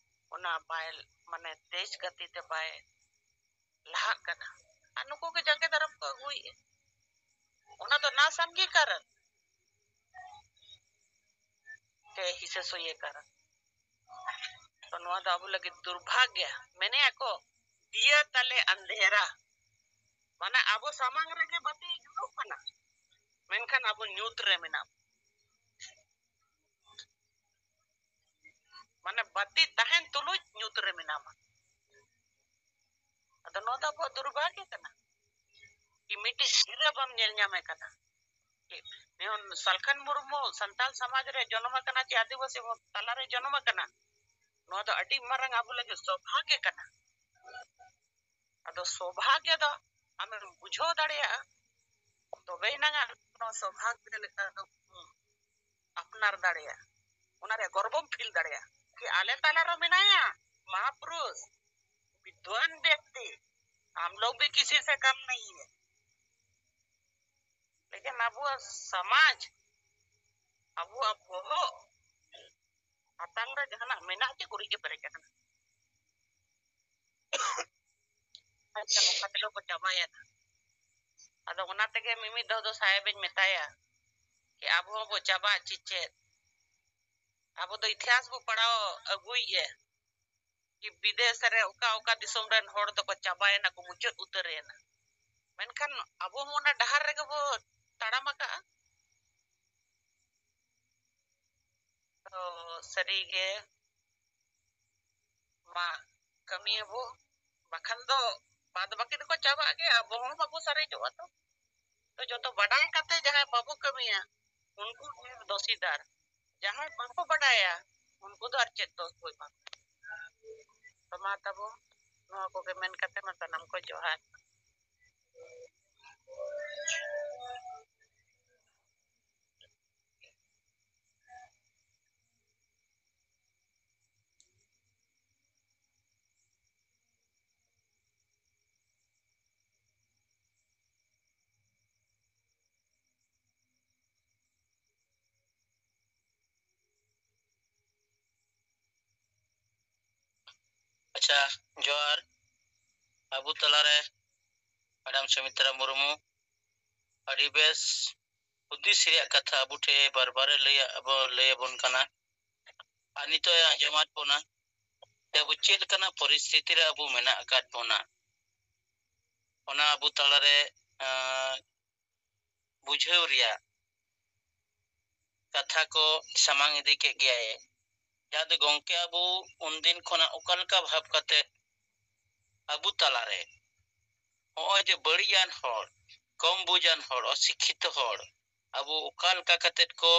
ᱚᱱᱟ ᱵᱟᱭ, ᱢᱟᱱᱮ, ᱫᱮᱥ ᱜᱟᱛᱮ ᱛᱮ ᱵᱟᱭ ᱞᱟᱦᱟᱜ ᱠᱟᱱᱟ᱾ ᱟᱨ ᱱᱩᱠᱩ ᱜᱮ ᱡᱟᱸᱜᱮ ᱫᱟᱨᱟᱢ ᱠᱚ ᱟᱹᱜᱩᱭᱮᱫᱼᱟ᱾ ᱚᱱᱟ ᱫᱚ ᱱᱟ ᱥᱟᱢᱜᱮ ᱠᱟᱨᱚᱱ ᱥᱮ ᱦᱤᱥᱟᱹ ᱥᱩᱭᱟᱹ ᱠᱟᱨᱚᱱ᱾ ᱛᱚ ᱱᱚᱣᱟ ᱫᱚ ᱟᱵᱚ ᱞᱟᱹᱜᱤᱫ ᱫᱩᱨᱵᱷᱟᱜᱭᱟ᱾ ᱢᱮᱱᱮᱜᱼᱟ ᱠᱚ, "ᱫᱤᱭᱟ ᱛᱟᱞᱮ ᱟᱱᱫᱷᱮᱨᱟ", ᱢᱟᱱᱮ ᱟᱵᱚ ᱥᱟᱢᱟᱝ ᱨᱮᱜᱮ ᱵᱟᱹᱛᱤ ᱡᱩᱞᱩᱜ ᱠᱟᱱᱟ, ᱢᱮᱱᱠᱷᱟᱱ ᱟᱵᱚ ᱧᱩᱛ ᱨᱮ ᱢᱮᱱᱟᱜ ᱵᱚᱱᱟ᱾ ᱢᱟᱱᱮ ᱵᱟᱹᱛᱤ ᱛᱟᱦᱮᱱ ᱛᱩᱞᱩᱡ ᱧᱩᱛ ᱨᱮ ᱢᱮᱱᱟᱢᱟ᱾ ᱟᱫᱚ ᱱᱚᱣᱟ ᱫᱚ ᱟᱵᱚᱣᱟᱜ ᱫᱩᱨᱵᱷᱟᱜᱭᱚ ᱠᱟᱱᱟ᱾ ᱠᱤ ᱢᱤᱫᱴᱤᱡ ᱜᱤᱨᱟᱹ ᱵᱟᱢ ᱧᱮᱞ ᱧᱟᱢᱮ ᱠᱟᱱᱟ᱾ ᱠᱤ ᱱᱤᱭᱚᱱ ᱥᱟᱞᱠᱷᱟᱱ ᱢᱩᱨᱢᱩ ᱥᱟᱱᱛᱟᱲ ᱥᱚᱢᱟᱡᱽ ᱨᱮ ᱡᱚᱱᱚᱢ ᱟᱠᱟᱱᱟ ᱪᱮ ᱟᱹᱫᱤᱵᱟᱹᱥᱤ ᱛᱟᱞᱟᱨᱮ ᱡᱚᱱᱚᱢ ᱟᱠᱟᱱᱟ, ᱱᱚᱣᱟ ᱫᱚ ᱟᱹᱰᱤ ᱢᱟᱨᱟᱝ ᱟᱵᱚ ᱞᱟᱹᱜᱤᱫ ᱥᱚᱵᱷᱟᱜᱭᱚ ᱠᱟᱱᱟ᱾ ᱟᱫᱚ ᱥᱚᱵᱷᱟᱜᱭᱚ ᱫᱚ ᱟᱢᱮᱢ ᱵᱩᱡᱷᱟᱹᱣ ᱫᱟᱲᱮᱭᱟᱜᱼᱟ, ᱛᱚᱵᱮ ᱮᱱᱟᱝ ᱟᱢ ᱱᱚᱣᱟ ᱥᱚᱵᱷᱟᱜᱭᱚ ᱞᱮᱠᱟ ᱫᱚ ᱟᱯᱱᱟᱨ ᱫᱟᱲᱮᱭᱟᱜᱼᱟ, ᱚᱱᱟ ᱨᱮ ᱜᱚᱨᱵᱚᱢ ᱯᱷᱤᱞ ᱫᱟᱲᱮᱭᱟᱜᱼᱟ ᱠᱤ ᱟᱞᱮ ᱛᱟᱞᱟ ᱨᱮ ᱢᱮᱱᱟᱭᱟ ᱢᱟᱦᱟᱯᱩᱨᱩᱥ, ᱵᱤᱫᱽᱣᱟᱱ ᱵᱮᱠᱛᱤ, ᱟᱢ ᱞᱳᱜ ᱵᱷᱤ ᱠᱤᱥᱤ ᱥᱮ ᱠᱟᱢ ᱱᱟᱦᱤ ᱦᱮ᱾ ᱞᱮᱠᱤᱱ ᱟᱵᱚᱣᱟᱜ ᱥᱚᱢᱟᱡᱽ, ᱟᱵᱚᱣᱟᱜ ᱵᱚᱦᱚᱜ ᱦᱟᱛᱟᱝ ᱨᱮ ᱡᱟᱦᱟᱱᱟᱜ ᱢᱮᱱᱟᱜ ᱪᱮ ᱜᱩᱨᱤᱡ ᱜᱮ ᱯᱮᱨᱮᱡ ᱟᱠᱟᱱᱟ᱾ ᱟᱪᱪᱷᱟ, ᱱᱚᱝᱠᱟ ᱛᱮᱜᱮ ᱠᱚ ᱪᱟᱵᱟᱭᱮᱱᱟ᱾ ᱟᱫᱚ ᱚᱱᱟ ᱛᱮᱜᱮ ᱢᱤᱢᱤᱫ ᱫᱷᱟᱣ ᱫᱚ ᱥᱟᱦᱮᱵ ᱤᱧ ᱢᱮᱛᱟᱭᱟ ᱠᱤ ᱟᱵᱚ ᱦᱚᱸᱵᱚ ᱪᱟᱵᱟᱜ ᱪᱮ ᱪᱮᱫ? ᱟᱵᱚ ᱫᱚ ᱤᱛᱤᱦᱟᱥ ᱵᱚ ᱯᱟᱲᱦᱟᱣ ᱟᱹᱜᱩᱭᱮᱫᱼᱟ ᱠᱤ ᱵᱤᱫᱮᱥ ᱨᱮ ᱚᱠᱟ ᱚᱠᱟ ᱫᱤᱥᱚᱢ ᱨᱮᱱ ᱦᱚᱲ ᱫᱚᱠᱚ ᱪᱟᱵᱟᱭᱮᱱᱟ, ᱠᱚ ᱢᱩᱪᱟᱹᱫ ᱩᱛᱟᱹᱨᱮᱱᱟ᱾ ᱢᱮᱱᱠᱷᱟᱱ ᱟᱵᱚ ᱦᱚᱸ ᱚᱱᱟ ᱰᱟᱦᱟᱨ ᱨᱮᱜᱮ ᱵᱚ ᱛᱟᱲᱟᱢ ᱟᱠᱟᱜᱼᱟ᱾ ᱛᱚ ᱥᱟᱹᱨᱤᱜᱮ ᱢᱟ ᱠᱟᱹᱢᱤᱭᱟᱵᱚ, ᱵᱟᱠᱷᱟᱱ ᱫᱚ ᱵᱟᱫ ᱵᱟᱹᱠᱤ ᱫᱚᱠᱚ ᱪᱟᱵᱟᱜ ᱜᱮ, ᱟᱵᱚ ᱦᱚᱸ ᱵᱟᱵᱚ ᱥᱟᱨᱮᱡᱚᱜᱼᱟ᱾ ᱛᱚ, ᱛᱚ ᱡᱚᱛᱚ ᱵᱟᱰᱟᱭ ᱠᱟᱛᱮ ᱡᱟᱦᱟᱸᱭ ᱵᱟᱵᱚ ᱠᱟᱹᱢᱤᱭᱟ, ᱩᱱᱠᱩ ᱜᱮ ᱫᱳᱥᱤᱫᱟᱨ᱾ ᱡᱟᱦᱟᱸᱭ ᱵᱟᱠᱚ ᱵᱟᱰᱟᱭᱟ, ᱩᱱᱠᱩ ᱫᱚ ᱟᱨ ᱪᱮᱫ ᱫᱳᱥ ᱠᱚ ᱮᱢᱟ ᱠᱚᱣᱟ? ᱛᱚ ᱢᱟ ᱛᱟᱵᱚ, ᱱᱚᱣᱟ ᱠᱚᱜᱮ ᱢᱮᱱ ᱠᱟᱛᱮ ᱢᱟ ᱥᱟᱱᱟᱢ ᱠᱚ ᱡᱚᱦᱟᱨ᱾ ᱟᱪᱪᱷᱟ, ᱡᱚᱦᱟᱨ᱾ ᱟᱵᱚ ᱛᱟᱞᱟᱨᱮ ᱢᱮᱰᱟᱢ ᱥᱩᱢᱤᱛᱨᱟ ᱢᱩᱨᱢᱩ ᱟᱹᱰᱤ ᱵᱮᱥ ᱦᱩᱫᱤᱥ ᱨᱮᱭᱟᱜ ᱠᱟᱛᱷᱟ ᱟᱵᱚ ᱴᱷᱮᱱ ᱵᱟᱨ ᱵᱟᱨᱮ ᱞᱟᱹᱭ ᱟᱵᱚ, ᱞᱟᱹᱭ ᱟᱵᱚᱱ ᱠᱟᱱᱟ᱾ ᱟᱨ ᱱᱤᱛᱚᱜ ᱮ ᱟᱸᱡᱚᱢᱟᱫ ᱵᱚᱱᱟ ᱡᱮ ᱟᱵᱚ ᱪᱮᱫ ᱞᱮᱠᱟᱱᱟᱜ ᱯᱚᱨᱤᱥᱛᱷᱤᱛᱤ ᱨᱮ ᱟᱵᱚ ᱢᱮᱱᱟᱜ ᱟᱠᱟᱫ ᱵᱚᱱᱟ᱾ ᱚᱱᱟ ᱟᱵᱚ ᱛᱟᱞᱟᱨᱮ, ᱟᱸ, ᱵᱩᱡᱷᱟᱹᱣ ᱨᱮᱭᱟᱜ ᱠᱟᱛᱷᱟ ᱠᱚ ᱥᱟᱢᱟᱝ ᱤᱫᱤ ᱠᱮᱫ ᱜᱮᱭᱟᱭ᱾ ᱡᱟᱦᱟᱸ ᱫᱚ ᱜᱚᱢᱠᱮ ᱟᱵᱚ ᱩᱱᱫᱤᱱ ᱠᱷᱚᱱᱟᱜ ᱚᱠᱟ ᱞᱮᱠᱟ ᱵᱷᱟᱵᱽ ᱠᱟᱛᱮ ᱟᱵᱚ ᱛᱟᱞᱟᱨᱮ ᱱᱚᱜᱼᱚᱭ ᱡᱮ ᱵᱟᱹᱲᱤᱡᱟᱱ ᱦᱚᱲ, ᱠᱚᱢ ᱵᱩᱡᱟᱱ ᱦᱚᱲ, ᱚᱥᱤᱠᱠᱷᱤᱛᱚ ᱦᱚᱲ ᱟᱵᱚ ᱚᱠᱟ ᱞᱮᱠᱟ ᱠᱟᱛᱮ ᱠᱚ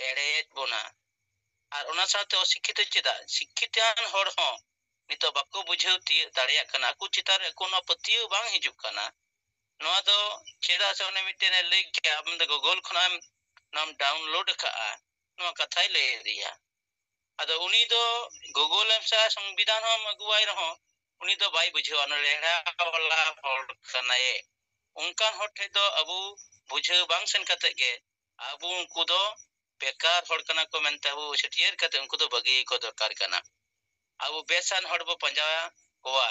ᱮᱲᱮᱭᱮᱫ ᱵᱚᱱᱟ᱾ ᱟᱨ ᱚᱱᱟ ᱥᱟᱶᱛᱮ ᱚᱥᱤᱠᱠᱷᱤᱛᱚ ᱪᱮᱫᱟᱜ? ᱥᱤᱠᱠᱷᱤᱛᱟᱱ ᱦᱚᱲ ᱦᱚᱸ ᱱᱤᱛᱚᱜ ᱵᱟᱠᱚ ᱵᱩᱡᱷᱟᱹᱣ ᱛᱤᱭᱳᱜ ᱫᱟᱲᱮᱭᱟᱜ ᱠᱟᱱᱟ, ᱟᱠᱚ ᱪᱮᱛᱟᱱ ᱨᱮ ᱟᱠᱚ ᱱᱚᱣᱟ ᱯᱟᱹᱛᱭᱟᱹᱣ ᱵᱟᱝ ᱦᱤᱡᱩᱜ ᱠᱟᱱᱟ᱾ ᱱᱚᱣᱟ ᱫᱚ ᱪᱮᱫᱟᱜ ᱥᱮ ᱚᱱᱮ ᱢᱤᱫᱴᱮᱱ ᱮ ᱞᱟᱹᱭ ᱠᱮᱭᱟ, ᱟᱢ ᱫᱚ Google ᱠᱷᱚᱱᱟᱜ ᱮᱢ, ᱱᱚᱣᱟᱢ download ᱟᱠᱟᱫᱼᱟ, ᱱᱚᱣᱟ ᱠᱟᱛᱷᱟᱭ ᱞᱟᱹᱭ ᱟᱫᱮᱭᱟ᱾ ᱟᱫᱚ ᱩᱱᱤ ᱫᱚ Google ᱮᱢ ᱥᱮ ᱥᱚᱝᱵᱤᱫᱷᱟᱱ ᱦᱚᱸ ᱟᱹᱜᱩᱣᱟᱭ ᱨᱮᱦᱚᱸ ᱩᱱᱤ ᱫᱚ ᱵᱟᱭ ᱵᱩᱡᱷᱟᱹᱣᱟ, ᱚᱱᱟ ᱞᱮᱦᱲᱟ ᱵᱟᱞᱟ ᱦᱚᱲ ᱠᱟᱱᱟᱭᱮ᱾ ᱚᱱᱠᱟᱱ ᱦᱚᱲ ᱴᱷᱮᱱ ᱫᱚ ᱟᱵᱚ ᱵᱩᱡᱷᱟᱹᱣ ᱵᱟᱝ ᱥᱮᱱ ᱠᱟᱛᱮ ᱜᱮ ᱟᱵᱚ ᱩᱱᱠᱩ ᱫᱚ ᱵᱮᱠᱟᱨ ᱦᱚᱲ ᱠᱟᱱᱟ ᱠᱚ ᱢᱮᱱᱛᱮ ᱟᱵᱚ ᱪᱷᱟᱹᱴᱭᱟᱹᱨ ᱠᱟᱛᱮ ᱩᱱᱠᱩ ᱫᱚ ᱵᱟᱹᱜᱤ ᱠᱚ ᱫᱚᱨᱠᱟᱨ ᱠᱟᱱᱟ᱾ ᱟᱵᱚ ᱵᱮᱥᱟᱱ ᱦᱚᱲ ᱵᱚ ᱯᱟᱸᱡᱟ ᱠᱚᱣᱟ,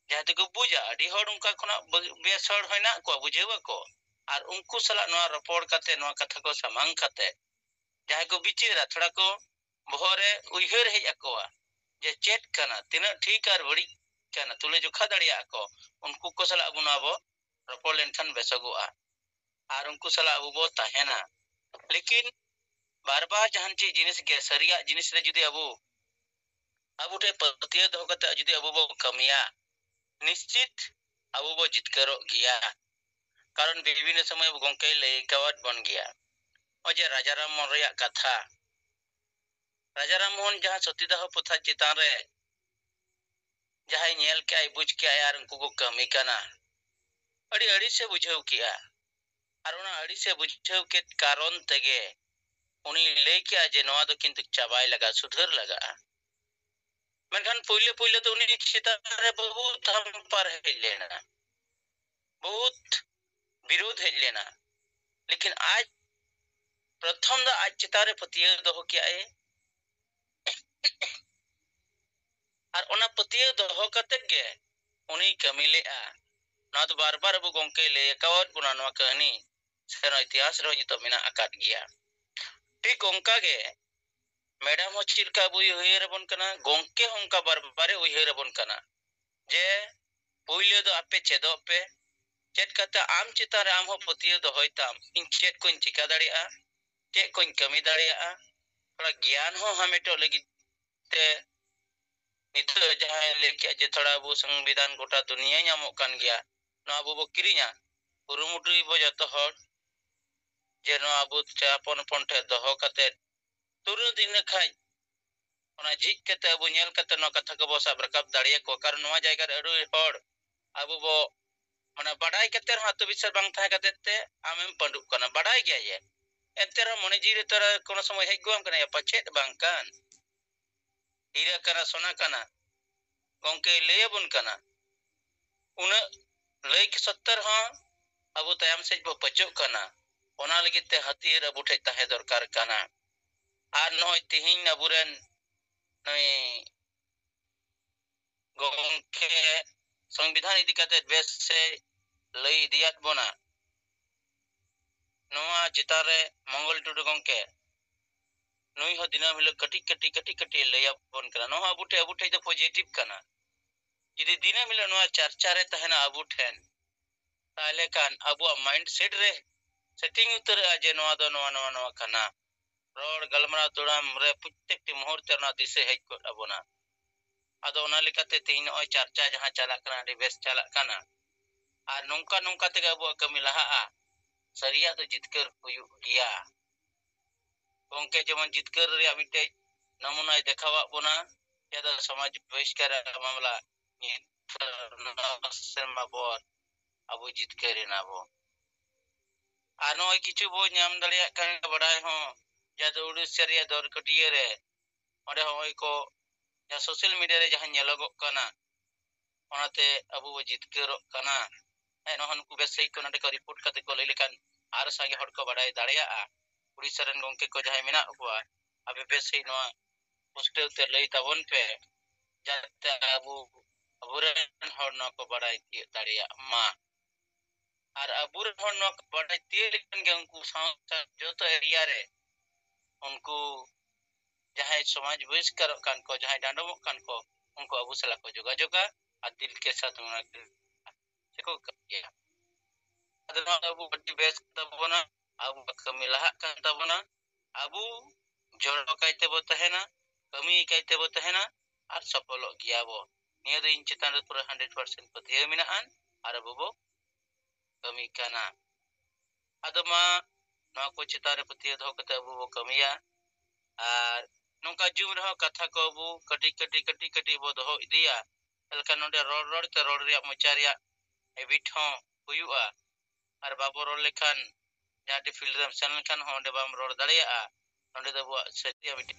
ᱡᱟᱦᱟᱸᱭ ᱫᱚᱠᱚ ᱵᱩᱡᱟ᱾ ᱟᱹᱰᱤ ᱦᱚᱲ ᱚᱱᱠᱟ ᱠᱷᱚᱱᱟᱜ ᱵᱟᱹᱜᱤ-, ᱵᱮᱥ ᱦᱚᱲ ᱦᱚᱸ ᱦᱮᱱᱟᱜ ᱠᱚᱣᱟ, ᱵᱩᱡᱷᱟᱹᱣ ᱟᱠᱚ᱾ ᱟᱨ ᱩᱱᱠᱩ ᱥᱟᱞᱟᱜ ᱱᱚᱣᱟ ᱨᱚᱯᱚᱲ ᱠᱟᱛᱮ, ᱱᱚᱣᱟ ᱠᱟᱛᱷᱟ ᱠᱚ ᱥᱟᱢᱟᱝ ᱠᱟᱛᱮ, ᱡᱟᱦᱟᱸᱭ ᱠᱚ ᱵᱤᱪᱟᱹᱨᱟ, ᱛᱷᱚᱲᱟ ᱠᱚ ᱵᱚᱦᱚᱜ ᱨᱮ ᱩᱭᱦᱟᱹᱨ ᱦᱮᱡ ᱟᱠᱚᱣᱟ ᱡᱮ ᱪᱮᱫ ᱠᱟᱱᱟ, ᱛᱤᱱᱟᱹᱜ ᱴᱷᱤᱠ ᱟᱨ ᱵᱟᱹᱲᱤᱡ ᱠᱟᱱᱟ, ᱛᱩᱞᱟᱹ ᱡᱚᱠᱷᱟ ᱫᱟᱲᱮᱭᱟᱜᱼᱟ ᱠᱚ, ᱩᱱᱠᱩ ᱠᱚ ᱥᱟᱞᱟᱜ ᱟᱵᱚ ᱱᱚᱣᱟ ᱵᱚ ᱨᱚᱯᱚᱲ ᱞᱮᱱᱠᱷᱟᱱ ᱵᱮᱥᱚᱜᱚᱜᱼᱟ ᱟᱨ ᱩᱱᱠᱩ ᱥᱟᱞᱟᱜ ᱟᱵᱚ ᱵᱚ ᱛᱟᱦᱮᱱᱟ᱾ ᱞᱮᱠᱤᱱ ᱵᱟᱨ ᱵᱟᱨ ᱡᱟᱦᱟᱱ ᱪᱮᱫ ᱡᱤᱱᱤᱥ ᱜᱮ ᱥᱟᱹᱨᱤᱭᱟᱜ ᱡᱤᱱᱤᱥ ᱨᱮ ᱡᱩᱫᱤ ᱟᱵᱚ, ᱟᱵᱚ ᱴᱷᱮᱱ ᱯᱟᱹᱛᱭᱟᱹᱣ ᱫᱚᱦᱚ ᱠᱟᱛᱮ ᱡᱩᱫᱤ ᱟᱵᱚ ᱵᱚ ᱠᱟᱹᱢᱤᱭᱟ, ᱱᱤᱥᱪᱤᱛ ᱟᱵᱚ ᱵᱚ ᱡᱤᱛᱠᱟᱹᱨᱚᱜ ᱜᱮᱭᱟ᱾ ᱠᱟᱨᱚᱱ ᱵᱤᱵᱷᱤᱱᱱᱚ ᱥᱚᱢᱚᱭ ᱜᱚᱢᱠᱮᱭ ᱞᱟᱹᱭ ᱟᱠᱟᱣᱟᱫ ᱵᱚᱱ ᱜᱮᱭᱟ᱾ ᱱᱚᱜᱼᱚᱭ ᱡᱮ ᱨᱟᱡᱟ ᱨᱟᱢ ᱢᱳᱦᱚᱱ ᱨᱮᱭᱟᱜ ᱠᱟᱛᱷᱟ, ᱨᱟᱡᱟ ᱨᱟᱢ ᱢᱳᱦᱚᱱ ᱡᱟᱦᱟᱸ ᱥᱚᱛᱤᱫᱟᱦᱚ ᱯᱨᱚᱛᱷᱟ ᱪᱮᱛᱟᱱ ᱨᱮ ᱡᱟᱦᱟᱸᱭ ᱧᱮᱞ ᱠᱮᱜᱼᱟᱭ, ᱵᱩᱡᱽ ᱠᱮᱜᱼᱟᱭ ᱟᱨ ᱩᱱᱠᱩ ᱠᱚ ᱠᱟᱹᱢᱤ ᱠᱟᱱᱟ, ᱟᱹᱰᱤ ᱟᱹᱲᱤᱥᱮ ᱵᱩᱡᱷᱟᱹᱣ ᱠᱮᱜᱼᱟ᱾ ᱟᱨ ᱚᱱᱟ ᱟᱹᱲᱤᱥᱮ ᱵᱩᱡᱷᱟᱹᱣ ᱠᱮᱫ ᱠᱟᱨᱚᱱ ᱛᱮᱜᱮ ᱩᱱᱤ ᱞᱟᱹᱭ ᱠᱮᱜᱼᱟ ᱡᱮ ᱱᱚᱣᱟ ᱫᱚ ᱠᱤᱱᱛᱩ ᱪᱟᱵᱟᱭ ᱞᱟᱜᱟᱜᱼᱟ, ᱥᱩᱫᱷᱟᱹᱨ ᱞᱟᱜᱟᱜᱼᱟ᱾ ᱢᱮᱱᱠᱷᱟᱱ ᱯᱳᱭᱞᱳ ᱯᱳᱭᱞᱳ ᱫᱚ ᱩᱱᱤ ᱪᱮᱛᱟᱱ ᱨᱮ ᱵᱚᱦᱩᱛ ᱦᱟᱢᱯᱟᱨ ᱦᱮᱡ ᱞᱮᱱᱟ, ᱵᱚᱦᱩᱛ ᱵᱤᱨᱳᱫᱷ ᱦᱮᱡ ᱞᱮᱱᱟ᱾ ᱞᱮᱠᱤᱱ ᱟᱡ ᱯᱨᱚᱛᱷᱚᱢ ᱫᱚ ᱟᱡ ᱪᱮᱛᱟᱱ ᱨᱮ ᱯᱟᱹᱛᱭᱟᱹᱣ ᱫᱚᱦᱚ ᱠᱮᱜᱼᱟᱭ᱾ ᱟᱨ ᱚᱱᱟ ᱯᱟᱹᱛᱭᱟᱹᱣ ᱫᱚᱦᱚ ᱠᱟᱛᱮ ᱜᱮ ᱩᱱᱤᱭ ᱠᱟᱹᱢᱤ ᱞᱮᱫᱼᱟ᱾ ᱱᱚᱣᱟ ᱫᱚ ᱵᱟᱨ ᱵᱟᱨ ᱟᱵᱚ ᱜᱚᱢᱠᱮᱭ ᱞᱟᱹᱭ ᱟᱠᱟᱣᱟᱫ ᱵᱚᱱᱟ, ᱱᱚᱣᱟ ᱠᱟᱹᱦᱱᱤ ᱥᱮ ᱱᱚᱣᱟ ᱤᱛᱤᱦᱟᱥ ᱨᱮᱦᱚᱸ ᱱᱤᱛᱚᱜ ᱢᱮᱱᱟᱜ ᱟᱠᱟᱫ ᱜᱮᱭᱟ᱾ ᱴᱷᱤᱠ ᱚᱱᱠᱟ ᱜᱮ ᱢᱮᱰᱟᱢ ᱦᱚᱸ ᱪᱮᱫ ᱞᱮᱠᱟ ᱟᱵᱚᱭ ᱩᱭᱦᱟᱹᱨ ᱟᱵᱚᱱ ᱠᱟᱱᱟ, ᱜᱚᱢᱠᱮ ᱦᱚᱸ ᱚᱱᱠᱟ ᱵᱟᱨ ᱵᱟᱨᱮ ᱩᱭᱦᱟᱹᱨ ᱟᱵᱚᱱ ᱠᱟᱱᱟ ᱡᱮ ᱯᱩᱭᱞᱟᱹ ᱫᱚ ᱟᱯᱮ ᱪᱮᱫᱚᱜ ᱯᱮ, ᱪᱮᱫ ᱠᱟᱛᱮ ᱟᱢ ᱪᱮᱛᱟᱱ ᱨᱮ ᱟᱢ ᱦᱚᱸ ᱯᱟᱹᱛᱭᱟᱹᱣ ᱫᱚᱦᱚᱭ ᱛᱟᱢ, ᱤᱧ ᱪᱮᱫ ᱠᱚᱧ ᱪᱤᱠᱟ ᱫᱟᱲᱮᱭᱟᱜᱼᱟ, ᱪᱮᱫ ᱠᱚᱧ ᱠᱟᱹᱢᱤ ᱫᱟᱲᱮᱭᱟᱜᱼᱟ, ᱛᱷᱚᱲᱟ ᱜᱮᱭᱟᱱ ᱦᱚᱸ ᱦᱟᱢᱮᱴᱚᱜ ᱞᱟᱹᱜᱤᱫ ᱛᱮ ᱱᱤᱛᱚᱜ ᱡᱟᱦᱟᱸᱭ ᱞᱟᱹᱭ ᱠᱮᱜᱼᱟ ᱡᱮ ᱛᱷᱚᱲᱟ ᱟᱵᱚ ᱥᱚᱝᱵᱤᱫᱷᱟᱱ ᱜᱚᱴᱟ ᱫᱩᱱᱤᱭᱟᱹ ᱧᱟᱢᱚᱜ ᱠᱟᱱ ᱜᱮᱭᱟ, ᱱᱚᱣᱟ ᱟᱵᱚ ᱵᱚ ᱠᱤᱨᱤᱧᱟ, ᱠᱩᱨᱩᱢᱩᱴᱩᱭ ᱵᱚ ᱡᱚᱛᱚ ᱦᱚᱲ ᱡᱮ ᱱᱚᱣᱟ ᱟᱵᱚ ᱦᱚᱯᱚᱱ ᱦᱚᱯᱚᱱ ᱴᱷᱮᱱ ᱫᱚᱦᱚ ᱠᱟᱛᱮ ᱛᱩᱨᱟᱹᱛ ᱤᱱᱟᱹ ᱠᱷᱟᱱ ᱚᱱᱟ ᱡᱷᱤᱡ ᱠᱟᱛᱮ ᱟᱵᱚ ᱧᱮᱞ ᱠᱟᱛᱮ ᱱᱚᱣᱟ ᱠᱟᱛᱷᱟ ᱠᱚᱵᱚ ᱥᱟᱵ ᱨᱟᱠᱟᱵ ᱫᱟᱲᱮᱭᱟᱠᱚᱣᱟ᱾ ᱠᱟᱨᱚᱱ ᱱᱚᱣᱟ ᱡᱟᱭᱜᱟ ᱨᱮ ᱟᱹᱰᱤ ᱦᱚᱲ ᱟᱵᱚ ᱵᱚ ᱢᱟᱱᱮ ᱵᱟᱰᱟᱭ ᱠᱟᱛᱮ ᱨᱮᱦᱚᱸ ᱟᱛᱢᱚᱵᱤᱥᱥᱟᱥ ᱵᱟᱝ ᱛᱟᱦᱮᱸ ᱠᱟᱛᱮ ᱛᱮ ᱟᱢᱮᱢ ᱯᱟᱹᱰᱩᱜ ᱠᱟᱱᱟ, ᱵᱟᱰᱟᱭ ᱜᱮᱭᱟ ᱡᱮ, ᱮᱱᱛᱮ ᱨᱮᱦᱚᱸ ᱢᱚᱱᱮ ᱡᱤᱣᱤ ᱨᱮ ᱛᱚᱨᱟ ᱠᱳᱱᱳ ᱥᱚᱢᱚᱭ ᱦᱮᱡ ᱜᱚᱫ ᱟᱢ ᱠᱟᱱᱟ, ᱭᱟ ᱯᱟᱪᱮᱫ ᱵᱟᱝ ᱠᱟᱱ, ᱦᱤᱨᱟᱹ ᱠᱟᱱᱟ, ᱥᱚᱱᱟ ᱠᱟᱱᱟ, ᱜᱚᱢᱠᱮᱭ ᱞᱟᱹᱭ ᱟᱵᱚᱱ ᱠᱟᱱᱟ᱾ ᱩᱱᱟᱹᱜ ᱞᱟᱹᱭ ᱥᱚᱛᱛᱚᱨ ᱦᱚᱸ ᱟᱵᱚ ᱛᱟᱭᱚᱢ ᱥᱮᱫ ᱵᱚ ᱯᱟᱹᱪᱚᱜ ᱠᱟᱱᱟ᱾ ᱚᱱᱟ ᱞᱟᱹᱜᱤᱫ ᱛᱮ ᱦᱟᱹᱛᱭᱟᱹᱨ ᱟᱵᱚ ᱴᱷᱮᱱ ᱛᱟᱦᱮᱸ ᱫᱚᱨᱠᱟᱨ ᱠᱟᱱᱟ᱾ ᱟᱨ ᱱᱚᱜᱼᱚᱭ ᱛᱤᱦᱤᱧ ᱟᱵᱚᱨᱮᱱ ᱱᱩᱭ ᱜᱚᱢᱠᱮ ᱥᱚᱝᱵᱤᱫᱷᱟᱱ ᱤᱫᱤ ᱠᱟᱛᱮ ᱵᱮᱥ ᱥᱮ ᱞᱟᱹᱭ ᱤᱫᱤᱭᱟᱫ ᱵᱚᱱᱟ᱾ ᱱᱚᱣᱟ ᱪᱮᱛᱟᱱ ᱨᱮ ᱢᱚᱝᱜᱚᱞ ᱴᱩᱰᱩ ᱜᱚᱢᱠᱮ ᱱᱩᱭ ᱦᱚᱸ ᱫᱤᱱᱟᱹᱢ ᱦᱤᱞᱳᱜ ᱠᱟᱹᱴᱤᱡ ᱠᱟᱹᱴᱤᱡ ᱠᱟᱹᱴᱤᱡ ᱠᱟᱹᱴᱤᱡ ᱮ ᱞᱟᱹᱭ ᱟᱵᱚᱱ ᱠᱟᱱᱟ᱾ ᱱᱚᱣᱟ ᱟᱵᱚ ᱴᱷᱮᱡ ᱟᱵᱚ ᱴᱷᱮᱡ ᱫᱚ ᱯᱚᱡᱤᱴᱤᱵᱷ ᱠᱟᱱᱟ᱾ ᱡᱩᱫᱤ ᱫᱤᱱᱟᱹᱢ ᱦᱤᱞᱳᱜ ᱱᱚᱣᱟ ᱪᱟᱨᱪᱟ ᱨᱮ ᱛᱟᱦᱮᱱᱟ ᱟᱵᱚ ᱴᱷᱮᱱ, ᱛᱟᱦᱞᱮ ᱠᱷᱟᱱ ᱟᱵᱚᱣᱟᱜ ᱢᱟᱭᱤᱱᱰ ᱥᱮᱴ ᱨᱮ ᱥᱮᱴᱤᱝ ᱩᱛᱟᱹᱨᱚᱜᱼᱟ ᱡᱮ ᱱᱚᱣᱟ ᱫᱚ ᱱᱚᱣᱟ ᱱᱚᱣᱟ ᱱᱚᱣᱟ ᱠᱟᱱᱟ᱾ ᱨᱚᱲ ᱜᱟᱞᱢᱟᱨᱟᱣ ᱛᱟᱲᱟᱢ ᱨᱮ ᱯᱨᱚᱛᱛᱮᱠᱴᱤ ᱢᱩᱦᱩᱨᱛᱮ ᱚᱱᱟ ᱫᱤᱥᱟᱹ ᱦᱮᱡ ᱜᱚᱫ ᱟᱵᱚᱱᱟ᱾ ᱟᱫᱚ ᱚᱱᱟ ᱞᱮᱠᱟᱛᱮ ᱛᱮᱦᱮᱧ ᱱᱚᱜᱼᱚᱭ ᱪᱟᱨᱪᱟ ᱡᱟᱦᱟᱸ ᱪᱟᱞᱟᱜ ᱠᱟᱱᱟ, ᱟᱹᱰᱤ ᱵᱮᱥ ᱪᱟᱞᱟᱜ ᱠᱟᱱᱟ᱾ ᱟᱨ ᱱᱚᱝᱠᱟ ᱱᱚᱝᱠᱟ ᱛᱮᱜᱮ ᱟᱵᱚᱣᱟᱜ ᱠᱟᱹᱢᱤ ᱞᱟᱦᱟᱜᱼᱟ᱾ ᱥᱟᱹᱨᱤᱭᱟᱜ ᱫᱚ ᱡᱤᱛᱠᱟᱹᱨ ᱦᱩᱭᱩᱜ ᱜᱮᱭᱟ᱾ ᱜᱚᱢᱠᱮ ᱡᱮᱢᱚᱱ ᱡᱤᱛᱠᱟᱹᱨ ᱨᱮᱭᱟᱜ ᱢᱤᱫᱴᱮᱡ ᱱᱚᱢᱩᱱᱟᱭ ᱫᱮᱠᱷᱟᱣᱟᱫ ᱵᱚᱱᱟ, ᱡᱟᱦᱟᱸ ᱫᱚ ᱥᱚᱢᱟᱡᱽ ᱵᱚᱦᱤᱥᱠᱟᱨ ᱢᱟᱢᱞᱟ, ᱱᱤᱛ ᱱᱚᱣᱟ ᱥᱮᱨᱢᱟ ᱯᱚᱨ ᱟᱵᱚ ᱡᱤᱛᱠᱟᱹᱨ ᱮᱱᱟ ᱵᱚ᱾ ᱟᱨ ᱱᱚᱜᱼᱚᱭ ᱠᱤᱪᱷᱩ ᱵᱚ ᱧᱟᱢ ᱫᱟᱲᱮᱭᱟᱜ ᱠᱟᱱ ᱵᱟᱰᱟᱭ ᱦᱚᱸ, ᱡᱟᱦᱟᱸ ᱫᱚ ᱩᱲᱤᱥᱥᱟ ᱨᱮᱭᱟᱜ ᱫᱚᱨᱠᱟᱹᱴᱤᱭᱟᱹ ᱨᱮ ᱚᱸᱰᱮ ᱦᱚᱸ ᱦᱚᱸᱜᱼᱚᱭ ᱠᱚ, ᱡᱟᱦᱟᱸ ᱥᱳᱥᱟᱞ ᱢᱤᱰᱤᱭᱟ ᱨᱮ ᱡᱟᱦᱟᱸ ᱧᱮᱞᱚᱜᱚᱜ ᱠᱟᱱᱟ, ᱚᱱᱟᱛᱮ ᱟᱵᱚ ᱵᱚ ᱡᱤᱛᱠᱟᱹᱨᱚᱜ ᱠᱟᱱᱟ᱾ ᱦᱮᱸ, ᱱᱚᱜᱼᱚ ᱱᱩᱠᱩ ᱵᱮᱵᱽᱥᱟᱭᱤ ᱠᱚ ᱱᱚᱸᱰᱮ ᱠᱚ ᱨᱤᱯᱳᱨᱴ ᱠᱟᱛᱮ ᱠᱚ ᱞᱟᱹᱭ ᱞᱮᱠᱷᱟᱱ ᱟᱨ ᱥᱟᱸᱜᱮ ᱦᱚᱲ ᱠᱚ ᱵᱟᱰᱟᱭ ᱫᱟᱲᱮᱭᱟᱜᱼᱟ᱾ ᱩᱲᱤᱥᱥᱟ ᱨᱮᱱ ᱜᱚᱢᱠᱮ ᱠᱚ ᱡᱟᱦᱟᱸᱭ ᱢᱮᱱᱟᱜ ᱠᱚᱣᱟ, ᱟᱯᱮ ᱵᱮᱵᱽᱥᱟᱭᱤ ᱱᱚᱣᱟ ᱯᱩᱥᱴᱟᱹᱣ ᱛᱮ ᱞᱟᱹᱭ ᱛᱟᱵᱚᱱ ᱯᱮ᱾ ᱡᱟᱛᱮ ᱟᱵᱚ, ᱟᱵᱚᱨᱮᱱ ᱦᱚᱲ ᱱᱚᱣᱟ ᱠᱚ ᱵᱟᱲᱟᱭ ᱛᱤᱭᱳᱜ ᱫᱟᱲᱮᱭᱟᱜ ᱢᱟ᱾ ᱟᱨ ᱟᱵᱚᱨᱮᱱ ᱦᱚᱲ ᱱᱚᱣᱟ ᱠᱚ ᱵᱟᱲᱟᱭ ᱛᱤᱭᱳᱜ ᱞᱮᱠᱷᱟᱱ ᱜᱮ ᱩᱱᱠᱩ ᱥᱟᱶᱛᱟ ᱡᱚᱛᱚ ᱮᱨᱤᱭᱟ ᱨᱮ ᱩᱱᱠᱩ ᱡᱟᱦᱟᱸᱭ ᱥᱚᱢᱟᱡᱽ ᱵᱚᱦᱤᱥᱠᱟᱨᱚᱜ ᱠᱟᱱ ᱠᱚ, ᱡᱟᱦᱟᱸᱭ ᱰᱟᱸᱰᱚᱢᱚᱜ ᱠᱟᱱ ᱠᱚ, ᱩᱱᱠᱩ ᱟᱵᱚ ᱥᱟᱞᱟᱜ ᱠᱚ ᱡᱳᱜᱟᱡᱳᱜᱟ ᱟᱨ ᱫᱤᱞ ᱠᱮ ᱥᱟᱛᱷ ᱚᱱᱟ ᱥᱮᱠᱚ ᱠᱟᱹᱢᱤᱭᱟ᱾ ᱟᱫᱚ ᱱᱚᱣᱟ ᱫᱚ ᱟᱵᱚ ᱟᱹᱰᱤ ᱵᱮᱥ ᱠᱟᱱ ᱛᱟᱵᱚᱱᱟ, ᱟᱵᱚᱣᱟᱜ ᱠᱟᱹᱢᱤ ᱞᱟᱦᱟᱜ ᱠᱟᱱ ᱛᱟᱵᱚᱱᱟ, ᱟᱵᱚ ᱡᱚᱲᱚ ᱠᱟᱭᱛᱮ ᱵᱚ ᱛᱟᱦᱮᱱᱟ, ᱠᱟᱹᱢᱤ ᱠᱟᱭᱛᱮ ᱵᱚ ᱛᱟᱦᱮᱱᱟ ᱟᱨ ᱥᱚᱯᱷᱚᱞᱚᱜ ᱜᱮᱭᱟ ᱵᱚ᱾ ᱱᱤᱭᱟᱹ ᱫᱚ ᱤᱧ ᱪᱮᱛᱟᱱ ᱨᱮ ᱯᱩᱨᱟᱹ ᱦᱟᱱᱰᱨᱮᱰ ᱯᱟᱨᱥᱮᱱᱴ ᱯᱟᱹᱛᱭᱟᱹᱣ ᱢᱮᱱᱟᱜᱼᱟ ᱟᱨ ᱟᱵᱚ ᱵᱚ ᱠᱟᱹᱢᱤ ᱠᱟᱱᱟ᱾ ᱟᱫᱚ ᱢᱟ ᱱᱚᱣᱟ ᱠᱚ ᱪᱮᱛᱟᱱ ᱨᱮ ᱯᱟᱹᱛᱭᱟᱹᱣ ᱫᱚᱦᱚ ᱠᱟᱛᱮ ᱟᱵᱚ ᱵᱚ ᱠᱟᱹᱢᱤᱭᱟ᱾ ᱟᱨ ᱱᱚᱝᱠᱟ ᱡᱩᱢ ᱨᱮᱦᱚᱸ ᱠᱟᱛᱷᱟ ᱠᱚ ᱟᱵᱚ ᱠᱟᱹᱴᱤᱡ ᱠᱟᱹᱴᱤᱡ, ᱠᱟᱹᱴᱤᱡ ᱠᱟᱹᱴᱤᱡ ᱵᱚ ᱫᱚᱦᱚ ᱤᱫᱤᱭᱟ᱾ ᱮᱱᱠᱷᱟᱱ ᱱᱚᱰᱮ ᱨᱚᱲ ᱨᱚᱲ ᱛᱮ ᱨᱚᱲ ᱨᱮᱭᱟᱜ ᱢᱚᱪᱟ ᱨᱮᱭᱟᱜ ᱦᱮᱵᱤᱴ ᱦᱚᱸ ᱦᱩᱭᱩᱜᱼᱟ᱾ ᱟᱨ ᱵᱟᱵᱚ ᱨᱚᱲ ᱞᱮᱠᱷᱟᱱ ᱡᱟᱦᱟᱸ ᱴᱷᱮᱱ ᱯᱷᱤᱞᱰ ᱨᱮᱢ ᱥᱮᱱ ᱞᱮᱱᱠᱷᱟᱱ ᱦᱚᱸ ᱚᱸᱰᱮ ᱵᱟᱢ ᱨᱚᱲ ᱫᱟᱲᱮᱭᱟᱜᱼᱟ᱾ ᱱᱚᱰᱮ ᱫᱚ ᱟᱵᱚᱣᱟᱜ ᱥᱟᱹᱨᱤᱭᱟᱜ ᱢᱤᱫᱴᱮᱱ